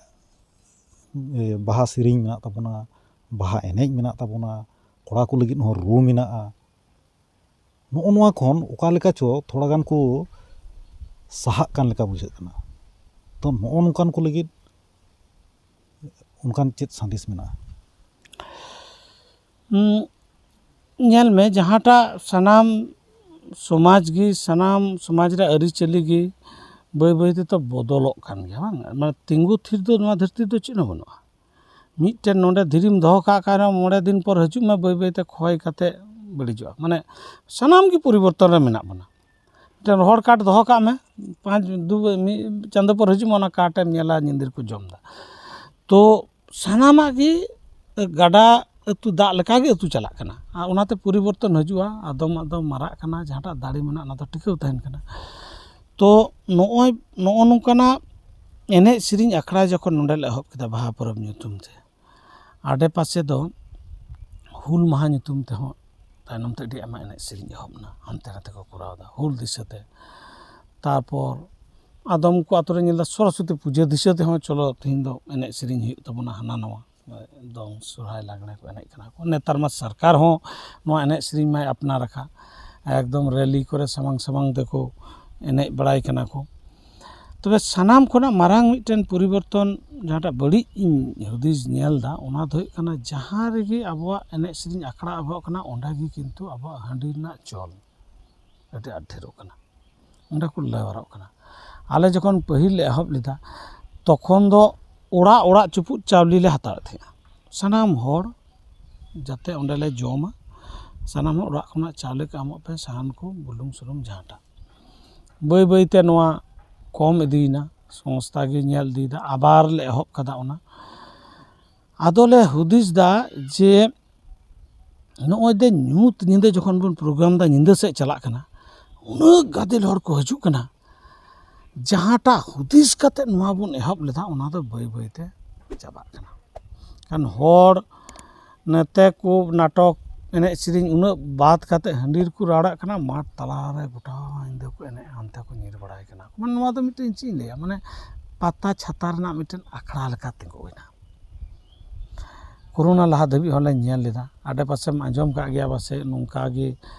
ᱮ, ᱵᱟᱦᱟ ᱥᱮᱨᱮᱧ ᱢᱮᱱᱟᱜ ᱛᱟᱵᱚᱱᱟ, ᱵᱟᱦᱟ ᱮᱱᱮᱡ ᱢᱮᱱᱟᱜ ᱛᱟᱵᱚᱱᱟ, ᱠᱚᱲᱟ ᱠᱚ ᱞᱟᱹᱜᱤᱫ ᱦᱚᱸ ᱨᱩ ᱢᱮᱱᱟᱜᱼᱟ᱾ ᱱᱚᱜᱼᱚ ᱱᱚᱣᱟ ᱠᱷᱚᱱ ᱚᱠᱟ ᱞᱮᱠᱟ ᱪᱚ ᱛᱷᱚᱲᱟ ᱜᱟᱱ ᱠᱚ ᱥᱟᱦᱟᱜ ᱠᱟᱱ ᱞᱮᱠᱟ ᱵᱩᱡᱷᱟᱹᱜ ᱠᱟᱱᱟ᱾ ᱛᱚ, ᱱᱚᱜᱼᱚ ᱱᱚᱝᱠᱟᱱ ᱠᱚ ᱞᱟᱹᱜᱤᱫ ᱚᱱᱠᱟᱱ ᱪᱮᱫ ᱥᱟᱸᱫᱮᱥ ᱢᱮᱱᱟᱜᱼᱟ? ᱩᱸ, ᱧᱮᱞ ᱢᱮ, ᱡᱟᱦᱟᱸᱴᱟᱜ ᱥᱟᱱᱟᱢ ᱥᱚᱢᱟᱡᱽ ᱜᱮ, ᱥᱟᱱᱟᱢ ᱥᱚᱢᱟᱡᱽ ᱨᱮᱭᱟᱜ ᱟᱹᱨᱤᱪᱟᱹᱞᱤ ᱜᱮ ᱵᱟᱹᱭ ᱵᱟᱹᱭ ᱛᱮᱛᱚ ᱵᱚᱫᱚᱞᱚᱜ ᱠᱟᱱ ᱜᱮᱭᱟ, ᱵᱟᱝ? ᱢᱟᱱᱮ, ᱛᱤᱸᱜᱩ ᱛᱷᱤᱨ ᱫᱚ ᱱᱚᱣᱟ ᱫᱷᱟᱹᱨᱛᱤ ᱫᱚ ᱪᱮᱫ ᱦᱚᱸ ᱵᱟᱹᱱᱩᱜᱼᱟ᱾ ᱢᱤᱫᱴᱮᱱ ᱱᱚᱰᱮ ᱫᱷᱤᱨᱤᱢ ᱫᱚᱦᱚ ᱠᱟᱜ ᱠᱷᱟᱱ, ᱢᱚᱬᱮ ᱫᱤᱱ ᱯᱚᱨ ᱦᱤᱡᱩᱜ ᱢᱮ, ᱵᱟᱹᱭ ᱵᱟᱹᱭ ᱛᱮ ᱠᱷᱚᱭ ᱠᱟᱛᱮ ᱵᱟᱹᱲᱤᱡᱚᱜᱼᱟ᱾ ᱢᱟᱱᱮ, ᱥᱟᱱᱟᱢ ᱜᱮ ᱯᱚᱨᱤᱵᱚᱨᱛᱚᱱ ᱨᱮ ᱢᱮᱱᱟᱜ ᱵᱚᱱᱟ᱾ ᱢᱤᱫᱴᱮᱱ ᱨᱚᱦᱚᱲ ᱠᱟᱴ ᱫᱚᱦᱚ ᱠᱟᱜ ᱢᱮ, ᱯᱟᱸᱪ ᱫᱩ ᱢᱤᱫ ᱪᱟᱸᱫᱚ ᱯᱚᱨ ᱦᱤᱡᱩᱜ ᱢᱮ, ᱚᱱᱟ ᱠᱟᱴᱮᱢ ᱧᱮᱞᱟ ᱧᱤᱫᱤᱨ ᱠᱚ ᱡᱚᱢ ᱮᱫᱟ᱾ ᱛᱚ, ᱥᱟᱱᱟᱢᱟᱜ ᱜᱮ ᱜᱟᱰᱟ ᱟᱹᱛᱩ ᱫᱟᱜ ᱞᱮᱠᱟ ᱜᱮ ᱟᱹᱛᱩ ᱪᱟᱞᱟᱜ ᱠᱟᱱᱟ᱾ ᱟᱨ ᱚᱱᱟᱛᱮ ᱯᱚᱨᱤᱵᱚᱨᱛᱚᱱ ᱦᱤᱡᱩᱜᱼᱟ, ᱟᱫᱚᱢ ᱟᱫᱚᱢ ᱢᱟᱨᱟᱜ ᱠᱟᱱᱟ, ᱡᱟᱦᱟᱸᱴᱟᱜ ᱫᱟᱲᱮ ᱢᱮᱱᱟᱜᱼᱟ, ᱚᱱᱟ ᱫᱚ ᱴᱤᱠᱟᱹᱣ ᱛᱟᱦᱮᱱ ᱠᱟᱱᱟ᱾ ᱛᱚ, ᱱᱚᱜᱼᱚᱭ, ᱱᱚᱜᱼᱚ ᱱᱚᱝᱠᱟᱱᱟᱜ ᱮᱱᱮᱡ ᱥᱮᱨᱮᱧ ᱟᱠᱷᱲᱟ ᱡᱚᱠᱷᱚᱱ ᱱᱚᱰᱮ ᱞᱮ ᱮᱦᱚᱵ ᱠᱮᱫᱟ ᱵᱟᱦᱟ ᱯᱚᱨᱚᱵᱽ ᱧᱩᱛᱩᱢ ᱛᱮ, ᱟᱰᱮ ᱯᱟᱥᱮ ᱫᱚ ᱦᱩᱞ ᱢᱟᱦᱟ ᱧᱩᱛᱩᱢ ᱛᱮᱦᱚᱸ ᱛᱟᱭᱱᱚᱢ ᱛᱮ ᱟᱹᱰᱤ ᱟᱭᱢᱟ ᱮᱱᱮᱡ ᱥᱮᱨᱮᱧ ᱮᱦᱚᱵ ᱮᱱᱟ, ᱦᱟᱱᱛᱮ ᱱᱟᱛᱮ ᱠᱚ ᱠᱚᱨᱟᱣ ᱮᱫᱟ ᱦᱩᱞ ᱫᱤᱥᱟᱹ ᱛᱮ᱾ ᱛᱟᱨᱯᱚᱨ ᱟᱫᱚᱢ ᱠᱚ ᱟᱛᱳ ᱨᱮ ᱧᱮᱞ ᱮᱫᱟ ᱥᱚᱨᱚᱥᱚᱛᱤ ᱯᱩᱡᱟᱹ ᱫᱤᱥᱟᱹ ᱛᱮᱦᱚᱸ, ᱪᱚᱞᱚ ᱛᱮᱦᱮᱧ ᱫᱚ ᱮᱱᱮᱡ ᱥᱮᱨᱮᱧ ᱦᱩᱭᱩᱜ ᱛᱟᱵᱚᱱᱟ, ᱦᱟᱱᱟ ᱱᱟᱣᱟ ᱫᱚᱝ ᱥᱚᱨᱦᱟᱭ ᱞᱟᱜᱽᱬᱮ ᱠᱚ ᱮᱱᱮᱡ ᱠᱟᱱᱟ ᱠᱚ᱾ ᱱᱮᱛᱟᱨ ᱢᱟ ᱥᱚᱨᱠᱟᱨ ᱦᱚᱸ ᱱᱚᱣᱟ ᱮᱱᱮᱡ ᱥᱮᱨᱮᱧ ᱢᱟᱭ ᱟᱯᱱᱟᱨ ᱟᱠᱟᱫ, ᱮᱠᱫᱚᱢ ᱨᱮᱞᱤ ᱠᱚᱨᱮ ᱥᱟᱢᱟᱝ ᱥᱟᱢᱟᱝ ᱛᱮᱠᱚ ᱮᱱᱮᱡ ᱵᱟᱲᱟᱭ ᱠᱟᱱᱟ ᱠᱚ᱾ ᱛᱚᱵᱮ ᱥᱟᱱᱟᱢ ᱠᱷᱚᱱᱟᱜ ᱢᱟᱨᱟᱝ ᱢᱤᱫᱴᱮᱱ ᱯᱚᱨᱤᱵᱚᱨᱛᱚᱱ, ᱡᱟᱦᱟᱸᱴᱟᱜ ᱵᱟᱹᱲᱤᱡ ᱤᱧ ᱦᱩᱫᱤᱥ ᱧᱮᱞ ᱮᱫᱟ, ᱚᱱᱟ ᱫᱚ ᱦᱩᱭᱩᱜ ᱠᱟᱱᱟ, ᱡᱟᱦᱟᱸ ᱨᱮᱜᱮ ᱟᱵᱚᱣᱟᱜ ᱮᱱᱮᱡ ᱥᱮᱨᱮᱧ ᱟᱠᱷᱲᱟ ᱮᱦᱚᱵᱚᱜ ᱠᱟᱱᱟ, ᱚᱸᱰᱮ ᱜᱮ ᱠᱤᱱᱛᱩ ᱟᱵᱚᱣᱟᱜ ᱦᱟᱺᱰᱤ ᱨᱮᱱᱟᱜ ᱪᱚᱞ ᱟᱹᱰᱤ ᱟᱸᱴ ᱰᱷᱮᱨᱚᱜ ᱠᱟᱱᱟ, ᱚᱸᱰᱮ ᱠᱚ ᱞᱟᱹᱣᱨᱟᱜ ᱠᱟᱱᱟ᱾ ᱟᱞᱮ ᱡᱚᱠᱷᱚᱱ ᱯᱟᱹᱦᱤᱞ ᱞᱮ ᱮᱦᱚᱵ ᱞᱮᱫᱟ, ᱛᱚᱠᱷᱚᱱ ᱫᱚ ᱚᱲᱟᱜ ᱚᱲᱟᱜ ᱪᱩᱯᱩᱫ ᱪᱟᱣᱞᱮ ᱞᱮ ᱦᱟᱛᱟᱣᱮᱫ ᱛᱟᱦᱮᱸᱜᱼᱟ᱾ ᱥᱟᱱᱟᱢ ᱦᱚᱲ ᱡᱟᱛᱮ ᱚᱸᱰᱮ ᱞᱮ ᱡᱚᱢᱟ, ᱥᱟᱱᱟᱢ ᱦᱚᱲ ᱚᱲᱟᱜ ᱠᱷᱚᱱᱟᱜ ᱪᱟᱣᱞᱮ ᱠᱚ ᱮᱢᱚᱜ ᱯᱮ, ᱥᱟᱦᱟᱱ ᱠᱚ, ᱵᱩᱞᱩᱝ ᱥᱩᱱᱩᱢ ᱡᱟᱦᱟᱸᱴᱟᱜ᱾ ᱵᱟᱹᱭ ᱵᱟᱹᱭ ᱛᱮ ᱱᱚᱣᱟ ᱠᱚᱢ ᱤᱫᱤᱭᱮᱱᱟ, ᱥᱚᱝᱥᱛᱷᱟ ᱜᱮ ᱧᱮᱞ ᱤᱫᱤᱭᱮᱫᱟ, ᱟᱵᱟᱨ ᱞᱮ ᱮᱦᱚᱵ ᱠᱟᱫᱟ ᱚᱱᱟ᱾ ᱟᱫᱚ ᱞᱮ ᱦᱩᱫᱤᱥ ᱫᱟ ᱡᱮ ᱱᱚᱜᱼᱚᱭ ᱫᱮ ᱧᱩᱛ ᱧᱤᱫᱟᱹ ᱡᱚᱠᱷᱚᱱ ᱵᱚᱱ ᱯᱨᱳᱜᱨᱟᱢ ᱫᱟ, ᱧᱤᱫᱟᱹ ᱥᱮᱫ ᱪᱟᱞᱟᱜ ᱠᱟᱱᱟ, ᱩᱱᱟᱹᱜ ᱜᱟᱫᱮᱞ ᱦᱚᱲ ᱠᱚ ᱦᱤᱡᱩᱜ ᱠᱟᱱᱟ, ᱡᱟᱦᱟᱸᱴᱟᱜ ᱦᱩᱫᱤᱥ ᱠᱟᱛᱮ ᱱᱚᱣᱟ ᱵᱚᱱ ᱮᱦᱚᱵ ᱞᱮᱫᱟ, ᱚᱱᱟ ᱫᱚ ᱵᱟᱹᱭ ᱵᱟᱹᱭ ᱛᱮ ᱪᱟᱵᱟᱜ ᱠᱟᱱᱟ᱾ ᱠᱷᱟᱱ ᱦᱚᱲ ᱱᱚᱛᱮ ᱠᱚ ᱱᱟᱴᱚᱠ, ᱮᱱᱮᱡ ᱥᱮᱨᱮᱧ ᱩᱱᱟᱹᱜ ᱵᱟᱫ ᱠᱟᱛᱮ ᱦᱟᱺᱰᱤ ᱨᱮᱠᱚ ᱨᱟᱲᱟᱜ ᱠᱟᱱᱟ, ᱢᱟᱴᱷ ᱛᱟᱞᱟᱨᱮ ᱜᱚᱴᱟ ᱧᱤᱫᱟᱹ ᱠᱚ ᱮᱱᱮᱡᱼᱟ, ᱚᱱᱛᱮ ᱠᱚ ᱧᱤᱨ ᱵᱟᱲᱟᱭ ᱠᱟᱱᱟ᱾ ᱢᱟᱱᱮ ᱱᱚᱣᱟ ᱫᱚ ᱢᱤᱫᱴᱮᱱ ᱪᱮᱫ ᱤᱧ ᱞᱟᱹᱭᱟ, ᱢᱟᱱᱮ ᱯᱟᱛᱟ ᱪᱷᱟᱛᱟ ᱨᱮᱱᱟᱜ ᱢᱤᱫᱴᱮᱱ ᱟᱠᱷᱲᱟ ᱞᱮᱠᱟ ᱛᱤᱸᱜᱩᱭᱮᱱᱟ᱾ ᱠᱳᱨᱳᱱᱟ ᱞᱟᱦᱟ ᱫᱷᱟᱹᱵᱤᱡ ᱦᱚᱸᱞᱮ ᱧᱮᱞ ᱞᱮᱫᱟ, ᱟᱰᱮᱯᱟᱥᱮᱢ ᱟᱸᱡᱚᱢ ᱠᱟᱜ ᱜᱮᱭᱟ ᱯᱟᱥᱮᱡ, ᱱᱚᱝᱠᱟ ᱜᱮ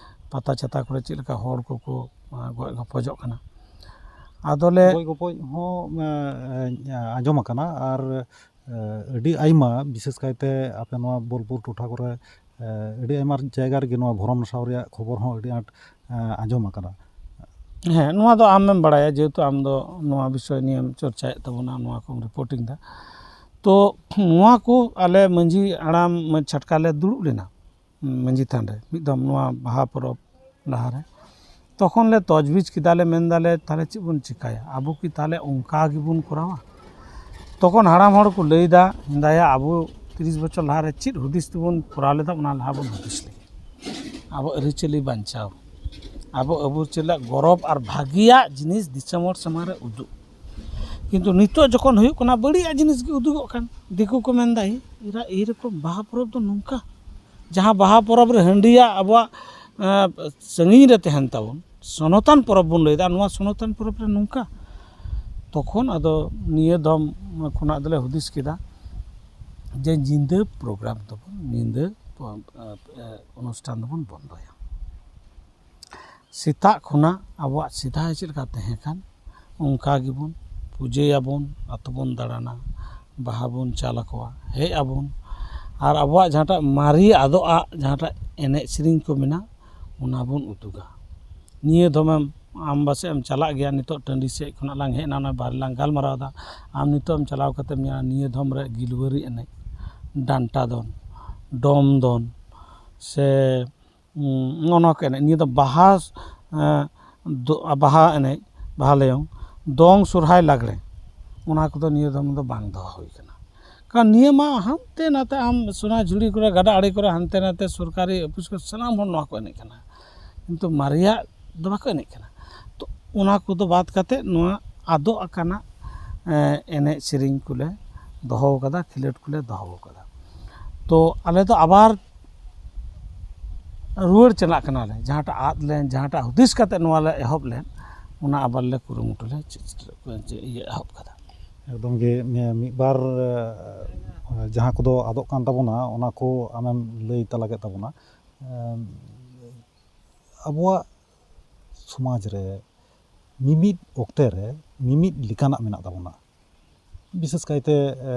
ᱯᱟᱛᱟ ᱪᱷᱟᱛᱟ ᱠᱚᱨᱮ ᱪᱮᱫ ᱞᱮᱠᱟ ᱦᱚᱲ ᱠᱚᱠᱚ, ᱟᱸ, ᱜᱚᱡ ᱜᱚᱯᱚᱡᱚᱜ ᱠᱟᱱᱟ᱾ ᱟᱫᱚᱞᱮ ᱜᱚᱡ ᱜᱚᱯᱚᱡ ᱦᱚᱸ, ᱟᱸ, ᱟᱸᱡᱚᱢ ᱟᱠᱟᱱᱟ, ᱟᱨ, ᱟᱸ, ᱟᱹᱰᱤ ᱟᱭᱢᱟ, ᱵᱤᱥᱮᱥ ᱠᱟᱭᱛᱮ ᱟᱯᱮ ᱱᱚᱣᱟ ᱵᱳᱞᱯᱩᱨ ᱴᱚᱴᱷᱟ ᱠᱚᱨᱮ, ᱟᱸ, ᱟᱹᱰᱤ ᱟᱭᱢᱟ ᱡᱟᱭᱜᱟ ᱨᱮᱜᱮ ᱱᱚᱣᱟ ᱵᱷᱚᱨᱚᱢ ᱱᱟᱥᱟᱣ ᱨᱮᱭᱟᱜ ᱠᱷᱚᱵᱚᱨ ᱦᱚᱸ ᱟᱹᱰᱤ ᱟᱸᱴ, ᱟᱸ, ᱟᱸᱡᱚᱢ ᱟᱠᱟᱱᱟ᱾ ᱦᱮᱸ, ᱱᱚᱣᱟ ᱫᱚ ᱟᱢᱮᱢ ᱵᱟᱲᱟᱭᱟ, ᱡᱮᱦᱮᱛᱩ ᱟᱢ ᱫᱚ ᱱᱚᱣᱟ ᱵᱤᱥᱚᱭ ᱱᱤᱭᱮᱢ ᱪᱚᱨᱪᱟᱭᱮᱫ ᱛᱟᱵᱚᱱᱟ, ᱱᱚᱣᱟ ᱠᱚᱢ ᱨᱤᱯᱳᱨᱴᱤᱝ ᱫᱟ᱾ ᱛᱚ ᱱᱚᱣᱟ ᱠᱚ ᱟᱞᱮ ᱢᱟᱹᱡᱷᱤ ᱦᱟᱲᱟᱢ ᱪᱷᱟᱴᱠᱟ ᱞᱮ ᱫᱩᱲᱩᱵ ᱞᱮᱱᱟ ᱢᱟᱹᱡᱷᱤ ᱛᱷᱟᱱ ᱨᱮ ᱢᱤᱫ ᱫᱚᱢ, ᱱᱚᱣᱟ ᱵᱟᱦᱟ ᱯᱚᱨᱚᱵᱽ ᱞᱟᱦᱟᱨᱮ᱾ ᱛᱚᱠᱷᱚᱱ ᱞᱮ ᱛᱚᱡᱽᱵᱤᱡᱽ ᱠᱮᱫᱟ, ᱞᱮ ᱢᱮᱱ ᱫᱟᱞᱮ, "ᱛᱟᱦᱞᱮ ᱪᱮᱫ ᱵᱚᱱ ᱪᱤᱠᱟᱹᱭᱟ? ᱟᱵᱚ ᱠᱤ ᱛᱟᱦᱞᱮ ᱚᱱᱠᱟ ᱜᱮᱵᱚᱱ ᱠᱚᱨᱟᱣᱟ?" ᱛᱚᱠᱷᱚᱱ ᱦᱟᱲᱟᱢ ᱦᱚᱲ ᱠᱚ ᱞᱟᱹᱭᱫᱟ, ᱫᱟᱭᱟ, ᱟᱵᱚ ᱛᱤᱨᱤᱥ ᱵᱚᱪᱷᱚᱨ ᱞᱟᱦᱟᱨᱮ ᱪᱮᱫ ᱦᱩᱫᱤᱥ ᱛᱮᱵᱚᱱ ᱠᱚᱨᱟᱣ ᱞᱮᱫᱟ, ᱚᱱᱟ ᱞᱟᱦᱟ ᱵᱚᱱ ᱦᱩᱫᱤᱥ ᱞᱮᱜᱮ᱾ ᱟᱵᱚ ᱟᱹᱨᱤᱪᱟᱹᱞᱤ ᱵᱟᱧᱪᱟᱣ, ᱟᱵᱚ ᱟᱹᱨᱤᱪᱟᱹᱞᱤ ᱜᱚᱨᱚᱵᱽ ᱟᱨ ᱵᱷᱟᱹᱜᱤᱭᱟᱜ ᱡᱤᱱᱤᱥ ᱫᱤᱥᱚᱢ ᱦᱚᱲ ᱥᱟᱢᱟᱝ ᱨᱮ ᱩᱫᱩᱜ᱾ ᱠᱤᱱᱛᱩ ᱱᱤᱛᱚᱜ ᱡᱚᱠᱷᱚᱱ ᱦᱩᱭᱩᱜ ᱠᱟᱱᱟ, ᱵᱟᱹᱲᱤᱡᱟᱜ ᱡᱤᱱᱤᱥ ᱜᱮ ᱩᱫᱩᱜᱚᱜ ᱠᱟᱱ᱾ ᱫᱤᱠᱩ ᱠᱚ ᱢᱮᱱᱫᱟ, "ᱮᱭ, ᱮᱨᱟ, ᱮᱭᱨᱚᱠᱚᱢ ᱵᱟᱦᱟ ᱯᱚᱨᱚᱵᱽ ᱫᱚ ᱱᱚᱝᱠᱟ", ᱡᱟᱦᱟᱸ ᱵᱟᱦᱟ ᱯᱚᱨᱚᱵᱽ ᱨᱮ ᱦᱟᱺᱰᱤᱭᱟᱜ ᱟᱵᱚᱣᱟᱜ, ᱮᱸ, ᱥᱟᱺᱜᱤᱧ ᱨᱮ ᱛᱟᱦᱮᱱ ᱛᱟᱵᱚᱱ, ᱥᱚᱱᱚᱛᱟᱱ ᱯᱚᱨᱚᱵᱽ ᱵᱚᱱ ᱞᱟᱹᱭᱫᱟ, ᱱᱚᱣᱟ ᱥᱚᱱᱚᱛᱟᱱ ᱯᱚᱨᱚᱵᱽ ᱨᱮ ᱱᱚᱝᱠᱟ᱾ ᱛᱚᱠᱷᱚᱱ ᱟᱫᱚ ᱱᱤᱭᱟᱹ ᱫᱚᱢ ᱠᱷᱚᱱᱟᱜ ᱫᱚᱞᱮ ᱦᱩᱫᱤᱥ ᱠᱮᱫᱟ ᱡᱮ ᱧᱤᱫᱟᱹ ᱯᱨᱳᱜᱨᱟᱢ ᱫᱚᱵᱚᱱ, ᱧᱤᱫᱟᱹ, ᱮᱸ, ᱮᱸ, ᱚᱱᱩᱥᱴᱷᱟᱱ ᱫᱚᱵᱚᱱ ᱵᱚᱱᱫᱚᱭᱟ᱾ ᱥᱮᱛᱟᱜ ᱠᱷᱚᱱᱟᱜ ᱟᱵᱚᱣᱟᱜ ᱥᱮᱫᱟᱭ ᱪᱮᱫ ᱞᱮᱠᱟ ᱛᱟᱦᱮᱸ ᱠᱟᱱ, ᱚᱱᱠᱟ ᱜᱮᱵᱚᱱ ᱯᱩᱡᱟᱹᱭᱟᱵᱚᱱ, ᱟᱛᱳ ᱵᱚᱱ ᱫᱟᱬᱟᱱᱟ, ᱵᱟᱦᱟ ᱵᱚᱱ ᱪᱟᱞ ᱟᱠᱚᱣᱟ, ᱦᱮᱡ ᱟᱵᱚᱱ, ᱟᱨ ᱟᱵᱚᱣᱟᱜ ᱡᱟᱦᱟᱸᱴᱟᱜ ᱢᱟᱨᱮ ᱟᱫᱚᱜ ᱟᱜ ᱡᱟᱦᱟᱸᱴᱟᱜ ᱮᱱᱮᱡ ᱥᱮᱨᱮᱧ ᱠᱚ ᱢᱮᱱᱟᱜ, ᱚᱱᱟ ᱵᱚᱱ ᱩᱫᱩᱜᱟ᱾ ᱱᱤᱭᱟᱹ ᱫᱚᱢᱮᱢ ᱟᱢ ᱯᱟᱥᱮᱡ ᱮᱢ ᱪᱟᱞᱟᱜ ᱜᱮᱭᱟ, ᱱᱤᱛᱚᱜ ᱴᱟᱺᱰᱤ ᱥᱮᱫ ᱠᱷᱚᱱᱟᱜ ᱞᱟᱝ ᱦᱮᱡ ᱮᱱᱟ, ᱚᱱᱟ ᱵᱟᱨᱦᱮ ᱞᱟᱝ ᱜᱟᱞᱢᱟᱨᱟᱣ ᱮᱫᱟ, ᱟᱢ ᱱᱤᱛᱚᱜ ᱮᱢ ᱪᱟᱞᱟᱣ ᱠᱟᱛᱮᱢ ᱧᱮᱞᱟ ᱱᱤᱭᱟᱹ ᱫᱷᱚᱢ ᱨᱮ ᱜᱤᱞᱣᱟᱹᱨᱤ ᱮᱱᱮᱡ, ᱰᱟᱱᱴᱟ ᱫᱚᱱ, ᱰᱚᱢ ᱫᱚᱱ, ᱥᱮ ᱩᱸ, ᱱᱚᱜᱼᱚ ᱱᱚᱣᱟ ᱠᱚ ᱮᱱᱮᱡ, ᱱᱤᱭᱟᱹ ᱫᱚ ᱵᱟᱦᱟ, ᱮᱸ, ᱫᱚ-, ᱵᱟᱦᱟ ᱮᱱᱮᱡ, ᱵᱟᱦᱟ ᱞᱮᱭᱚᱝ, ᱫᱚᱝ, ᱥᱚᱨᱦᱟᱭ, ᱞᱟᱜᱽᱲᱮ, ᱚᱱᱟ ᱠᱚᱫᱚ ᱱᱤᱭᱟᱹ ᱫᱚᱢ ᱫᱚ ᱵᱟᱝ ᱫᱚᱦᱚ ᱦᱩᱭ ᱠᱟᱱᱟ᱾ ᱠᱟᱨᱚᱱ ᱱᱤᱭᱟᱹ ᱢᱟ ᱦᱟᱱᱛᱮ ᱱᱟᱛᱮ ᱟᱢ ᱥᱚᱱᱟᱡᱷᱩᱨᱤ ᱠᱚᱨᱮ, ᱜᱟᱰᱟ ᱟᱲᱮ ᱠᱚᱨᱮ, ᱦᱟᱱᱛᱮ ᱱᱟᱛᱮ ᱥᱚᱨᱠᱟᱨᱤ ᱚᱯᱷᱤᱥ ᱠᱚᱨᱮ ᱥᱟᱱᱟᱢ ᱦᱚᱲ ᱱᱚᱣᱟ ᱠᱚ ᱮᱱᱮᱡ ᱠᱟᱱᱟ, ᱠᱤᱱᱛᱩ ᱢᱟᱨᱮᱭᱟᱜ ᱫᱚ ᱵᱟᱠᱚ ᱮᱱᱮᱡ ᱠᱟᱱᱟ᱾ ᱛᱚ, ᱚᱱᱟ ᱠᱚᱫᱚ ᱵᱟᱫ ᱠᱟᱛᱮ ᱱᱚᱣᱟ ᱟᱫᱚᱜ ᱟᱠᱟᱱᱟᱜ, ᱮᱸ, ᱮᱱᱮᱡ ᱥᱮᱨᱮᱧ ᱠᱚᱞᱮ ᱫᱚᱦᱚ ᱟᱠᱟᱫᱟ, ᱠᱷᱮᱞᱳᱰ ᱠᱚᱞᱮ ᱫᱚᱦᱚ ᱟᱠᱟᱫᱟ᱾ ᱛᱚ, ᱟᱞᱮ ᱫᱚ ᱟᱵᱟᱨ ᱨᱩᱣᱟᱹᱲ ᱪᱟᱞᱟᱜ ᱠᱟᱱᱟᱞᱮ, ᱡᱟᱦᱟᱸᱴᱟᱜ ᱟᱫ ᱞᱮᱱ, ᱡᱟᱦᱟᱸᱴᱟᱜ ᱦᱩᱫᱤᱥ ᱠᱟᱛᱮ ᱱᱚᱣᱟ ᱞᱮ ᱮᱦᱚᱵ ᱞᱮᱱ, ᱚᱱᱟ ᱟᱵᱟᱨ ᱞᱮ ᱠᱩᱨᱩᱢᱩᱴᱩ ᱞᱮ ᱪᱮ-, ᱪᱮ-, ᱤᱭᱟᱹ ᱮᱦᱚᱵ ᱠᱟᱫᱟ᱾ ᱮᱠᱫᱚᱢ ᱜᱮ, ᱢᱤᱫ ᱵᱟᱨ, ᱮ, ᱡᱟᱦᱟᱸ ᱠᱚᱫᱚ ᱟᱫᱚᱜ ᱠᱟᱱ ᱛᱟᱵᱚᱱᱟ, ᱚᱱᱟ ᱠᱚ ᱟᱢᱮᱢ ᱞᱟᱹᱭ ᱛᱟᱞᱟ ᱠᱮᱫ ᱛᱟᱵᱚᱱᱟ᱾ ᱮᱢ, ᱟᱵᱚᱣᱟᱜ ᱥᱚᱢᱟᱡᱽ ᱨᱮ ᱢᱤᱢᱤᱫ ᱚᱠᱛᱮ ᱨᱮ ᱢᱤᱢᱤᱫ ᱞᱮᱠᱟᱱᱟᱜ ᱢᱮᱱᱟᱜ ᱛᱟᱵᱚᱱᱟ᱾ ᱵᱤᱥᱮᱥ ᱠᱟᱭᱛᱮ, ᱮ,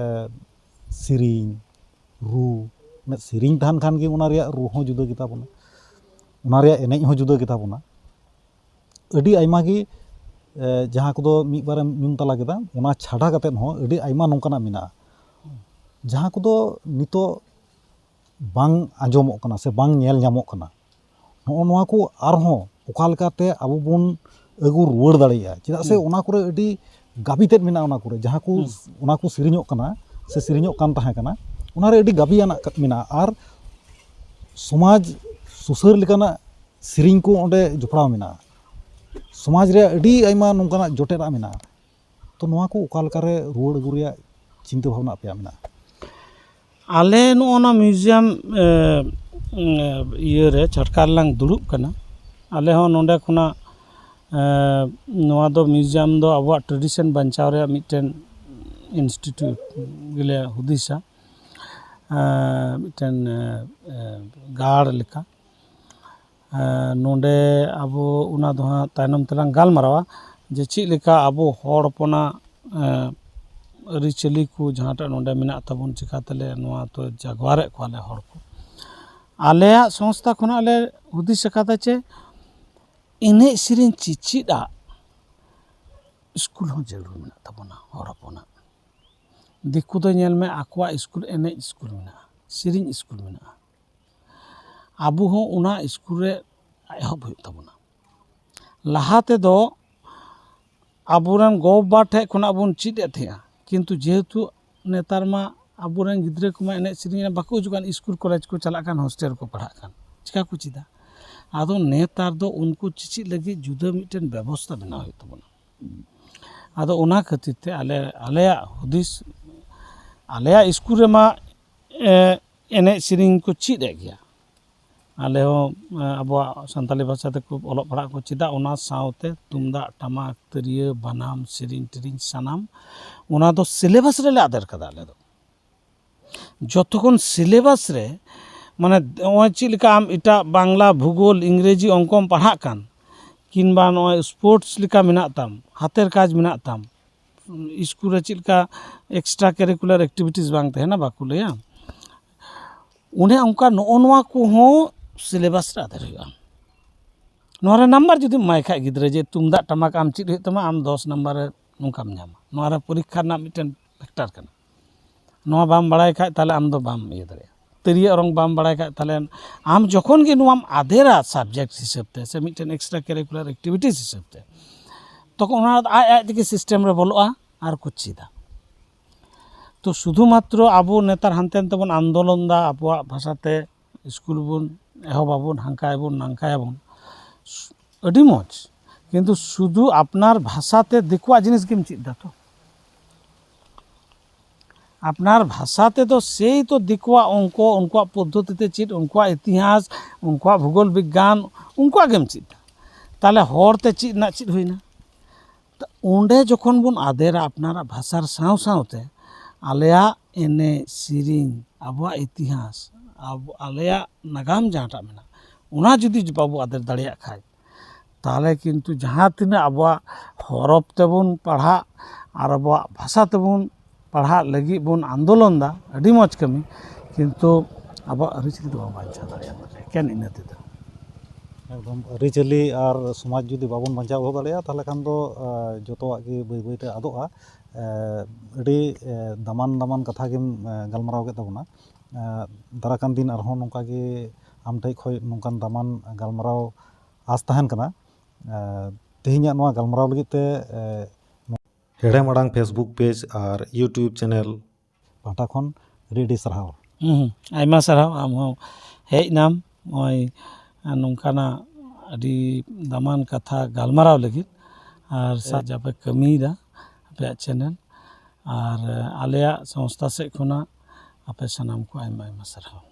ᱥᱮᱨᱮᱧ, ᱨᱩ, ᱢᱤᱫ ᱥᱮᱨᱮᱧ ᱛᱟᱦᱮᱱ ᱠᱷᱟᱱ ᱜᱮ ᱚᱱᱟ ᱨᱮᱭᱟᱜ ᱨᱩ ᱦᱚᱸ ᱡᱩᱫᱟᱹ ᱜᱮᱛᱟ ᱵᱚᱱᱟ, ᱚᱱᱟ ᱨᱮᱭᱟᱜ ᱮᱱᱮᱡ ᱦᱚᱸ ᱡᱩᱫᱟᱹ ᱜᱮᱛᱟ ᱵᱚᱱᱟ᱾ ᱟᱹᱰᱤ ᱟᱭᱢᱟ ᱜᱮ, ᱮ, ᱡᱟᱦᱟᱸ ᱠᱚᱫᱚ ᱢᱤᱫ ᱵᱟᱨᱮᱢ ᱧᱩᱢ ᱛᱟᱞᱟ ᱠᱮᱫᱟ, ᱚᱱᱟ ᱪᱷᱟᱰᱟ ᱠᱟᱛᱮᱫ ᱦᱚᱸ ᱟᱹᱰᱤ ᱟᱭᱢᱟ ᱱᱚᱝᱠᱟᱱᱟᱜ ᱢᱮᱱᱟᱜᱼᱟ, ᱡᱟᱦᱟᱸ ᱠᱚᱫᱚ ᱱᱤᱛᱚᱜ ᱵᱟᱝ ᱟᱸᱡᱚᱢᱚᱜ ᱠᱟᱱᱟ ᱥᱮ ᱵᱟᱝ ᱧᱮᱞ ᱧᱟᱢᱚᱜ ᱠᱟᱱᱟ᱾ ᱱᱚᱜᱼᱚ ᱱᱚᱣᱟ ᱠᱚ ᱟᱨᱦᱚᱸ ᱚᱠᱟ ᱞᱮᱠᱟᱛᱮ ᱟᱵᱚ ᱵᱚᱱ ᱟᱹᱜᱩ ᱨᱩᱣᱟᱹᱲ ᱫᱟᱲᱮᱭᱟᱜᱼᱟ, ᱪᱮᱫᱟᱜ ᱥᱮ ᱦᱩᱸ᱾ ᱚᱱᱟ ᱠᱚᱨᱮ ᱟᱹᱰᱤ ᱜᱟᱵᱤ ᱛᱮᱫ ᱢᱮᱱᱟᱜᱼᱟ᱾ ᱚᱱᱟ ᱠᱚᱨᱮ ᱡᱟᱦᱟᱸ ᱠᱚ, ᱦᱩᱸ᱾ ᱚᱱᱟ ᱠᱚ ᱥᱮᱨᱮᱧᱚᱜ ᱠᱟᱱᱟ ᱥᱮ ᱥᱮᱨᱮᱧᱚᱜ ᱠᱟᱱ ᱛᱟᱦᱮᱸ ᱠᱟᱱᱟ, ᱚᱱᱟ ᱨᱮ ᱟᱹᱰᱤ ᱜᱟᱵᱤᱭᱟᱱᱟᱜ ᱠᱟ-, ᱢᱮᱱᱟᱜᱼᱟ᱾ ᱟᱨ ᱥᱚᱢᱟᱡᱽ ᱥᱩᱥᱟᱹᱨ ᱞᱮᱠᱟᱱᱟᱜ ᱥᱮᱨᱮᱧ ᱠᱚ ᱚᱸᱰᱮ ᱡᱚᱯᱲᱟᱣ ᱢᱮᱱᱟᱜᱼᱟ᱾ ᱥᱚᱢᱟᱡᱽ ᱨᱮᱭᱟᱜ ᱟᱹᱰᱤ ᱟᱭᱢᱟ ᱱᱚᱝᱠᱟᱱᱟᱜ ᱡᱚᱴᱮᱫᱟᱜ ᱢᱮᱱᱟᱜᱼᱟ᱾ ᱛᱚ, ᱱᱚᱣᱟ ᱠᱚ ᱚᱠᱟ ᱞᱮᱠᱟᱨᱮ ᱨᱩᱣᱟᱹᱲ ᱟᱹᱜᱩ ᱨᱮᱭᱟᱜ ᱪᱤᱱᱛᱟᱹ ᱵᱷᱟᱵᱽᱱᱟ ᱟᱯᱮᱭᱟᱜ ᱢᱮᱱᱟᱜᱼᱟ? ᱟᱞᱮ ᱱᱚᱜᱼᱚ ᱱᱟ ᱢᱤᱭᱩᱡᱤᱭᱟᱢ, ᱮ, ᱮ, ᱤᱭᱟᱹᱨᱮ ᱪᱷᱟᱴᱠᱟ ᱨᱮᱞᱟᱝ ᱫᱩᱲᱩᱵ ᱠᱟᱱᱟ᱾ ᱟᱞᱮ ᱦᱚᱸ ᱱᱚᱰᱮ ᱠᱷᱚᱱᱟᱜ, ᱮ, ᱱᱚᱣᱟ ᱫᱚ ᱢᱤᱭᱩᱡᱤᱭᱟᱢ ᱫᱚ ᱟᱵᱚᱣᱟᱜ ᱴᱨᱮᱰᱤᱥᱚᱱ ᱵᱟᱧᱪᱟᱣ ᱨᱮᱭᱟᱜ ᱢᱤᱫᱴᱮᱱ ᱤᱱᱥᱴᱤᱴᱤᱭᱩᱴ ᱜᱮᱞᱮ ᱦᱩᱫᱤᱥᱟ, ᱮ, ᱢᱤᱫᱴᱮᱱ, ᱮ, ᱮ, ᱜᱟᱲ ᱞᱮᱠᱟ᱾ ᱮ, ᱱᱚᱰᱮ ᱟᱵᱚ ᱚᱱᱟ ᱫᱚ ᱦᱟᱸᱜ ᱛᱟᱭᱱᱚᱢ ᱛᱮᱞᱟᱝ ᱜᱟᱞᱢᱟᱨᱟᱣᱟ ᱡᱮ ᱪᱮᱫ ᱞᱮᱠᱟ ᱟᱵᱚ ᱦᱚᱲ ᱦᱚᱯᱚᱱᱟᱜ, ᱮ, ᱟᱹᱨᱤᱪᱟᱹᱞᱤ ᱠᱚ ᱡᱟᱦᱟᱸᱴᱟᱜ ᱱᱚᱰᱮ ᱢᱮᱱᱟᱜ ᱛᱟᱵᱚᱱ, ᱪᱤᱠᱟᱹ ᱛᱮᱞᱮ ᱱᱚᱣᱟ ᱫᱚ ᱡᱟᱜᱣᱟᱨᱮᱫ ᱠᱚᱣᱟᱞᱮ ᱦᱚᱲ ᱠᱚ᱾ ᱟᱞᱮᱭᱟᱜ ᱥᱚᱝᱥᱛᱷᱟ ᱠᱷᱚᱱᱟᱜ ᱞᱮ ᱦᱩᱫᱤᱥ ᱟᱠᱟᱫᱟ ᱪᱮ ᱮᱱᱮᱡ ᱥᱮᱨᱮᱧ ᱪᱮᱪᱮᱫ ᱟᱜ ᱥᱠᱩᱞ ᱦᱚᱸ ᱡᱟᱹᱨᱩᱲ ᱢᱮᱱᱟᱜ ᱛᱟᱵᱚᱱᱟ ᱦᱚᱲ ᱦᱚᱯᱚᱱᱟᱜ᱾ ᱫᱤᱠᱩ ᱫᱚ ᱧᱮᱞ ᱢᱮ, ᱟᱠᱚᱣᱟᱜ ᱥᱠᱩᱞ ᱮᱱᱮᱡ ᱥᱠᱩᱞ ᱢᱮᱱᱟᱜᱼᱟ, ᱥᱮᱨᱮᱧ ᱥᱠᱩᱞ ᱢᱮᱱᱟᱜᱼᱟ᱾ ᱟᱵᱚ ᱦᱚᱸ ᱚᱱᱟ ᱥᱠᱩᱞ ᱨᱮ ᱮᱦᱚᱵ ᱦᱩᱭᱩᱜ ᱛᱟᱵᱚᱱᱟ᱾ ᱞᱟᱦᱟ ᱛᱮᱫᱚ ᱟᱵᱚᱨᱮᱱ ᱜᱚ-ᱵᱟᱵᱟ ᱴᱷᱮᱡ ᱠᱷᱚᱱᱟᱜ ᱵᱚᱱ ᱪᱮᱫ ᱮᱫ ᱛᱟᱦᱮᱸᱜᱼᱟ, ᱠᱤᱱᱛᱩ ᱡᱮᱦᱮᱛᱩ ᱱᱮᱛᱟᱨ ᱢᱟ ᱟᱵᱚᱨᱮᱱ ᱜᱤᱫᱽᱨᱟᱹ ᱠᱚᱢᱟ ᱮᱱᱮᱡ ᱥᱮᱨᱮᱧ ᱨᱮ ᱵᱟᱠᱚ ᱦᱤᱡᱩᱜ ᱠᱟᱱ, ᱥᱠᱩᱞ ᱠᱚᱞᱮᱡᱽ ᱠᱚ ᱪᱟᱞᱟᱜ ᱠᱟᱱ, ᱦᱳᱥᱴᱮᱞ ᱨᱮᱠᱚ ᱯᱟᱲᱦᱟᱜ ᱠᱟᱱ, ᱪᱤᱠᱟ ᱠᱚ ᱪᱮᱫᱟ? ᱟᱫᱚ ᱱᱮᱛᱟᱨ ᱫᱚ ᱩᱱᱠᱩ ᱪᱮᱪᱮᱫ ᱞᱟᱹᱜᱤᱫ ᱡᱩᱫᱟᱹ ᱢᱤᱫᱴᱮᱱ ᱵᱮᱵᱚᱥᱛᱟ ᱵᱮᱱᱟᱣ ᱦᱩᱭᱩᱜ ᱛᱟᱵᱚᱱᱟ᱾ ᱟᱫᱚ ᱚᱱᱟ ᱠᱷᱟᱹᱛᱤᱨ ᱛᱮ ᱟᱞᱮ, ᱟᱞᱮᱭᱟᱜ ᱦᱩᱫᱤᱥ, ᱟᱞᱮᱭᱟᱜ ᱥᱠᱩᱞ ᱨᱮᱢᱟ, ᱮ, ᱮᱱᱮᱡ ᱥᱮᱨᱮᱧ ᱠᱚ ᱪᱮᱫ ᱮᱫ ᱜᱮᱭᱟ᱾ ᱟᱞᱮ ᱦᱚᱸ, ᱮ, ᱟᱵᱚᱣᱟᱜ ᱥᱟᱱᱛᱟᱞᱤ ᱵᱷᱟᱥᱟ ᱛᱮᱠᱚ ᱚᱞᱚᱜ ᱯᱟᱲᱦᱟᱜ ᱠᱚ ᱪᱮᱫᱟ, ᱚᱱᱟ ᱥᱟᱶᱛᱮ ᱛᱩᱢᱫᱟᱜ, ᱴᱟᱢᱟᱠ, ᱛᱤᱨᱭᱳ, ᱵᱟᱱᱟᱢ, ᱥᱮᱨᱮᱧ ᱴᱮᱨᱮᱧ ᱥᱟᱱᱟᱢ, ᱚᱱᱟ ᱫᱚ ᱥᱤᱞᱮᱵᱟᱥ ᱨᱮᱞᱮ ᱟᱫᱮᱨ ᱠᱟᱫᱟ ᱟᱞᱮ ᱫᱚ᱾ ᱡᱚᱛᱚᱠᱷᱚᱱ ᱥᱤᱞᱮᱵᱟᱥ ᱨᱮ, ᱢᱟᱱᱮ, ᱱᱚᱜᱼᱚᱭ ᱪᱮᱫ ᱞᱮᱠᱟ ᱟᱢ ᱮᱴᱟᱜ ᱵᱟᱝᱞᱟ, ᱵᱷᱩᱜᱳᱞ, ᱤᱝᱨᱮᱡᱤ, ᱚᱝᱠᱚᱢ ᱯᱟᱲᱦᱟᱜ ᱠᱟᱱ, ᱠᱤᱝᱵᱟ ᱱᱚᱜᱼᱚᱭ ᱥᱯᱳᱨᱴᱥ ᱞᱮᱠᱟ ᱢᱮᱱᱟᱜ ᱛᱟᱢ, ᱦᱟᱛᱮᱨ ᱠᱟᱡᱽ ᱢᱮᱱᱟᱜ ᱛᱟᱢ, ᱥᱠᱩᱞ ᱨᱮ ᱪᱮᱫ ᱞᱮᱠᱟ extra curricular activities ᱵᱟᱝ ᱛᱟᱦᱮᱱᱟ, ᱵᱟᱠᱚ ᱞᱟᱹᱭᱟ, ᱚᱱᱮ ᱚᱱᱠᱟ ᱱᱚᱜᱼᱚ ᱱᱚᱣᱟ ᱠᱚᱦᱚᱸ ᱥᱤᱞᱮᱵᱟᱥ ᱨᱮ ᱟᱫᱮᱨ ᱦᱩᱭᱩᱜᱼᱟ᱾ ᱱᱚᱣᱟ ᱨᱮ ᱱᱟᱢᱵᱟᱨ ᱡᱩᱫᱤᱢ ᱮᱢᱟᱭ ᱠᱷᱟᱡ ᱜᱤᱫᱽᱨᱟᱹ, ᱡᱮ ᱛᱩᱢᱫᱟᱜ ᱴᱟᱢᱟᱠ ᱟᱢ ᱪᱮᱫ ᱦᱩᱭᱩᱜ ᱛᱟᱢᱟ, ᱟᱢ ᱫᱚᱥ ᱱᱟᱢᱵᱟᱨ ᱨᱮ ᱱᱚᱝᱠᱟᱢ ᱧᱟᱢᱟ, ᱱᱚᱣᱟ ᱨᱮ ᱯᱚᱨᱤᱠᱠᱷᱟ ᱨᱮᱱᱟᱜ ᱢᱤᱫᱴᱮᱱ ᱯᱷᱮᱠᱴᱟᱨ ᱠᱟᱱᱟ᱾ ᱱᱚᱣᱟ ᱵᱟᱢ ᱵᱟᱲᱟᱭ ᱠᱷᱟᱡ, ᱛᱟᱦᱚᱞᱮ ᱟᱢ ᱫᱚ ᱵᱟᱢ ᱤᱭᱟᱹ ᱫᱟᱲᱮᱭᱟᱜᱼᱟ᱾ ᱛᱤᱨᱭᱳ ᱚᱨᱚᱝ ᱵᱟᱢ ᱵᱟᱲᱟᱭ ᱠᱷᱟᱡ, ᱛᱟᱦᱚᱞᱮ ᱟᱢ ᱡᱚᱠᱷᱚᱱ ᱜᱮ ᱱᱚᱣᱟᱢ ᱟᱫᱮᱨᱟ ᱥᱟᱵᱡᱮᱠᱴ ᱦᱤᱥᱟᱹᱵ ᱛᱮ ᱥᱮ ᱢᱤᱫᱴᱮᱱ extra curricular activities ᱦᱤᱥᱟᱹᱵ ᱛᱮ, ᱛᱚᱠᱷᱚᱱ ᱚᱱᱟ ᱟᱡ ᱟᱡ ᱛᱮᱜᱮ ᱥᱤᱥᱴᱮᱢ ᱨᱮ ᱵᱚᱞᱚᱜᱼᱟ ᱟᱨ ᱠᱚ ᱪᱮᱫᱟ᱾ ᱛᱚ ᱥᱩᱫᱷᱩ ᱢᱟᱛᱨᱚ ᱟᱵᱚ ᱱᱮᱛᱟᱨ ᱦᱟᱱᱛᱮ ᱱᱟᱛᱮ ᱵᱚᱱ ᱟᱱᱫᱳᱞᱚᱱ ᱫᱟ, ᱟᱵᱚᱣᱟᱜ ᱵᱷᱟᱥᱟᱛᱮ ᱥᱠᱩᱞ ᱵᱚᱱ ᱮᱦᱚᱵᱟᱵᱚᱱ, ᱦᱟᱱᱠᱟᱭᱟᱵᱚᱱ, ᱱᱟᱝᱠᱟᱭᱟᱵᱚᱱ, ᱟᱹᱰᱤ ᱢᱚᱡᱽ, ᱠᱤᱱᱛᱩ ᱥᱩᱫᱷᱩ ᱟᱯᱱᱟᱨ ᱵᱷᱟᱥᱟᱛᱮ ᱫᱤᱠᱩᱣᱟᱜ ᱡᱤᱱᱤᱥ ᱜᱮᱢ ᱪᱮᱫ ᱫᱟ ᱛᱚ᱾ ᱟᱯᱱᱟᱨ ᱵᱷᱟᱥᱟ ᱛᱮᱫᱚ ᱥᱮᱭ ᱛᱚ ᱫᱤᱠᱩᱣᱟᱜ ᱚᱝᱠᱚ, ᱩᱱᱠᱩᱣᱟᱜ ᱯᱚᱫᱽᱫᱷᱚᱛᱤ ᱛᱮ ᱪᱮᱫ, ᱩᱱᱠᱩᱣᱟᱜ ᱤᱛᱤᱦᱟᱥ, ᱩᱱᱠᱩᱣᱟᱜ ᱵᱷᱩᱜᱳᱞ ᱵᱤᱜᱽᱜᱟᱱ, ᱩᱱᱠᱩᱣᱟᱜ ᱜᱮᱢ ᱪᱮᱫ ᱫᱟ᱾ ᱛᱟᱦᱞᱮ ᱦᱚᱲ ᱛᱮ ᱪᱮᱫ ᱨᱮᱱᱟᱜ ᱪᱮᱫ ᱦᱩᱭᱱᱟ? ᱛᱚ ᱚᱸᱰᱮ ᱡᱚᱠᱷᱚᱱ ᱵᱚᱱ ᱟᱫᱮᱨᱟ ᱟᱯᱱᱟᱨᱟᱜ ᱵᱷᱟᱥᱟᱨ ᱥᱟᱶ ᱥᱟᱶᱛᱮ ᱟᱞᱮᱭᱟᱜ ᱮᱱᱮᱡ ᱥᱮᱨᱮᱧ, ᱟᱵᱚᱣᱟᱜ ᱤᱛᱤᱦᱟᱥ, ᱟᱵᱚ, ᱟᱞᱮᱭᱟᱜ ᱱᱟᱜᱟᱢ ᱡᱟᱦᱟᱸᱴᱟᱜ ᱢᱮᱱᱟᱜᱼᱟ, ᱚᱱᱟ ᱡᱩᱫᱤ ᱵᱟᱵᱚ ᱟᱫᱮᱨ ᱫᱟᱲᱮᱭᱟᱜ ᱠᱷᱟᱡ, ᱛᱟᱦᱚᱞᱮ ᱠᱤᱱᱛᱩ ᱡᱟᱦᱟᱸ ᱛᱤᱱᱟᱹᱜ ᱟᱵᱚᱣᱟᱜ ᱦᱚᱨᱚᱯ ᱛᱮᱵᱚᱱ ᱯᱟᱲᱦᱟᱜ ᱟᱨ ᱟᱵᱚᱣᱟᱜ ᱵᱷᱟᱥᱟ ᱛᱮᱵᱚᱱ ᱯᱟᱲᱦᱟᱜ ᱞᱟᱹᱜᱤᱫ ᱵᱚᱱ ᱟᱱᱫᱳᱞᱚᱱ ᱫᱟ, ᱟᱹᱰᱤ ᱢᱚᱡᱽ ᱠᱟᱹᱢᱤ, ᱠᱤᱱᱛᱩ ᱟᱵᱚᱣᱟᱜ ᱟᱹᱨᱤᱪᱟᱹᱞᱤ ᱫᱚ ᱵᱟᱵᱚ ᱵᱟᱧᱪᱟᱣ ᱫᱟᱲᱮᱭᱟᱜᱼᱟ᱾ ᱮᱠᱮᱱ ᱤᱱᱟᱹ ᱛᱮᱫᱚ ᱮᱠᱫᱚᱢ, ᱟᱹᱨᱤᱪᱟᱹᱞᱤ ᱟᱨ ᱥᱚᱢᱟᱡᱽ ᱡᱩᱫᱤ ᱵᱟᱵᱚᱱ ᱵᱟᱧᱪᱟᱣ ᱫᱚᱦᱚ ᱫᱟᱲᱮᱭᱟᱜᱼᱟ, ᱛᱟᱦᱚᱞᱮ ᱠᱷᱟᱱ ᱫᱚ ᱡᱚᱛᱚᱣᱟᱜ ᱜᱮ ᱵᱟᱹᱭ ᱵᱟᱹᱭᱛᱮ ᱟᱫᱚᱜᱼᱟ᱾ ᱟᱹᱰᱤ ᱫᱟᱢᱟᱱ ᱫᱟᱢᱟᱱ ᱠᱟᱛᱷᱟ ᱜᱮᱢ ᱜᱟᱞᱢᱟᱨᱟᱣ ᱠᱮᱫ ᱛᱟᱵᱚᱱᱟ᱾ ᱫᱟᱨᱟᱭ ᱠᱟᱱ ᱫᱤᱱ ᱟᱨᱦᱚᱸ ᱱᱚᱝᱠᱟ ᱜᱮ ᱟᱢ ᱴᱷᱮᱱ ᱠᱷᱚᱱ ᱱᱚᱝᱠᱟᱱ ᱫᱟᱢᱟᱱ ᱜᱟᱞᱢᱟᱨᱟᱣ ᱟᱸᱥ ᱛᱟᱦᱮᱱ ᱠᱟᱱᱟ᱾ ᱛᱮᱦᱮᱧᱟᱜ ᱱᱚᱣᱟ ᱜᱟᱞᱢᱟᱨᱟᱣ ᱞᱟᱹᱜᱤᱫ ᱛᱮ ᱦᱮᱲᱮᱢ ᱟᱲᱟᱝ Facebook page ᱟᱨ YouTube channel ᱯᱟᱦᱴᱟ ᱠᱷᱚᱱ ᱟᱹᱰᱤ ᱟᱹᱰᱤ ᱥᱟᱨᱦᱟᱣ᱾ ᱦᱩᱸ, ᱟᱭᱢᱟ ᱥᱟᱨᱦᱟᱣ, ᱟᱢ ᱦᱚᱸ ᱦᱮᱡ ᱮᱱᱟᱢ ᱱᱚᱜᱼᱚᱭ ᱱᱚᱝᱠᱟᱱᱟᱜ ᱟᱹᱰᱤ ᱫᱟᱢᱟᱱ ᱠᱟᱛᱷᱟ ᱜᱟᱞᱢᱟᱨᱟᱣ ᱞᱟᱹᱜᱤᱫ, ᱟᱨ ᱥᱟᱡ ᱟᱯᱮ ᱠᱟᱹᱢᱤᱭᱮᱫᱟ ᱟᱯᱮᱭᱟᱜ channel, ᱟᱨ ᱟᱞᱮᱭᱟᱜ ᱥᱚᱝᱥᱛᱷᱟ ᱥᱮᱫ ᱠᱷᱚᱱᱟᱜ ᱟᱯᱮ ᱥᱟᱱᱟᱢ ᱠᱚ ᱟᱭᱢᱟ ᱟᱭᱢᱟ ᱥᱟᱨᱦᱟᱣ᱾